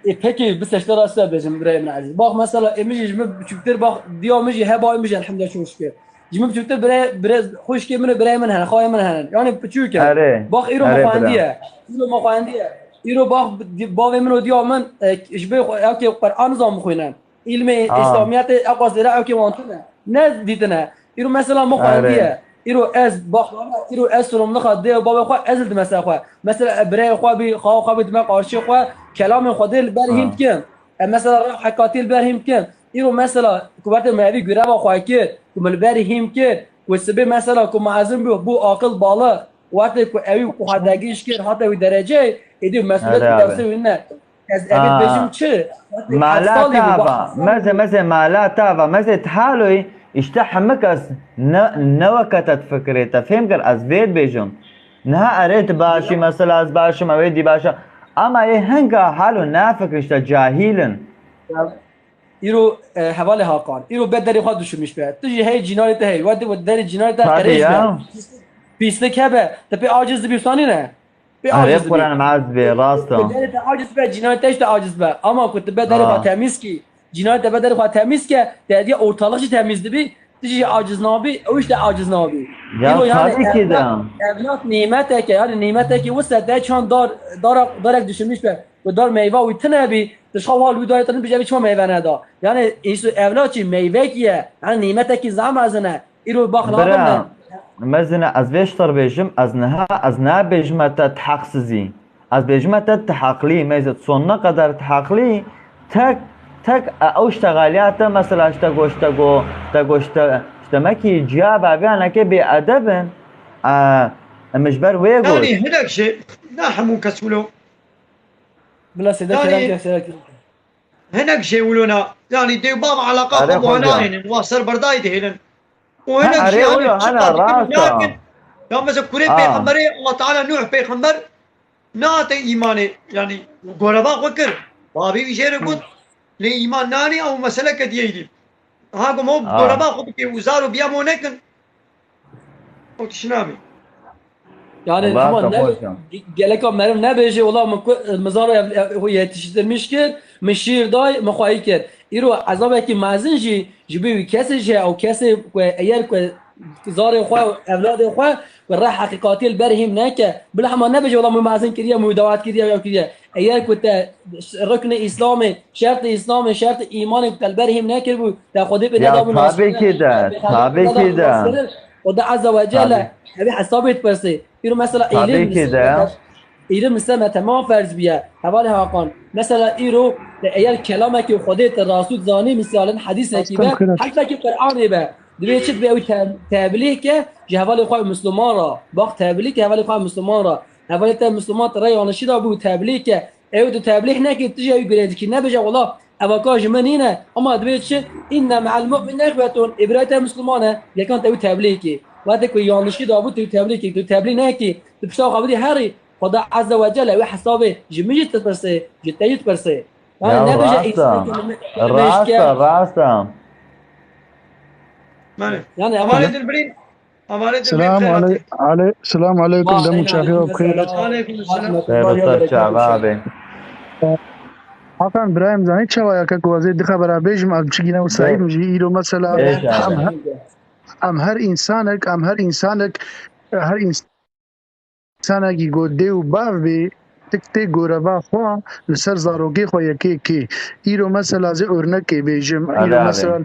E, peki, bi seçte rast bêjim birayê min ezîz. Bak mesela, ê min jî ji min biçûktir, bak diya min jî heba min jî elhamdülillah çok şükür. Ji min biçûktir bire, bire, xwişkê min û birayê min hene, xalê min hene. Yani piçûk e. Erê. Bak îro me xwendiye. Îro me xwendiye. Îro bak di-, bavê min û diya min, e, ji bê xwe, ew kê Qur'an zan bixwîne. Îlmê, ha, Îslamiyetê ew qas lêre ew kê wan tune. Ne dîtine. Îro mesela me xwendiye. Îro ez bak, îro ez sorumluluk dê û bavê xwe ez li dime ser xwe. Mesela e, birayê xwe bî, xawa xwe bî dime qarşî xwe. Kelamê Xwedê li ber hîn dikim. E, mesela reh hekatî li ber hîn dikim. Îro mesela ku werte me evî gureva xwe kir, ku min li berî hîn kir, ku sibê mesela ku me ezin bû, bû aqil baliq, werte ku ewî ku xwe degiş kir, hate wî dereceyê, êdî mesûliyet ku dersê wî ne. Ez evî dibêjim çi? Werte mala tava, meze, meze mala tava, meze tihaloyî, Îşte hemik ez ne, ne weke te difikirê, te fêm kir, ez vê dibêjim. Niha erê tu baş î, mesela ez baş im, ew ê dî baş e. Ama ê hinga halo nafikirin, îşte cahîl in. Ya, îro, e, hevalê Hakan. Îro be derê xwe dişumiş be. Tu jî hey cînarê te hey. Wê de derê cînarê te Tabii qirêj be. ya. Pîslik hebe. Tu pê aciz dibî, wisa nîne? Pê Erê aciz dibî. Quran ez bê, rast e. Derê te aciz be, cînarê te işte aciz be. Ama ku tu be derê xwe Ha. temiz kî, cînarê te be derê xwe temiz ke, te diye ortalık jî temiz dibî. Tu jî aciz nabî, ew işte aciz nabî. Ya Îro yani tabii ki de. Evlat, evlat nîmeteke, yani nîmeteke wisa te çan dar, dar, darek düşünmüş be. Ku dar meyva wî tine bî, tu ji xwe hal wî darê tine bije çima meyve neda. Yani îşte evlat jî meyvekî ye. Yani nîmetekî zehma zine. Îro bak Bira, mezine ez vê ştar bêjim, ez niha, ez nabêjime te tu heqsizî. Ez bêjime te tu heqlî, meyze sonuna kadar tu heqlî, tek, tek e, ew ştexaliya te, mesela işte go, işte go, işte go, işte, işte me kî ciya baviyaneke bê edeb in, e, em ji ber wê got. Yani hinek jî, ne hemû kes wilo. Bila sêde Yani- kerem ke, sêde kerem. Hinek jê wilo ne. Yani dê û bav eleqa Erê xwe bo xwe nahênin, wa ser berdayî dihêlin. Û Ha, hinek erê jî hani wilo, çi hene qas dikin rast e. nakin. Ya mesela kurê Ha. pêxemberê, Allah Teala Nuh pêxember nehate îmanê, yani goreva xwe kir. Bavê wî jê re got, lê îman nanî ew meseleke diyeyî. Ha, gom o Ha. goreva xwe bike û zaro biya mo nekin. O tişt nabî. Yani Allah tamam, da ne, hoş ya. Geleka meriv nebêje, ola min ku, min zaro ev, ev, ev yetiştirmiş kir, min şîr day, min xweyî kir. Îro ezabekî mezin jî, ji bo wî kesê jî, ew kesê ku eyer ku zarê xwe, evladê xwe, ku reh heqîqatiyê li ber hîm neke, bila hema nebêje, ola min mezin kiriye, min dawet kiriye, ya kiriye. Eyer ku te ruknê Îslamê, şertê Îslamê, şertê îmanê ku te li ber hîm nekiribû, te Xwedê pê Ya nedabû tabii ki de, tabii ki de. Xwedê Azze ve Celle, evê hesabê dipirsê. Îro mesela Tabii îlim ki de. Îlim li ser me temam ferz bûye. Hevalê Hakan. Mesela îro te eyer kelamekî Xwedê te rastû zanî, misalin hedîsekî be, Aslan kira. Heştekî Qur'anê be. Divê çi divê ew te-, teblîh ke ji hevalê xwe Misliman re. Bak teblîh ke hevalê xwe Misliman re. Hevalê te Misliman te re yanlişî da bû teblîh ke. Ew tu teblîh nekî tu jî ew girê dikî. Nebêje wela evaka ji min nîne. Ama divê çi? Inne me'el mu'minine ihwetun. Ê birayê te Misliman e. Yekan te ew teblîh kî. Wextê ku yanlişî da bû tu teblîh kî. Tu teblîh nekî. Tu pişta xwe bidî herî. Xweda Azze ve Celle wê hesabê ji min jî dipirsê, ji te jî dipirsê. Yani Ya nebêje rast e. Îslamê Rast e, rast e. Mane. Yani Hevalê ama Dilbirîn, hevalê Dilbirîn Selamu xeyr aley, hatin. aley, selamu aleykum, dem û çaxê we bixêr. Aleykum selam. Xêr û ser çava be. Hakan Birahim, zanî çawa ya kek wazê di xebera bêjim, em çi gîne û Saîd min jî îro mesela Bêj abi. em her, em her insanek, em her insanek, her insanekî got dê û bav bê, tik tê goreva xwe li ser zarokê xwe yekê kê. Îro mesela zê örnekê bêjim. Îro Erê abi. Mesela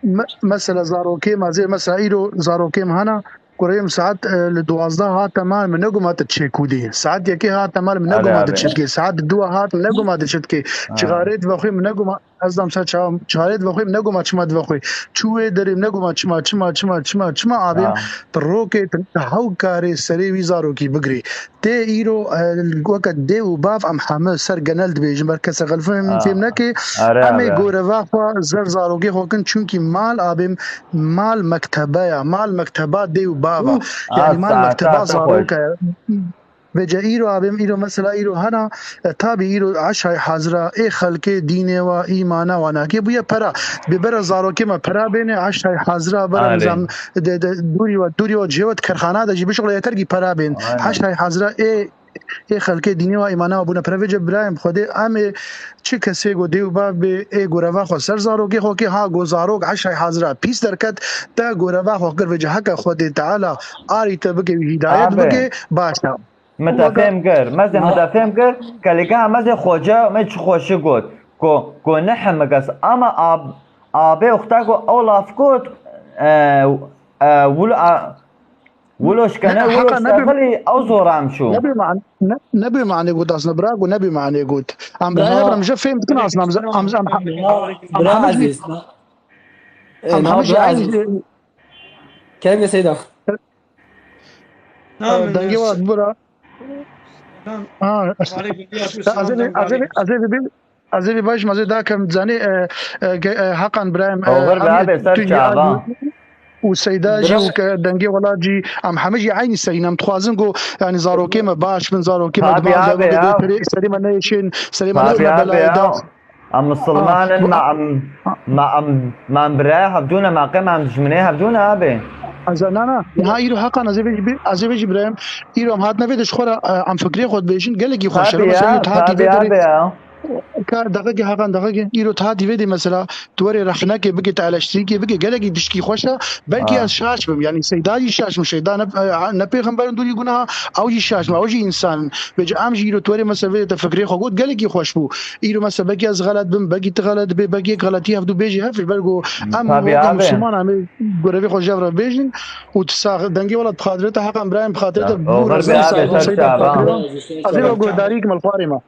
me-, mesela zarokê me zê mesela îro zarokê me hana kureyê min saet, e, li duwazdeh hate mal min negoma te çêkûdê. Saet yekê hate mal min Erê negoma te abi. çêtkê. Saet duwa hat min negoma te çêtkê. Ha. Çixarê divexwê min negoma ez dam ser çawa çixarê divexwê min negoma çima divexwê. Çû wê derê min negoma çima, çima, çima, çima, çima abê Ha. tu rokê tu hew karê serê wî zarokî bigirê. Tê îro, e, weke dê û bav em heme ser genel dibêjin, ber kese xelfê min Ha. fêm neke. Erê Em ê abi. goreva xwe zer zarokê xwe kin, çunkî mal abê mal mektebe ya, mal mekteba dê û bav a. Uf, Yani a mal saete mekteba te zarok xweş. e. Vêce îro abêm îro mesela îro hena, e, tabî îro eşay hazira ê xelkê dînê wa îmana wa nakê bûye pera. Bi bera zarokê me pera bêne eşay hazira bera Arê. nizam de, de, dûrî wa, dûrî wa cihê wa kerxana de jî bişuxle yeter kî pera bên. Aynen. Eşay hazira ê, ê xelkê dînê wa îmana wa bûne pera. Vêce birayêm Xwedê em ê çi kesê go dê û bav bê ê goreva xwe ser zarokê xwe kê ha go zarok eşay hazira pîs derket te goreva xwe kir vêce heke Xwedê Teala arî te bike wî hîdayet Abi. Bike baş e. Me te fêm kir. Me zê me te fêm kir. Kelîka me zê xoce me çi xweşi got. Ko, ko ne heme kes. Ama ab, abê uxta ko ew laf got, e, e, wilo, a, wilo şkene, Ne, wilo haka ne bi- ştexilî, ew zora em çû. Nebê man-, ne, nebê manê got aslında, bira got, nebê manê got. Em bira Daha- Ebram jî fêm dikin aslında, em, em, em, Bira Ezîz. em, Bira Ezîz. Kerem Seyda. Tamam, Dengê wa bira. Tamam. Ha, Aleyküm, bir yapıyorsun, ez ê, tamam, ez ê, ez ê, Ez ê vê baş, ez ê dakem zanê, e, e, ge-, e, Heqan Birahim, e, Oxir be em ê abi, ser tu jî çava. Û Seyda jî Bira- û ke-, dengê welat jî, em hemî jî eynî serî ne. Em dixwazin ku, yanî, zarokê me baş bin, zarokê me Tabii diman abi, zarokê ya. Serê, serê me neyêşên, serê me Tabii neyêşin abi, belayê ya. Da. Em misilman in, Ah, ma em, ma em, ma em birayê hevdû ne, ma qey ma em dijminê hevdû ne abi. Ez, na, na, niha îro Heqan ez ê vê jî bê-, ez ê vê jî birayim. Îro em hatine vê de ji xwe re, e, em fikrê xwe dibêjin, gelekî xweş e. Tabii Mesela ya, îro tahatî tabii vê derê abi ya. Ka, deqekê Heqan, deqekê. Îro tahatî vê de mesela tu werê rexnekê bike, tu eleştirîkê bike, gelekî tişkî xweş e. Belkî Ha. ez şaş bim, yanî Seyda jî şaş bim. Seyda ne, e, ne pêxemberin dûrî gunaha, ew jî şaş bim, ew jî însan in. Vêca em jî îro tu werê mesela vê de te fikrê xwe got, gelekî xweş bû. Îro mesela belkî ez xelet bim, belkî tu xelet dibê, belkî yek xeletî hevdû bêjî hevdû, belgo em Tabii weke abi. Misilman em ê gorevê xwe jev re bêjin û tu sax dengê welat bi xatirê te Heqan Birahim bi xatirê te Ya, bû oxir be abi, ser çava. Ez ê wek guhdarî kim li xwarê me.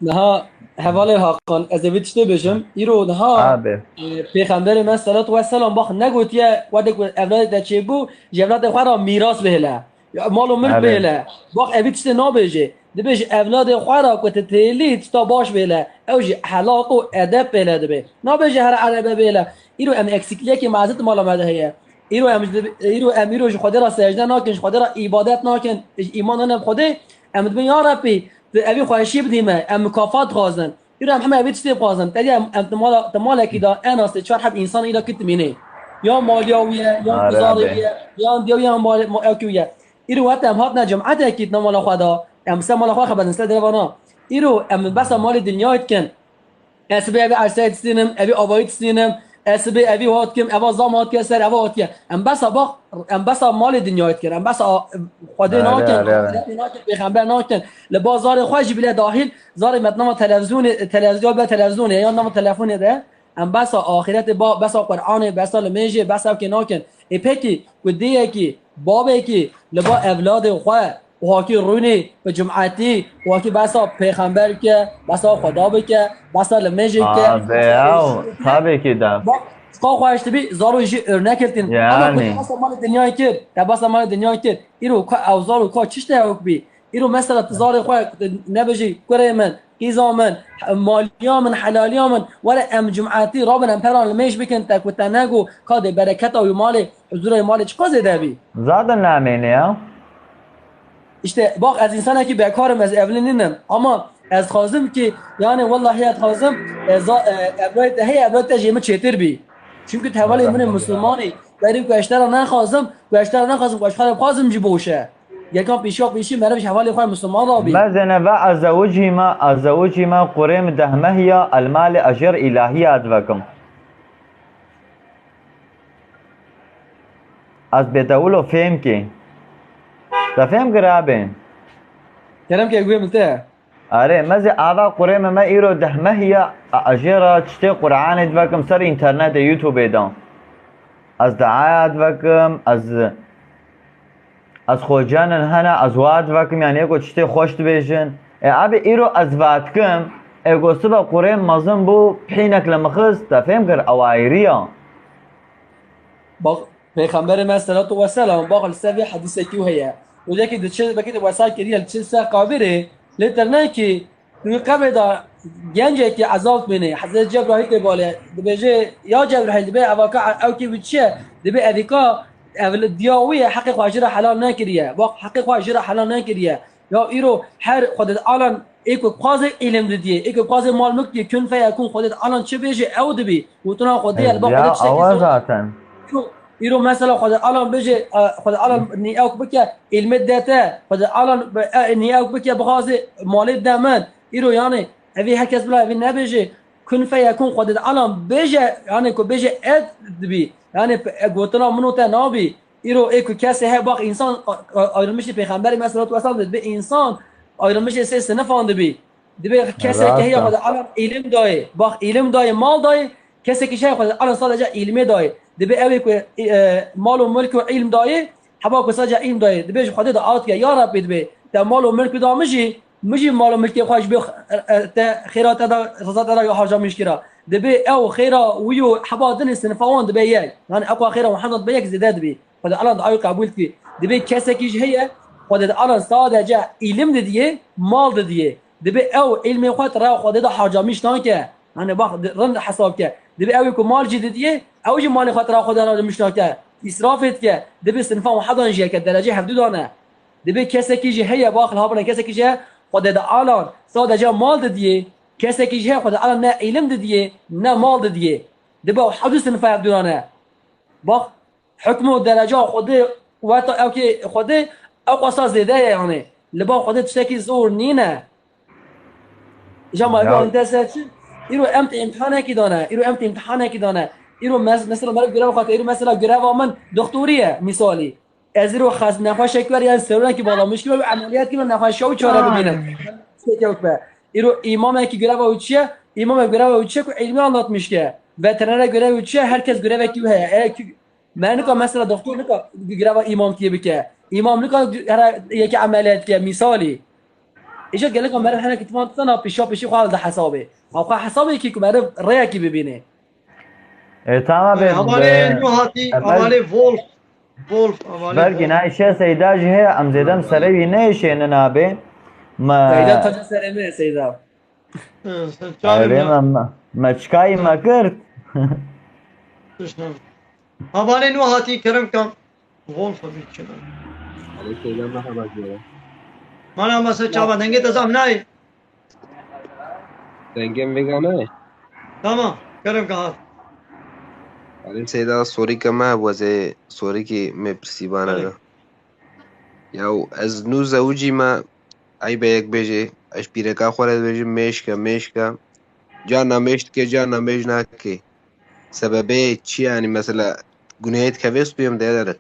Niha hevalê Hakan, ez ê vê tiştê bêjim. Îro niha, Abi. e, Pêxemberê me selatu we selam bax negotiye, wede ku evladê te çêbû, ji evladê xwe re mîras bihêle. Ya, mal û milk Abi. Bihêle. Bax, evî tiştê nabêje. Dibêje evladê xwe re ku tu têlî tişta baş bihêle. Ew jî helaq û edeb bihêle dibe. Nabêje her erebe bihêle. Îro em eksikliyekê mezin mala me de heye. Îro em ji, îro em îro ji Xwedê re secde nakin, ji Xwedê re îbadet nakin, ji îman nane bi Xwedê, em dibin, ya Rebbî, tu evî xweşî bidî me, em mukafat dixwazin. Îro em heme evî tiştê dixwazin. Tedî em, em di mala, di malekî de en az sê çar heb însan îro kî dimîne. Ya maliya wî ye, ya Are kuzarê abi. Wî ye, ya diya wî ye, ya mal-, ma-, ewkî wî ye. Îro heta em hatine cemaetekî di mala xwe de, em ser mala xwe xeberdin, ser derevana. Îro em besa malê dinyayê dikin. Ez sibê evî ersayê distînim, evî avayî distînim, ez sibê evî hat kim, eva zam hatiye ser, eva hatiye. Em besa bax, em besa malê dinyayê dikin, em besa a-, Xwedê Are, nakin, are, are. Axirete nakin, pêxember nakin. Li ba zarê xwe jî bile dahil, zarê me di nava televîzyonê, televîzyon bile televîzyonê, yan nava telefonê de, em besa axirete, ba-, besa Qur'anê, besa limêjê, besa ewkê nakin. Ê pekî, ku dêyekî, babekî, li ba evladê xwe, û hakî rûnî bi cumetî, û hakî behsa pêxember bike, behsa Xweda bike, behsa limêjê bike, Abi, behsa ew, tabii ki de. Bak, çiqa xweş dibî, zaro jî örnek hiltin. Ama Yani. Ku te behsa malê dinyayê kir, te behsa malê dinyayê kir. Îro ka ew zaro ka çi tişte hewk bî? Îro mesela tu zarê xwe nebêjî, kurê min, qîza min, maliya min, helaliya min, were em cumetî rabin em peran limêj bikin, te ku te nego, ka dê bereketa wî malê, huzura wî malê çiqa zêde bî? Zaten namêne ya. İşte bak, ez insanekî bekar im, ez evlî nînim. Ama ez dixwazim ki, yani wellahî ez dixwazim, e, za-, e, evlayê te heye, evlayê te jê min çêtir bî. Çünkü tu hevalê min ê, misilmanî. Berî ku ez ji te re nexwazim, ku ez ji te re nexwazim, ku ez ji xwe re bixwazim jî boş e. Gerkan pêşiya pêşî meriv ji hevalê xwe misilman re bî. Mezene ve ez zewicîme, ez zewicîme, kurê min deh meh ya, el malê ejêr îlahî ya divekim. Ez bêdewilo fêm kê. Te fêm kir abê? Kerem ke guhê min te. Erê, me zî ava kurê me, me îro deh meh ya, a, a jê re çitê Qur'anê divekim ser înternetê, YouTubeê de. Ez diaya divekim, ez, ez xocenin hene, ez wa divekim, yani yeko çitê xweş dibêjin. E, abi îro ez vatikim, e, go sibe kurê mezin bû, pînek li min xist, te fêm kir, ew ayrî ya. Bak, Peyxemberê me selatu ve selam, bak, li ser vê hedîsekî wî heye. Rojekî diçe, belkî di wesa kiriye, diçe ser qebirê, lê ternekî, di wî qebrê de gencekî ezab dibîne. Hezret Cebraîl tê balê, dibêje, ya Cebraîl, dibê eva ka ew kê wî çi ye? Dibê evî ka, ev li diya wî ye, heqê xwe ji re helal nekiriye. Bak, heqê xwe ji re helal nekiriye. Ya îro her Xwedê Teala ê ku dixwaze îlim didiyê, ê ku dixwaze mal mik diyê, kun feyekun, Xwedê Teala çi bêje ew dibî. Gotina Xwedê ye, li ba Xwedê çi ye, zaten. Îro, îro mesela Xwedê Teala bêje, e, Xwedê Teala nî ew bike, îlmê dide te, Xwedê Teala, e, nî ew bike, bixwaze malê dide min. Îro yani, evî her kes bila evî nebêje, kun feyekun, Xwedê Teala bêje, yani ku bêje ev dibî. Yani, e, gotina min û te nabî. Îro ê ku kesê heye, bak, însan a-, a-, ayrılmıştı Peyxemberê me selatu vesselam de, dibê însan ayrılmıştı sê sinifan dibî. Dibê kesek heye Xwedê Teala îlim dayê. Bak, îlim dayê, mal dayê, kesek jî heye Xwedê Teala sadece îlmê dayê. Dibê ew ê ku, e, mal û mulk û îlm dayê, heba ku sadece îlm dayê. Dibê ji Xwedê dua dike, ya Rabbî, dibê, te mal û mulk da min jî, min jî mal û mulkê xwe ji bê, e, e, te xêra te da, reza te da harcamiş kira. Dibê ew xêra wî û heba dinê sinifa wan dibe yek. Yani ew xêra wan hemdan dibe yek zêde dibî. Xwedê Teala duayê qebûl dikî. Dibê kesekî jî heye, Xwedê Teala sadece îlim didiyê, mal didiyê. Dibê ew îlmê xwe di rêya Xwedê de harcamîş nake. Hani bak, di-, rind hesab ke. Dibê ew ê ku mal jî didiyê, ew jî malê xwe di rêya Xwedê harcamîş nake. Îsrafê dike. Dibê sinfa wiha dan jî heke, derecê hevdu dan e. Dibê kesekî jî heye, bak, li havirin kesekî jî heye, Xwedê de alan, sadece mal didiyê. Kesekî jî heye, Xwedê alan ne îlim didiyê, ne mal didiyê. Dibê ew hevdu sinfa hevdu dan e. Bak, hukm û dereca Xwedê, weta ew kê Xwedê, ew qasa zêde ye, yanî. Li ba Xwedê tiştekî zor nîne. Îja me Ya- bihên te ser çi? Îro em tê îmtihanekî dane. Îro em tê îmtihanekî dane. Îro mes-, mesela meriv grev xate. Îro mesela greva min doktorî ye, misalî. Ez îro xas-, nexweşek wer yan seronekî balamiş kir û emeliyat kir û nexweşa wî çare bibînim. Tiştekî wek be. Îro îmamekî greva wî çi ye? Îmamek greva wî çi ye ku îlmî anlatmiş ke? Veteriner greva wî çi ye? Her kes grevekî wî heye. Eğer ki, me nika mesela doktor nika greva îmamtiyê bike. Îmam nika hera yekê emeliyat ke. Misalî. Îja geleka meriv hinek îtiman dana pêşa pêşî xwe helde hesabê. Ma xwe hesabê kî ku meriv rêyekî bibîne. E, tamam E, be, Hevalê be, nû hatî, Emel, hevalê Wolf. Wolf, hevalê Bergî, Wolf. Nayşe Seyda jî heye, em zêde em serê wî neyşênin abi. Me Seyda taca serê me, Seyda. E, sen çavê Erê me. Me, me, me çikayî me kir. Tişt ne. Hevalê nû hatî, kerem kan. Wolf bir kere. Aleyh Seyda, merhaba diyorum. Mana masa çava, dengê te zam nayê. Dengê min vêga nayê. Tamam, kerem ka hat. Aleyh Seyda, sorîka me hebû, ez ê sorîkî me pirsîbana Aleyh. de. Ya ez nû zewicî me, eyb e yek bêjê, ez pîreka xwe re dibêjim mêşke, mêşke. Carna mêş dike, carna mêş nake. Sebebê çi ye, yanî mesela gunehê dikeve stûyê min de ya da ne?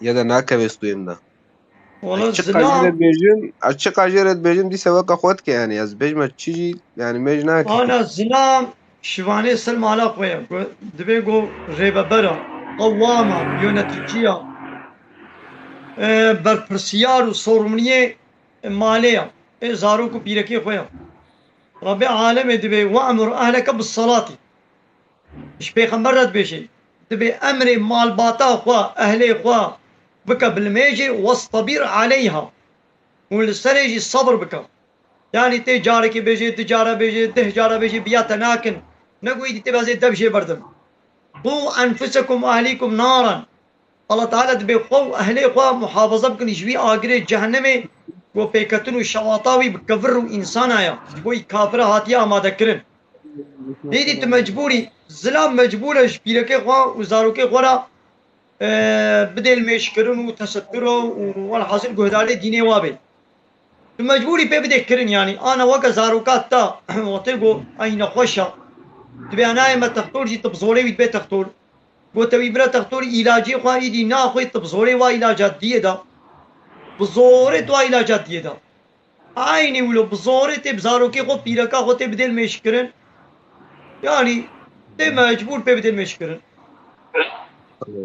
Ya da nakeve stûyê min de? Wala Ez çiqa jê re zilam, dibêjim, ez çiqa jê re dibêjim, dîsa weke xwe dike, yanî ez bêjime çi jî, yanî mêj nake. Ana zilam şivanê ser mala xwe ye. Go-, dibê go rêvebera, qewama, yöneticiya, e, berpirsiyar û sorumliyê malê ya. Ê zarok û pîrekê xwe ya. Rabbê alemê dibê, "We'mur ehleke bis salati." Ji pêxember re dibêje, dibê emrê malbata xwe, ehlê xwe bike bi limêjê, "Westabir aleyha." Û li serê jî sebir bike. Yanî tê carekê bêjê, du cara bêjê, deh cara bêjê, biya te nakin. Ne ku îdî tê bezê dev jê berdim. "Qû enfusekum û ehlîkum naran." Allah Teala dibê xwe û ehlê xwe muhafaza bikin ji wî agirê cehennemê, ku pêketin û şewata wî bi kevir û însana ye. Ji bo wî kafira hatiye amade kirin. Hêdî tu mecbûrî, zilam mecbûr e ji pîrekê xwe û zarokê xwe re, e, bidê limêjkirin û tesetturo û welhasil guhdarê dînê wa bê. Tu mecbûrî pê bidê kirin, yanî ana weke zaroka te, wextê ku ey nexweş e, tu bê nayê me textor jî, tu bi zorê wî dibê textor. Gote wî bira textor, îlacê xwe îdî naxwê, tu bi zorê wa îlaca diyê da. Bi zorê tu wa îlaca diyê da. Eynî wilo bi zorê tê bi zarokê xwe, pîreka xwe tê bidê limêjkirin. Yanî tê mecbûr pê bidê limêjkirin.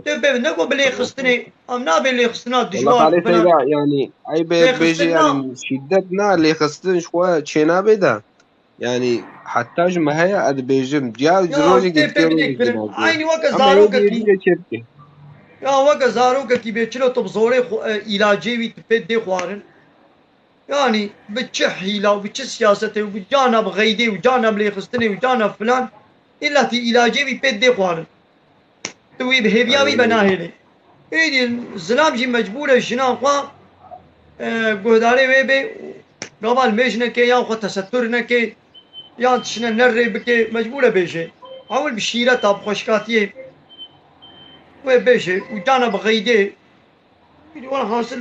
Tê pê ne ku bi lêxistinê, em nabê lêxistina Wala dijwar Xalê bina. Seyda, yanî eyb e bêjî, Lêxistin na. Yanî şîdet na, lêxistin ji xwe çênabe de. Yanî heta ji me heye, ez dibêjim, ya ji Ya rojekê tê dikê pê bidê rojekê kirin. Nabe. Eynî weke Ama zarokekî. Êdî çê bike. Ya weke zarokekî bê çilo tu bi zorê xwe, e, îlacê wî tu pê dê xwarin. Yanî bi çi hîla û bi çi siyasetê û bi cana bi xeydê û cana bi lêxistinê û cana filan, îlla tî îlacê wî pê dê xwarin. Tu wî bi hêviya wî be Aynen. nahêlê. Êdî zilam jî mecbûr e jinan xwe, e, guhdarê wê bê, gava limêj neke yan xwe tesetur neke, yan tiştine nerê bike, mecbûr e bêje. Ewil bi şîreta, bi xweşkatiyê wê bêje û cana bi xeydê. Welhasil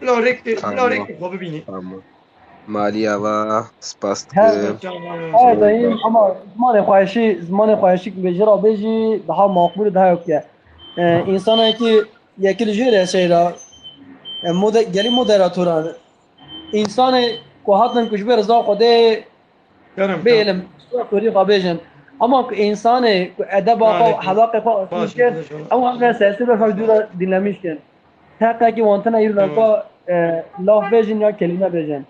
bila rêk, bila Tamam. rêk xwe bibînî. Tamam. Malî ava, spas Her, dikim. her daîm ama zimanê xweşî, zimanê xweşî ji re bêjî daha maqbûl, daha yok ye. E, insanekî yekî li jêr e şeyda, e, mode-, gelî moderatoran. Însanê ku hatin ku ji ber reza Xwedê Kerem, bêlim, kerem. Kurî xwe bêjin. Ama ku însanê ku edeba xwe, Aleykum. Helaqê xwe Baş, kir, baş, baş. Ew hemle sesî ve xwe dûra dinlemiş kin. Teqekî wan tine îro Tamam. Lafka, e, laf bêjin ya kelîme bêjin.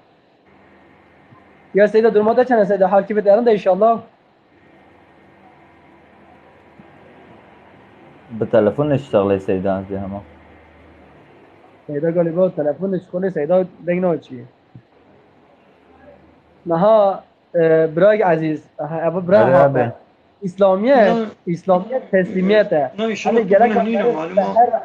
Ya Seyda, duruma te çene Seyda? Hal kîfê te rind e inşallah? Bi telefonê şixulê Seyda zî hema. Seyda galiba telefonê şixulê Seyda deng naçî. Niha, e, birayek ezîz, ev bira Erê hate. Abi. İslamiyet, Ya. İslamiyet teslimiyet e. Na, inşallah Hani tu gerek gune nîne, malum e. Her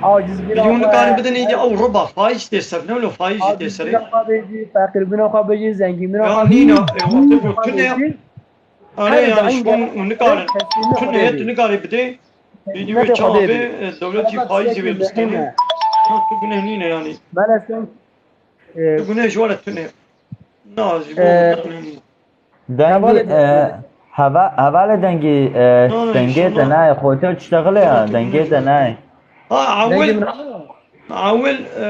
acizbîna Peki, hûn nikarin bidin êdî ew riba, faiz tê ser, ne wilo faiz tê ser. Acizbîna xwe bêjî, feqîrbîna xwe bêjî, zengînbîna Ya, xwe nîne, bêjî, e, wextê ku tune, Are, yanî ji bo hûn nikarin, tune, tu nikarî bidê, êdî wê çawa bê, e, dewletî faiz jî wê bistanê. Ya, tu guneh nîne yanî. Maalesef, e, Tu guneh ji we re tune. Na, ji bo e, guneh nîne. Dengî, hevalê e, dengî. Heva-, hevalê dengî, e, dengê te nayê, xwete tiştexile ya, dengê te nayê. Ha, ewil, ewil, e,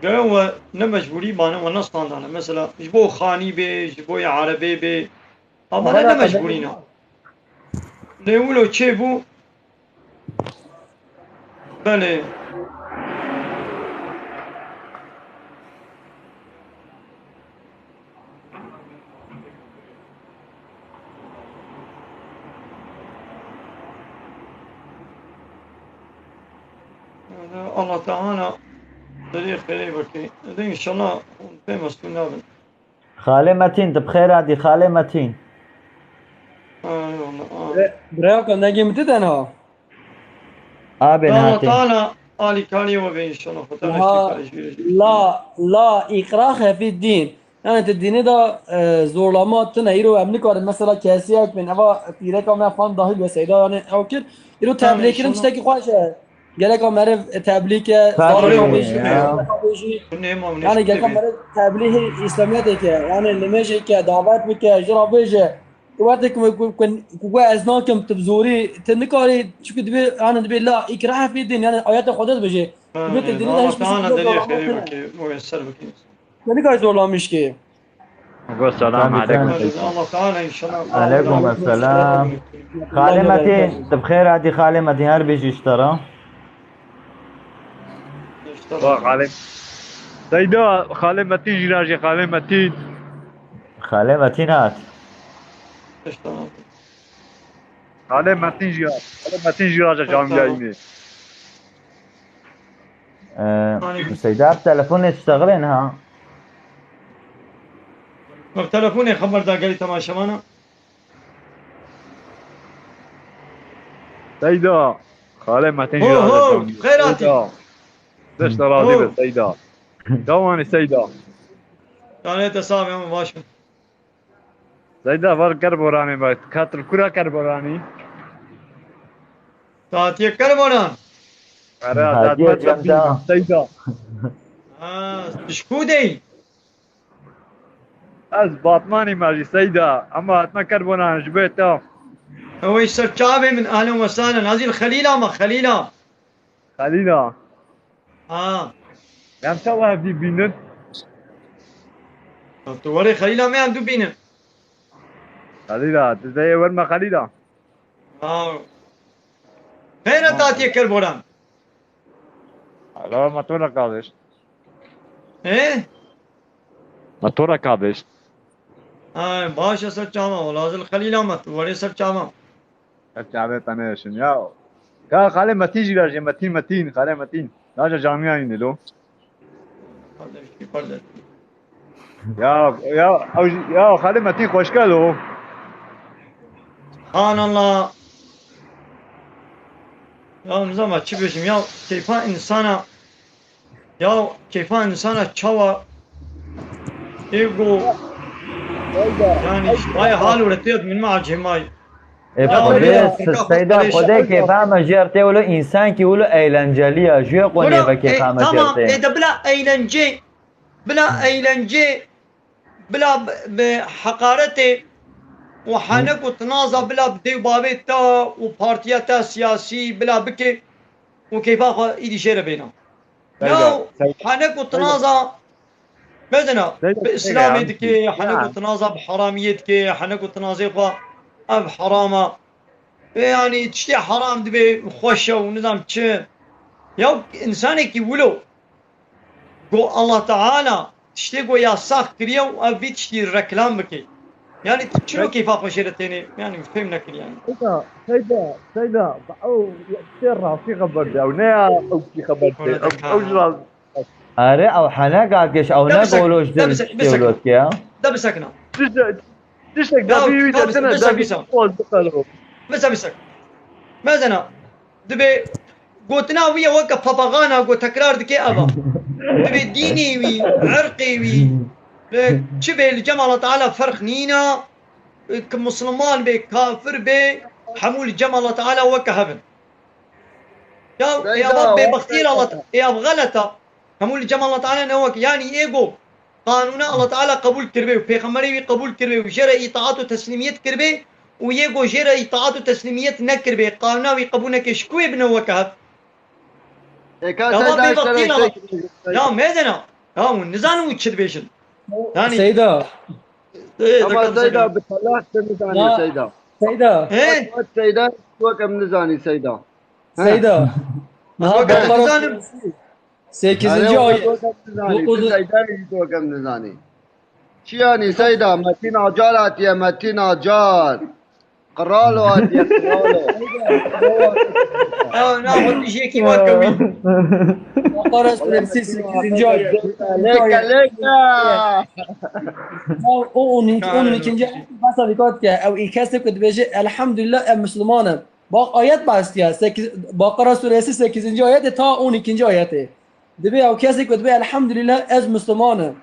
gere we ne mecbûrî bane, we ne standane. Mesela, ji bo xanî bê, ji bo yê erebê bê. Ama ne, ne mecbûrî ne. Lê wilo çêbû, Belê. Allah Teala derê xêrê bike. Ede inşallah pê mestûl nabin. Xalê Metîn, tu bi xêr hatî, Xalê Metîn. Ay Allah, ay. Bre-, Breyaka, dengê min tu de niha? Abê, Ya Allah hatê. Teala alîkariyê we be inşallah. Xwe Teala Ha, şifayê jî. La, la îkrahe fî dîn. Yani te dînê de, e, zorlama tune. Îro em nikarin mesela kesiyek bên. Eva pîreka me fan dahil ve seyda yani ew kir. Îro Tamam, tebliğ kirin inşallah. Tiştekî xweş e. Geleka meriv, e, teblî ke, Tabii zarê ya. Bêjî, bêjî. Hûn ê ma hûn ê Yani şûtê geleka bê. Meriv teblîhê îslamiyetê ke, yani nimêjê ke, davet bike, ji ra bêje. Wextê ku, ku, ku, ku ku ez nakim, tu bi zorî, tu nikarî, çunku dibê, yani dibê la îkrahe fî dîn, yani ayeta Xwedê dibêje. Ha, Dibê tu e, dînê de Allah hiç bir şey Teala yok, derê Allah xêrê Teala. Bike, muyeser bike. Tu nikarî zorlamiş ki. Go selam Tabii, aleykum. Tabii. Allah Teala inşallah. Aleykum selam. Xalê Metîn, tu bi xêr hatî Xalê Metîn, her bijî ji te re. Bak, Xalê. Seyda, Xalê Metîn jî rajê, Xalê Metîn. Xalê Metîn hat. Xalê Metîn jî hat. Xalê Metîn jî raja camiyayî me. Ee, Seyda, ev telefonê tiştexilê niha? Ev telefonê xeber da gelî temaşevana. Seyda, Xalê Metin Ho, jî ho, raja xêr hatî. Seyda. Dest razî be, Seyda. Dewanî Seyda. Yanê te sax be, baş be. Seyda, var Kerboranê be. Katil kura Kerboranî? Saatiye Kerboran. Ara, Hacı Hacı Hocam da. Seyda. Ha, tu ji ku dey? Ez Batmanî me jî Seyda. Ama hatime Kerboran ji bo te. Ew ê ser çavê min, ahlen we sahlen. Azîl Xelîla me, Xelîla. Xelîla. Ha. Em çawa hevdî bînin? Tu werê Xelîla me em du bînin. Xelîla, tu zeyê wer me Xelîla. Ha. Xeyr e tatiyê Kerboran. Ala me to re kavêş. Ê? Me to re kavêş. Ha, baş e ser çava, wala Azîl Xelîla me, tu werê ser çava. Her çavê te nêşin ya. Ka Xalê Metîn jî rajê, Metîn, Metîn, Xalê Metîn. Raja camiya yî lo. Ya, ya, ew jî, ya Xalê Metîn xweşkel o. Subhanallah. Ya nizama çi bêjim ya, keyfa insana Ya keyfa insana çawa ego yani vay hal û retiyat min ma acemay. E, Ya Xwedê, ya, Seyda, Xwedê keyfa me jê re tê wilo însan kî wilo eğlenceli ya. Jûye qonê Wilo, ve e, keyfa me jê re tamam, tê. E de bila eğlence, bila eğlence, bila bi, bi heqaretê û henek û tinaza bila bi dê û bavê te û partiya te siyasî bila bike û keyfa xwe îdî jê re bêna. Seyda, Ya Seyda, henek û Seyda. Tinaza mezina Seyda, bi Seyda Îslamê ya. Dike, henek û Ya. Tinaza bi heramiyê dike, henek û tinazê xwe ev herama. Vê yanî tiştê heram dibê xweş e û nizam çi. Ya insanekî wilo go Allah Teala tiştê ku yasax kiriye û ev vî tiştî reklam bike. Yani tu çilo keyfa xwe jê re tênê? Yani fêm nekir yani. Seyda, Seyda, Seyda, ew tê rastî xeber de, ew ne ya ew kî xeber de, ew, ew ji rast. Erê, ew hene gakêş, ew ne goloş dil tiştê wilo dike ya. De bisekina. Tiştek, tiştek de bir wî de tine de bir wan biqelo. Bisekina. Mezena. Dibê gotina wî ye weke papagana ku tekrar dike eva. Dibê dînê wî, irqê wî, e, çi bê li cem Allah Teala ferq nîna, e, ki Musliman bê, kafir bê, hemû li cem Allah Teala weke hev in. Ya, ê eva bêbextiyê li Allah Te-, ê ev xeleta. Hemû li cem Allah Teala ne weke. Yanî ê go qanûna Allah Teala qebûl kiribê û pêxemberê wî qebûl kiribê û jê re îtaat û teslîmiyet kiribê û yê go jê re îtaat û teslîmiyet nekiribê, qanûna wî qebûl neke, ji ku wê bine weke hev? Ê ka Seyda, bêbextiyê li Allah. Ya mezena. Ya hûn nizanin wî çi dibêjin. Yanî Seyda. Ama Seyda bi talaq te nizanî Seyda. Seyda. He? Wek Seyda, wek em nizanî Seyda. Seyda. Niha Bakara suresi sekizinci ayet. Dokuz. Seyda, wek em nizanî. Çi yanî Seyda, Metîn Acar hatiye, Metîn Acar. Qiralo hatiye, qiralo. Ew na xwe tijekî weke wî. Bakara suresi sekizinci ayet. Leke, leke. O on iki, on ikinci ayet basa dikkat ke. Ew î kesê ku dibêje, Elhamdülillah, em Müslümanın. Bak ayet bahsediyor. Sekiz, Bakara suresi sekizinci ayeti ta on ikinci ayeti. Dibê ew kesê ku dibê, Elhamdülillah, ez Müslümanım.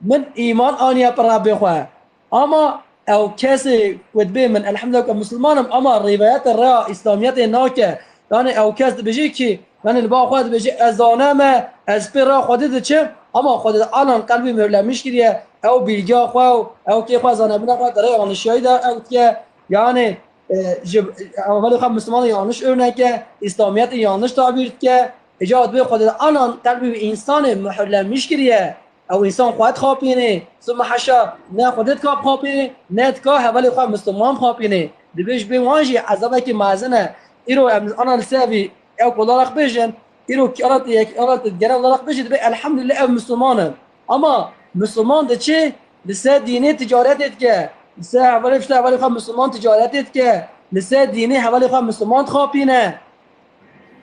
Min îman aniye bi Rebbê xwe. Ama ew kesê ku dibê min, Elhamdülillah, ku Müslümanım, ama rivayete rêya İslamiyetê nake. Yani ew kes dibêje ki, yani li ba xwe dibêje, ez zane me, ez pê rêya Xwedê diçim, ama Xwedê anan qelbî mühürlemiş kiriye, ew bilgiya xwe û ew kê xwe zanebûna xwe di rêya yanlişiyayî de ew diye. Yani e, ji hevalê xwe Müslümanê yanlış örnek e, İslamiyetê yanlış tabîr dike. Îca dibê Xwedê anan qelbî wî însanê muhurlenmiş kiriye. Ew însan xwe dixapînê. Sümme haşa ne Xwedê dika bixapînê, ne dika hevalê xwe Müslüman bixapînê. Dibê ji bê wan jî ezabekî mezin e. Îro em ana li ser vî ew ku olarak bêjin, îro ki ana tu yek, ana tu genel olarak bêjî dibê elhamdülillah ev Müslüman e. Ama Müslüman diçe li ser dînê ticaretê dike. Li ser hevalê, pişta hevalê xwe Müslüman ticaretê dike. Li ser dînê hevalê xwe Müslüman dixapîne.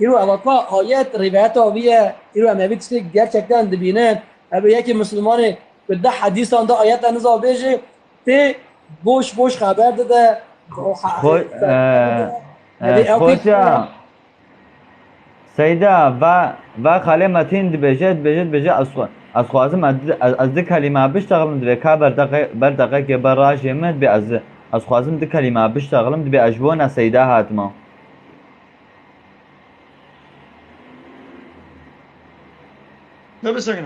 Îro eva ka ayet rivayeta wî ye. Îro em evî tiştê gerçekten dibînin. Ev yekî Müslümanê bi deh hedîsan de ayet niza bêjê. Tê boş boş xeber dide. Xo-, e, e, Xoca, Seyda, va, va xalê Metîn dibêje, dibêje, dibêje, ez xwe-, ez xwazim, ez di-, ez, ez di kelîme biştexlim, divê ka ber deqe-, ber deqekê ber rajê min, dibê ez, ez xwazim di kelîme biştexlim, dibê ez ji bona Seyda hatime. Ne bisekine.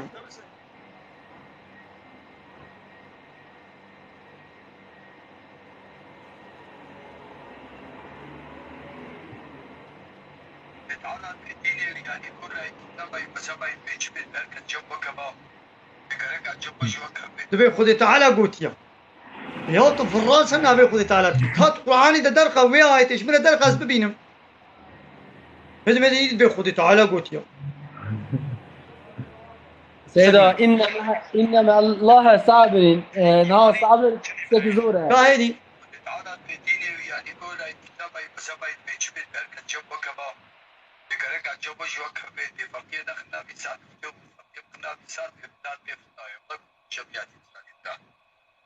Dibê Xwedê Teala gotiye. Ya tu firrasa navê Xwedê Teala dikî. Kat Qur'anê de derxe wê ayetê ji min re derxe ez bibînim. Hêdî me de îdî dibê Xwedê Teala gotiye. Seyda, inne, inne me'allahe sabirin. E, na sabir tiştekî zor e. Ka hêdî.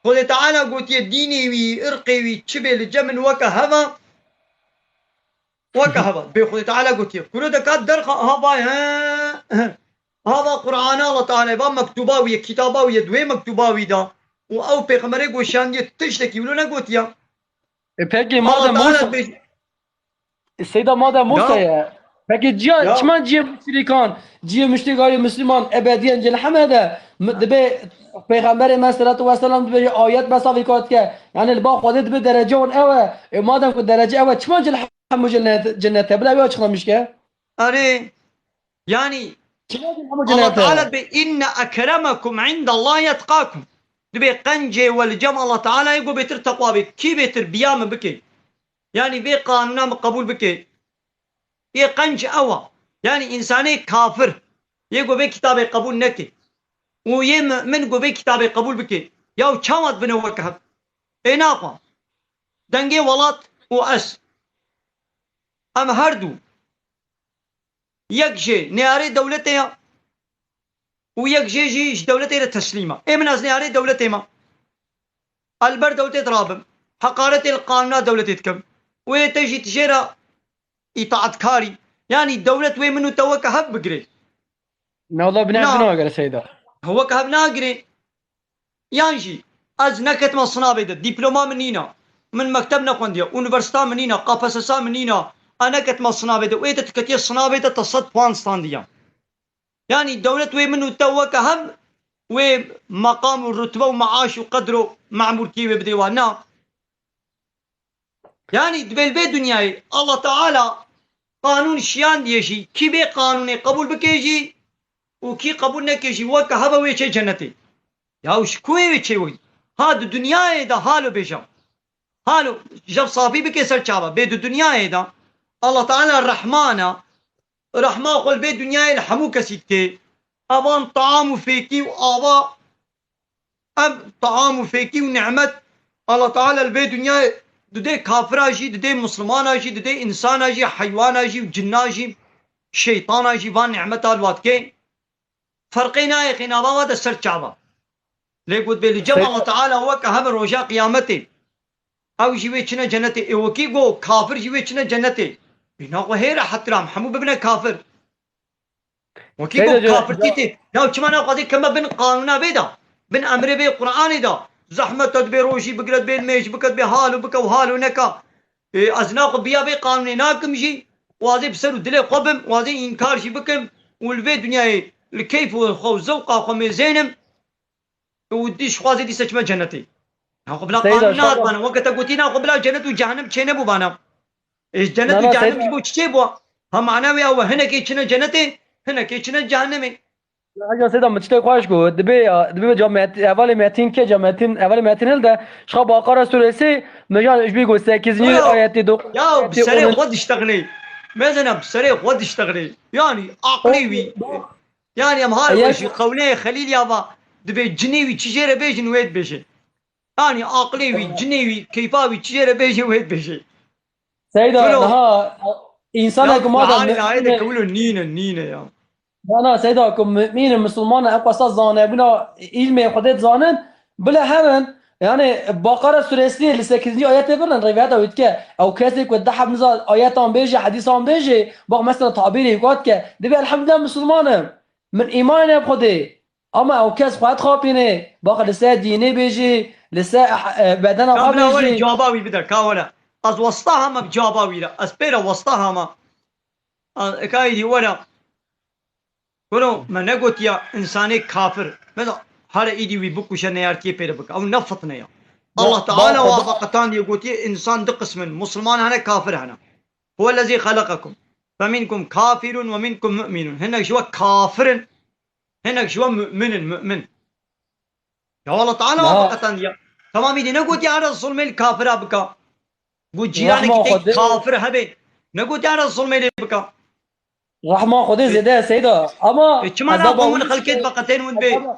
Xwedê Teala gotiye, dînê wî, irqê wî, çi bê li cem min weke heva. Weke heva. Bê Xwedê Teala gotiye. Kuro de kat derxa, aha vay, he, he. Aha va Qur'ana Allah Teala, va mektuba wî ye, kitaba wî ye, duwê mektuba wî da. Û ew pêxemberê goşandiye tiştekî wilo negotiya. E peki, Allah madem Teala Musa, dibê-, Seyda, madem Musa ye. Peki ciya, çima ciyê müşrikan, ciyê müşrik gayri Müslüman ebediyen cehenneme de, m-, dibê Peygamberê me salatu ve selam dibê ayet besa vî kat ke. Yani li ba Xwedê dibê derece wan ew e. E madem ku derece ew e, çima cehenneme cennet, cennete? Bila ew açıklamış ke. Erê, yanî Çima cehenneme Allah cennete? Teala dibê, inne ekremekum indallahi etqakum. Dibê qencê we li cem Allah Teala ye ku bêtir teqwa bê. Kî bêtir biya min bike? Yanî vê qanûna min qebûl bike. Yê qenc ew a. Yanî însanê kafir, yê ku vê kitabê qebûl neke û yê mu'min ku vê kitabê qebûl bike. Yaw çawa dibine weke hev? Ê naxwe. Dengê welat û ez. Em her du yek jê neyarê dewletê ya. û yek jê jî ji dewletê re teslîm e. Ê min ez neyarê dewletê me. Ez li ber dewletê dirabim. Heqaretê li qanûna dewletê dikim. Wê te jî tu jê re îtaetkarî. Yanî dewlet wê min û te weke hev bigirê. Newla bine Na. Binagere Seyda. Weke hev nagirê. Yan jî ez neketime sinavê de, dîploma min nîne. Min mekteb nexwendiye, unîversîta min nîne, K P S S min nîne. Ez neketime sinavê de, wê te tu ketiye sinavê de te sed puan standiye. Yanî dewlet wê min û te weke hev wê meqam û rutbe û meaş û qedr û memûrtiyê wê bidê wan. Na. Yanî dibê li vê dinyayê Allah Teala qanûn şiyandiye jî, kî vê qanûnê qebûl bike jî û kî qebûl neke jî weke hev e wê çê cenetê. Ya ji ku wê çê wî? Ha di dinyayê de halo bêje. Halo jev safî bike ser çava. Bê di dinyayê de Allah Teala rehman e. Rehma xwe li vê dinyayê li hemû kesî dike. Evan taam û fêkî û ava, ev taam û fêkî û nimet Allah Teala li vê dinyayê didê kafira jî, didê mislimana jî, didê însana jî, heywana jî û cinna jî, şeytana jî van nimeta li wa dike. Ferqê nayê xênava wa de ser çava. Lê got bê li cem Allah Teala weke hev e roja qiyametê. Ew jî wê çine cenetê. Ê wekî got kafir jî wê çine cenetê. Bîna xwe hê rehet ra em hemû bibine kafir. Wekî Seyda got ca- kafirtî tê. Ya çima naxwazê keme bin qanûna vê de? Bin emrê vê Qur'anê de. Zehmet e dibê rojî bigire, dibê mêj bike, dibê halo bike û halo neka. Ê, ez naxwe biya vê qanûnê nakim jî. Wazê bi ser û dilê xwe bim, wazê înkar jî bikim û li vê dinyayê li keyf û xwe û zewqa xwe mêzênim. Û dî ji xwazê dîse çime cenetê. Naxwe bila Seyda, qanûn şaba- nahatiye. Weke te gotî naxwe bila cenet û cehennem çênebû bana. Ê, cenet Na, û na, cehennem Seyda. Ji bo çi çêbû? Ha mana wê ew e, hinekê çine cenetê, hinekê çine cehennemê. Hecî Seyda, min tiştek xweş got. Dibê ya, dibê ca Met-, hevalê Metîn ke ca Metîn, hevalê Metîn hilde, şixa Baqara suresi, mejan ji bî got sekizinci Bro, ayetê do-, ya bi ayetê serê on. Xwe diştexinê. Mezene bi serê xwe diştexinê. Yanî aqlê wî. Yanî em hal Eyer- wê ji qewneyê Xelîl ya va, dibê cinê wî çi jê re bêjin wê dibêje. Yanî aqlê wî, cinê wî, keyfa wî çi jê re bêje wê dibêje. Seyda, Wilo. Niha, insanek Ya, ma da halê ayê de mümîn e. Kewilo nîne, nîne ya. Na, na, Seyda, ku mümîn e, misilman e, ew qasa zanebûna, îlmê Xwedê dizanin, bile herin, yani, Baqara suresî li sekizinci ayetê birin, rivayeta wî dike, ew kesê ku deh heb niza ayetan bêje, hedîsan bêje, bak mesela tabîrê wî dike, dibê elhamdülillah misilman im, min îman e bi Xwedê. Ama ew kes xwe dixapîne, bak li ser dînê bêjî, li ser, eh, bedena Ka xwe bila were bêjî. Cewaba wî bide, ka were. Ez westa hama bi cewaba wî re. Ez pê re westa hama. A, ka îdî were. Kuro, me negotiya insanê kafir. Me de here îdî wî bikuşe neyartiyê pê re bike. Ew ne fitne ya. Ya, Allah Teala bak, wa bak. Qetandiye gotiye insan du qism in. Musulman hene, kafir hene. Huwellezî xeleqekum. Feminkum kafirun ve minkum mu'minun. Hinek ji we kafir in. Hinek ji we mu'min in, mu'min. Ya Allah Teala Na. Wa qetandiya. Tamam îdî negotiye here zulmê li kafira bika. Got cîranekî Rehma te Xwedê. Kafir hebe. Negotiye here zulmê lê bika. Rehma Xwedê zêde ye Seyda. Ama E, çima ez na daba qomul wî xelkê dibaqetên win bê.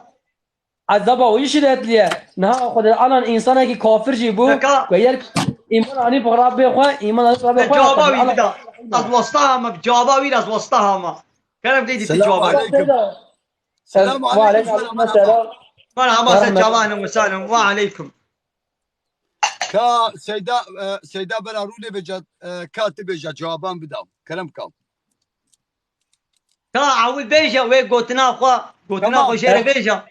Ez daba wî şidetliye. Niha Xwedê alan insanekî kafir jî bû. Deka. Ve yer îman anî bi Rabbê xwe, îman anî bi Rabbê Te xwe, cewaba Xwedê wî alan bida. Ez wasta hama, cewaba wî ez wasta hama. Kerem tê dî tu Selamun cewaba. Aleyküm. Selamun Ve aleyküm, aleyküm merhaba. Selam. Merhaba, sen Merhaba. Çavan ve selam. Ve aleyküm. Ka Seyda, e, Seyda bera rûnê bêje, e, ka tu bêje, cewaban bida. Kerem ka. Ka ewil bêje wê gotina xwe, gotina Tamam. Xwe jê re bêje.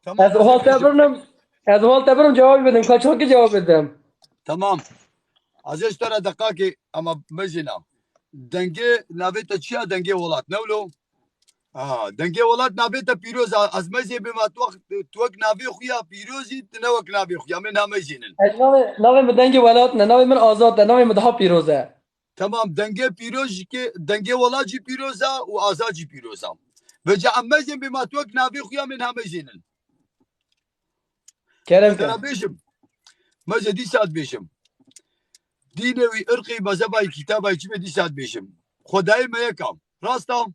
Tamam, Ez hol te birnim, ez hol te birnim cevabî bidim. Ka çankî cevabî bidim. Tamam. Ez ê ji te re deqakê, ama mejîna. Dengê navê te çi ya? Dengê welat, ne wilo? Aha, dengê welat navê te pîroz a. Ez mezê bima tu wek, tu wek navê xwe ya pîrozî, tu ne wek navê xwe ya. Min namejînin. Ez navê, navê min dengê welat ne, navê min Azad e, navê min daha pîroz e. Tamam, dengê pîroz jî ke, dengê welat jî pîroz a û Azad jî pîroz a. Vêca em mezên bima tu wek navê xwe ya, min namejînin. Kerem Ez ke. Sana bêjim. Meze dîsa dibêjim. Dînê wî, irqî, mezheba wî, kitaba wî çi be dîsa dibêjim. Xwedayê me yek a. Rast a?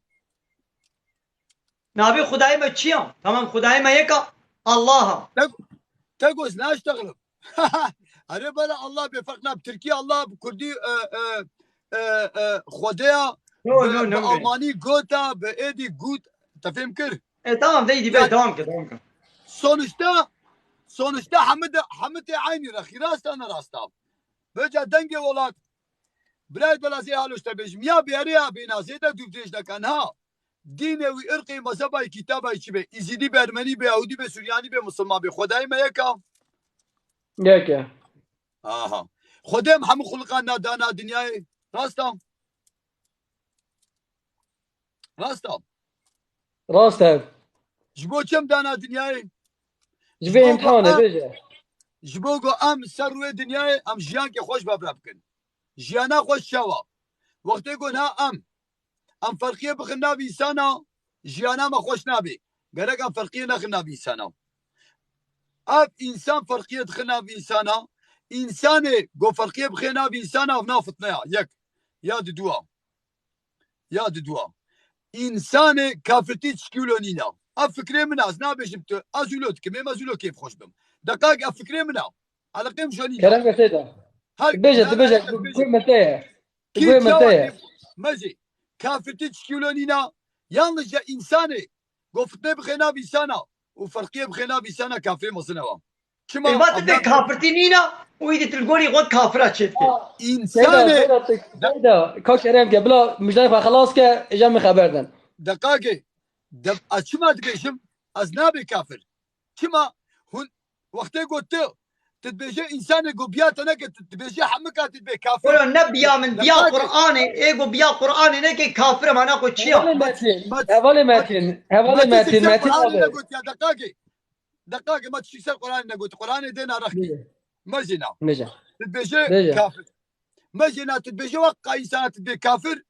Navê Xwedayê me çi ya? Tamam, Xwedayê me yek a. Allah a. Te, te goz naştexlim. Erê bela Allah bê ferq na, bi Tirkî Allah, bi Kurdî, e, e, e, e, Xwedê ya, No, bi, no, bi no, no. Almanî Gott a, bi êdî gut. Te fêm kir? E, tamam, deydi be, devam ke, devam ke. Sonuçta, sonuçta hemî de, hemî tê aynî rexî, rast a ne rast a. Vêca dengê welat, birayê delazê halo ji te bêjim, ya bêrê ya bênazê de dûvdêj dekan ha. Dînê wî, irqê, mezheba wî, kitaba wî çi be? Îzîdî be, ermenî be, yahûdî be, suryanî be, misilman be, xwedayê me yek a. Yek e. Aha. Xwedê em hemû xuliqan na dana dinyayê. Rast a. Rast a. Rast e. Ji bo çi em dana dinyayê? Ji vê imtihanê bêje. Ji bo ku em ser rûyê dinyayê em jiyankê xweş bevre bikin. Jiyana xweş çawa? Wextê ku na em, em ferqiyê bixin nav însana, jiyana me xweş nabê. Gerek em ferqiyê nexin nav însana. Ev însan ferqiyê dixin nav însana, însanê ku ferqiyê bixê nav însana, ev nav fitne ya. Yek. Ya diduwa. Ya diduwa. Însanê kafirtî çikî wilo nîna. Ev fikrê min a, ez nabêjim tu, ez wilo dikim, êm ez wilo kêfxweş bim. Deqak ev fikrê min a. Eleqê min ji nîna. Kerem ke seyda. Her bêje, tu bêje, guhê min te ye. Guhê min te ye. Mezê. Kafirtî çikî wilo nîna. Yalnızca însanê ku fitnê bixê nav însana û ferqiyê bixê nav însana kafirê mezin e wa. Çima? Ê, va tu dê kafirtî nîna û îdî tu li gorî xwe kafira çêdikê. Însanê. Seyda, seyda, ka kerem ke, bila mijdayê xwe xelas ke, îja min xeber din. Deqakê, de, ez çima dibêjim, ez nabê kafir. Çima hûn wextê got tu, tu dibêje însanê ku biya te neke, tu dibêje hemika tu dibê kafir. Wala ne biya min, biya Qur'anê, ê ku biya Qur'anê neke kafir e, mana xwe çi ya? Hevalê Metin, hevalê Metin, hevalê Metin, Metin abi. Deqakê. Deqakê, me tiştî ser Quranê negotî. Quranê dê narexkî. Mejîna. Mejî. Tu dibêje kafir. Mejîna tu dibêje wek qayîsana tu dibê kafir.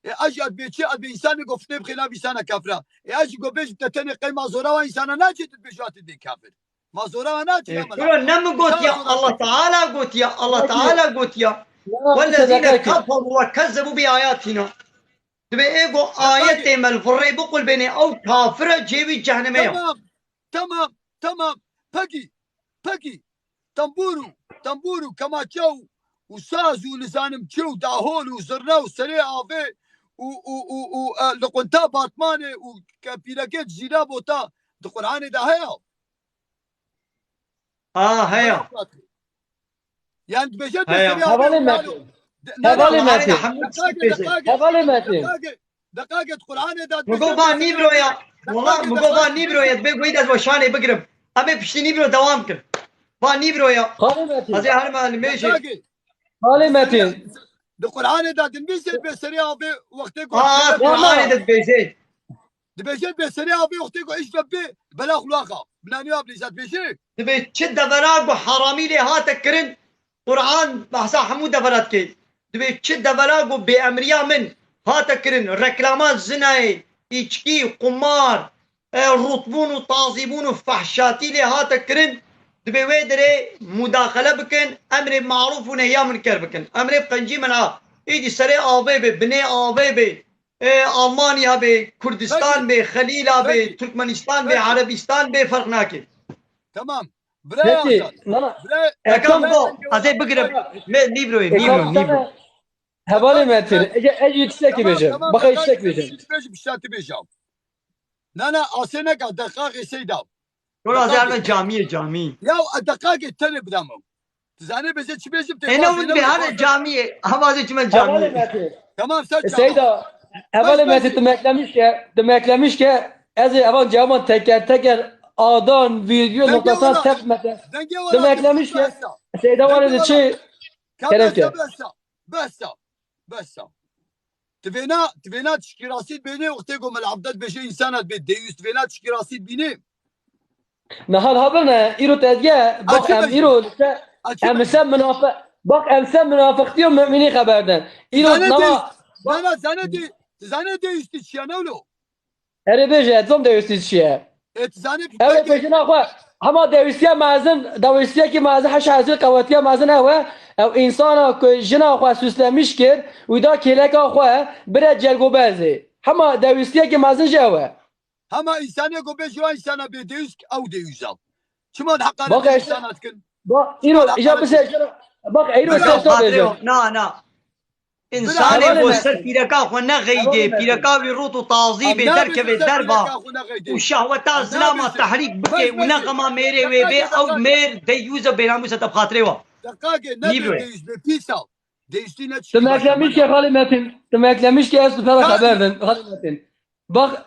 E, ez jî ez bê çi, ez bê însanê ku fitnê bixê nav însana kafira. E, ez jî ku bêjim te tenê qey ma zora wa însana naçê tu dibêje wa tu dibê kafir. Ma zora wa naçê. E, kuro ne min gotiya, Allah Teala gotiya, Allah Teala gotiya. Wellezîne keferû ve kezzebû bi ayatîna. Dibê ê ku ayetê me li virê biqulbênê ew kafir e, cihê wî cehnimê ye. Tamam. Tamam, tamam. Pekî, pekî. Tembûr û, tembûr û kemaçe û, û saz û nizanim çi û dahol û zirne û serê avê û, û, û, û e, liqunta batmanê û kepîrekê cizîra bota di Quranê de heye? Ha, heye. Yani dibêje dê serê avê. Hevalê Metin. Hevalê Metin. Hevalê Metin. Deqakê di Quranê de. Migo va nîvro ya. Wala migo va nîvro ya. Dibê goyî de ez weşanê bigirim. Em ê piştî nîvro dewam kin. Va nîvro ya. Xalê Metin. Ez ê herime li mêjê. Xalê Metin. Di Quranê de dinivîse bê serê avê wextê ku. Ha, Quranê de dibêje. Dibêje bê serê avê wextê ku îş ve bê bela xulaxa. Binanî avlî zat bêje. Dibê çi devera ku haramî lê hate kirin. Quran behsa hemû devera dike. Dibê çi devera ku bêemriya min hate kirin, reklama zinayê, îçkî, qumar, e, rûtbûn û tazîbûn û fehşatî lê hate kirin, dibê wê derê mudaxele bikin, emrê marûf û nehya minker bikin. Emrê bi qencî min a, îdî serê avê bê, binê avê bê, e, Almanya bê, Kurdistan bê, Xelîla bê, Turkmenistan bê, Erebistan bê, ferq nake. Tamam. Birayê Azad. Birayê. Ekam go, ez ê bigirim. Me nîvroyê, nîvro, nîvro. Hevalê Metin, ege ez yê tiştekî bêjim. Baka yê tiştekî bêjim. Tiştekî bêjim, tiştekî bêjim. Na, na, asê neka, deqaqê seyda. Wala ez ê herim camiyê, camî. Ya, deqaqê tenê bidame. Tu zanî bêje çi bêjim tê. Ene hûn bê hane camiyê. Hava ez ê çime camiyê. Tamam, sen. Seyda, hevalê Metin, tu meklemiş ke, tu meklemiş ke, ez ê evan cavan teker teker adan, virgül, noktasan tep mete. Tu meklemiş ke, Seyda wale de çi? Kerem ke. Besa, besa. Tu vêna, tu vêna tişkî rastî dibênê, wextê ku Mela Evda dibêje însana dibê deyûs, tu vêna tişkî rastî dibînê? Niha niha birine, îro te diye, bak em îro li se, em li se minafe-, bak em se minafiqtî û mu'minî xeber din. Îro nama. Zane de, zane de, zane deyûstî çi ye, ne wilo? Erê bêje, ez zom dewistî çi ye? Ew ê jina xwe, hema dewîstiya mezin, dewîstiyekî mezin, heşa hezîr qewetiya mezin ew e. Ew însana ku jina xwe süslemiş kir, wî da kêleka xwe, bire celgobezê. Hema dewîstiyekî mezin jî ew e. Hema însanê ku bê ji wa însana bê dewîst, ew dewîst e. Çima di heqaret însana dikin? Bak, îro, îja bise, bak, îro, na, na. Însanê bo ser pîreka xwe nexeydê, pîreka wî rût û tazî bê, derkeve derva û şehweta zilama tehrîk bike û nexema mêrê wê bê, ew mêr deyûz e, bênamûs e, te bi xatirê wa. Nî bê. Tu meklemiş ke Xalê Metin, tu meklemiş ke ez tu pera xeber din, Xalê Metin. Bak,